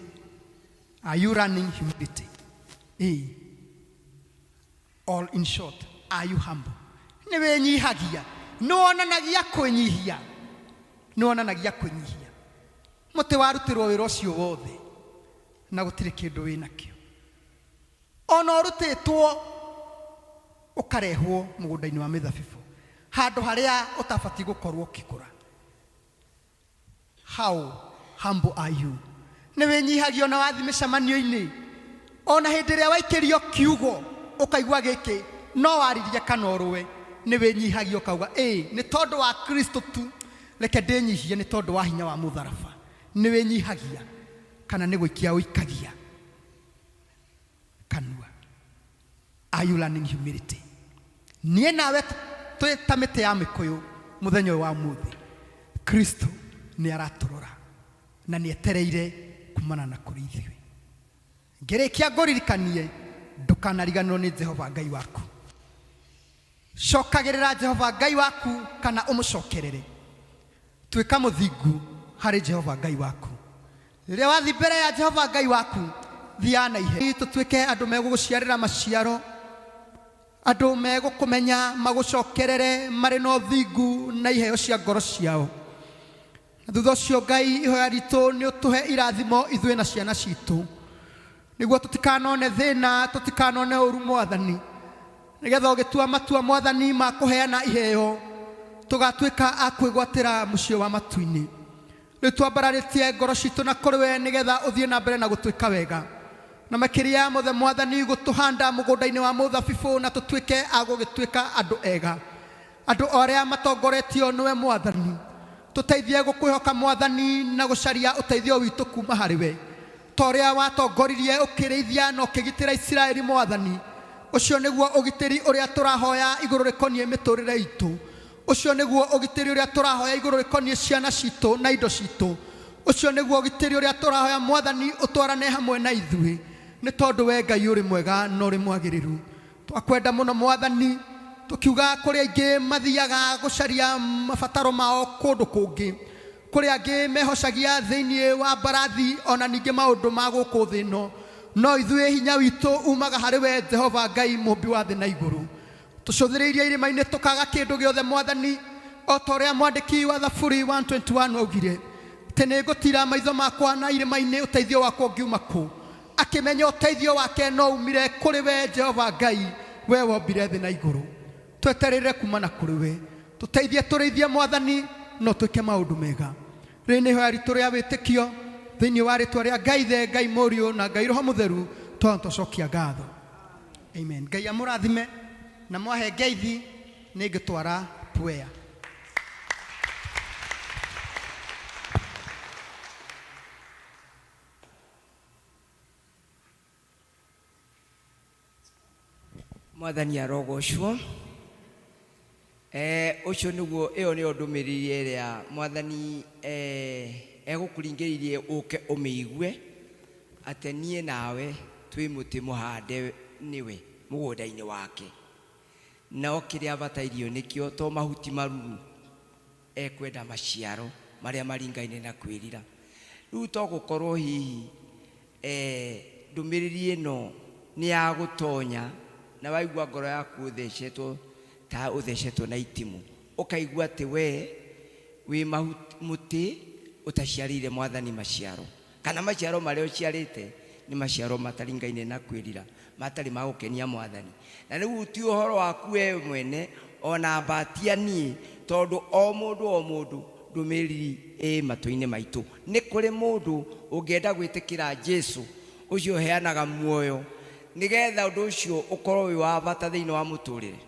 N: Are you learning humility? All in short, are you humble? Nĩ wĩnyihagia, nĩ wonanagia kwĩnyihia, nĩ wonanagia kwĩnyihia. Mũtĩ warutĩrwo wĩra ũcio wothe na gũtirĩ kĩndũ wĩnakĩo, ona ũrutĩtwo ũkarehwo mũgũnda-inĩ wa mĩthabibũ, handũ harĩa ũtabatiĩ gũkorwo ũkĩkũra. How humble are you? Nĩ wĩnyihagia ona wathiĩ mĩcemanio-inĩ, ona hĩndĩ ĩrĩa waikĩrio kiugo ũkaigua gĩkĩ no waririe kana ũrũe, nĩ wĩnyihagia ũkauga ĩ nĩ tondũ wa Kristo tu, reke ndĩnyihie nĩ tondũ wa hinya wa mũtharaba. Nĩ wĩnyihagia kana nĩ gũikia ũikagia kanua? Are you learning humility? Niĩ nawe twĩ ta mĩtĩ ya mĩkũyũ, Mũthenya ũyũ wa mũthĩ Kristo nĩ aratũrora na nĩ etereire kumana na kũrĩ ithuĩ. Ngĩrĩkia ngũririkanie, ndũkanariganĩrwo nĩ Jehova Ngai waku. Cokagĩrĩra Jehova Ngai waku kana ũmũcokerere. Tuĩka mũthingu harĩ Jehova Ngai waku. Rĩrĩa wathiĩ mbere ya Jehova Ngai waku, thiaga na ihenya. Tũtuĩke andũ megũgũciarĩra maciaro, andũ megũkũmenya magũcokerere marĩ na ũthingu na iheo cia ngoro ciao. Na thutha ũcio Ngai, ihoya ritũ nĩ ũtũhe irathimo ithuĩ na ciana citũ, nĩguo tũtikanone thĩna, tũtikanone ũru Mwathani, nĩgetha ũgĩtua matua Mwathani ma kũheana iheo, tũgatuĩka a kwĩgwatĩra mũciĩ wa matu-inĩ. Rĩu twambararĩtie ngoro citũ na kũrĩ we, nĩgetha ũthiĩ na mbere na gũtwĩka wega, na makĩria ya mothe Mwathani, gũtũhanda mũgũnda-inĩ wa mũthabibũ, na tũtuĩke a gũgĩtuĩka andũ ega, andũ o arĩa matongoretio nĩwe Mwathani. Tũteithie gũkwĩhoka Mwathani na gũcaria ũteithio witũ kuma harĩ we, ta ũrĩa watongoririe ũkĩrĩithia na ũkĩgitĩra Isiraeli Mwathani. Ũcio nĩguo ũgitĩri ũrĩa tũrahoya igũrũ rĩkoniĩ mĩtũrĩre itũ. Ũcio nĩguo ũgitĩri ũrĩa tũrahoya igũrũ rĩkoniĩ ciana citũ na indo citũ. Ũcio nĩguo ũgitĩri ũrĩa tũrahoya Mwathani ũtwarane hamwe na ithuĩ, nĩ tondũ we Ngai ũrĩ mwega na ũrĩ mwagĩrĩru. Twakwenda mũno Mwathani, tũkiuga kũrĩ aingĩ mathiaga gũcaria mabataro mao kũndũ kũngĩ, kũrĩ angĩ mehocagia thĩinĩ wa mbarathi ona ningĩ maũndũ ma gũkũ thĩ ĩno, no ithuĩ hinya witũ umaga harĩ we Jehova Ngai, mũmbi wa thĩ na igũrũ. Tũcũthĩrĩirie irĩma-inĩ tũkaga kĩndũ gĩothe Mwathani, o ta ũrĩa mwandĩki wa Thaburi 121 augire atĩ nĩ ngũtira maitho makwa na irĩma-inĩ, ũteithio wakwa ũngiuma kũ? Akĩmenya ũteithio wake no umire kũrĩ we Jehova Ngai, we wombire thĩ na igũrũ. Tweterere kumana kũrĩ we, tũteithie tũrĩithie Mwathani, no twĩke maũndũ mega. Rĩrĩ nĩ ihoya ritũ rĩa wĩtĩkio thĩinĩ wa rĩtwa rĩa Ngai Ithe, Ngai Mũriũ na Ngai Roho Mũtheru, twana twacokia ngatho. Amen. Ngai amũrathime na mwahe ngeithi nĩ ngĩtwara prayer.
A: Mwathani arogocwo. Ũcio nĩguo, ĩyo nĩyo ndũmĩrĩri ĩrĩa Mwathani egũkũringĩrĩirie ũke ũmĩigue, atĩ niĩ nawe twĩ mũtĩ mũhande nĩwe mũgũnda-inĩ wake, no kĩrĩa abatairio nĩkĩo to mahuti maruru, ekwenda maciaro marĩa maringaine na kwĩrira. Rĩu to gũkorwo hihi ndũmĩrĩri ĩno nĩ ya gũtonya na waigua ngoro yaku ũthecetwo ta ũthecetwo na itimũ, ũkaigua atĩ we wĩ mũtĩ ũtaciarĩire Mwathani maciaro, kana maciaro marĩa ũciarĩte nĩ maciaro mataringaine na kwĩrira, matarĩ ma gũkenia Mwathani. Na rĩu ti ũhoro waku we mwene ona mbatia niĩ, tondũ o mũndũ o mũndũ ndũmĩrĩri ĩ matũ-inĩ maitũ. Nĩ kũrĩ mũndũ ũngĩenda gwĩtĩkĩra Jesu ũcio ũheanaga muoyo, nĩgetha ũndũ ũcio ũkorwo wĩ wa bata thĩinĩ wa mũtũrĩre.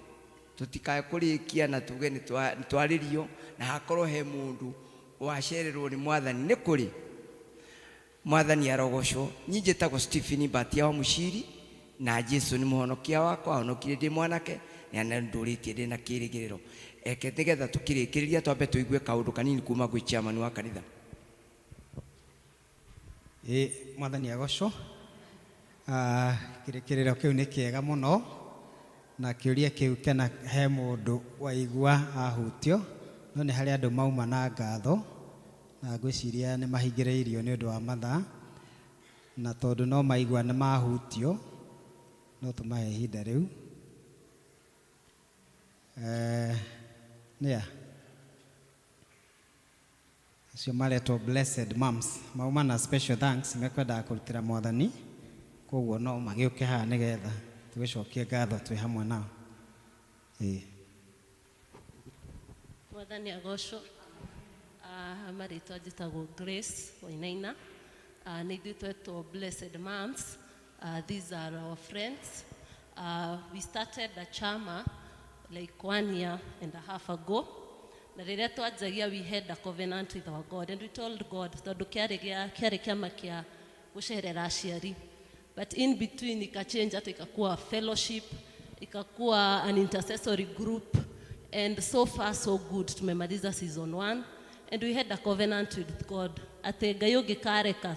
A: Tũtikae kũrĩkia na tuge nĩ twarĩrio na hakorwo he mũndũ wacererwo nĩ Mwathani. Nĩ kũrĩ Mwathani arogocwo. Niĩ njĩtagwo Stephen Mbatia wa Mũciri, na Jesu nĩ mũhonokia wakwa, ahonokirie ndĩ mwanake na nĩandũrĩtie ndĩ na kĩĩrĩgĩrĩro. Eke nĩgetha tũkĩrĩkĩrĩria twambe tũigue kaũndũ kanini kuma gwĩ chairman wa kanitha.
K: Ĩ Mwathani agocwo. Kĩrĩkĩrĩro kĩu nĩ kĩega mũno, na kĩũria kĩu kena he mũndũ waigua ahutio, no nĩ harĩ andũ mauma na ngatho, na ngwĩciria nĩ mahingĩrĩirio nĩ ũndũ wa mathaa, na tondũ no maigua nĩ mahutio, no tũmahe ihinda rĩu. Nĩa acio maretwo Blessed Moms mauma na special thanks mekwendaga kũrutĩra Mwathani, koguo no magĩũke haha nĩgetha tũgĩcokie ngatho twĩ hamwe nao. Ĩĩ.
O: Mwathani agocwo. Marĩtwa njĩtagwo Grace Wainaina. Nĩ ithuĩ twetwo Blessed Moms. These are our friends. We started a chama like 1 year and a half ago. Na rĩrĩa twanjagia, we had a covenant with our God, and we told God, tondũ kĩarĩ kĩarĩ kĩama kĩa gũcerera aciari, but in between ikachange hata ikakuwa fellowship, ikakuwa an intercessory group. And so far so good, tumemaliza season 1 and we had a covenant with God atĩ Ngai ũngĩkareka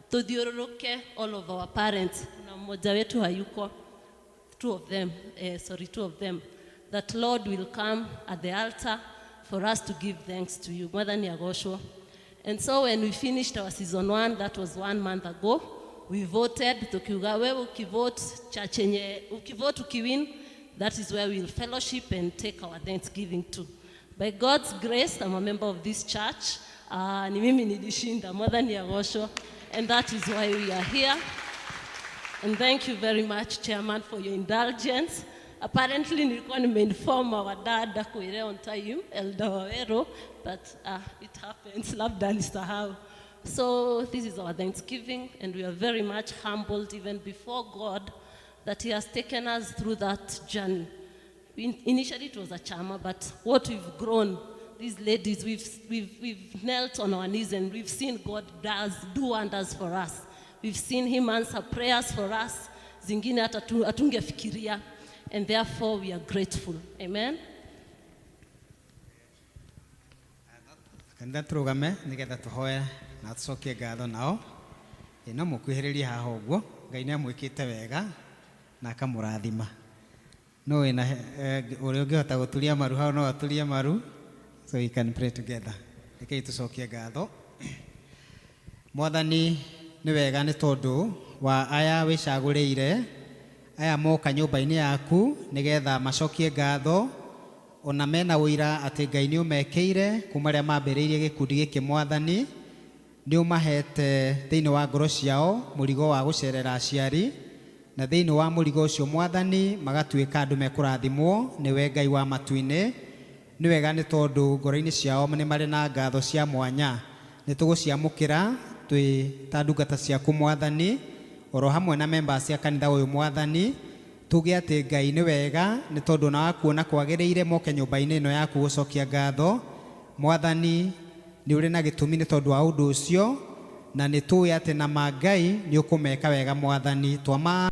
O: tuthiũrũrũke all of our parents, na mmoja wetu hayuko, two of them, sorry, two of them, that Lord will come at the altar for us to give thanks to you. Mwathani agocwo. And so when we finished our season one, that was one month ago, we voted, tukiuga wewe ukivote church yenye, ukivote ukiwin, that is where we'll fellowship and take our thanksgiving to. By God's grace, I'm a member of this church. Ni mimi nilishinda, Mwathani agocwo. And that is why we are here. And thank you very much, Chairman, for your indulgence. Apparently, nilikuwa nimeinform our dad akwire on time, Elder Wawero, but it happens, labda alisahau. So this is our Thanksgiving, and we are very much humbled even before God that he has taken us through that journey. Initially it was a chama, but what we've grown, these ladies, we've knelt on our knees and we've seen God do wonders for us. We've seen him answer prayers for us, zingine hata hatungefikiria, and therefore we are grateful. Amen.
P: Kanitha tũrũgame nĩgetha tũhoe na tũcokie ngatho nao. Ĩ, no mũkuhĩrĩrie haha ũguo, Ngai nĩamwĩkĩte wega na akamũrathima. No wĩna, ũrĩa ũngĩhota gũturia maru hau no aturie maru, so we can pray together. Rekei tũcokie ngatho. Mwathani, nĩ wega nĩ tondũ wa aya wĩcagũrĩire, aya moka nyũmba-inĩ yaku nĩgetha macokie ngatho, ona mena ũira atĩ Ngai nĩ ũmekĩire kuma rĩrĩa mambĩrĩirie gĩkundi gĩkĩ. Mwathani, nĩ ũmahete thĩinĩ wa ngoro ciao mũrigo wa gũcerera aciari, na thĩinĩ wa mũrigo ũcio Mwathani magatuĩka andũ mekũrathimwo nĩwe Ngai wa matu-inĩ. Nĩ wega nĩ tondũ ngoro-inĩ ciao nĩ marĩ na ngatho cia mwanya. Nĩ tũgũciamũkĩra twĩ ta ndungata ciaku Mwathani, oro hamwe na members cia kanitha ũyũ Mwathani, tuge atĩ Ngai nĩ wega nĩ tondũ ona wakuona kwagĩrĩire moke nyũmba-inĩ ĩno yaku gũcokia ngatho. Mwathani, nĩ ũrĩ na gĩtũmi nĩ tondũ wa ũndũ ũcio, na nĩ tũĩ atĩ na ma Ngai nĩ ũkũmeka wega Mwathani. Twama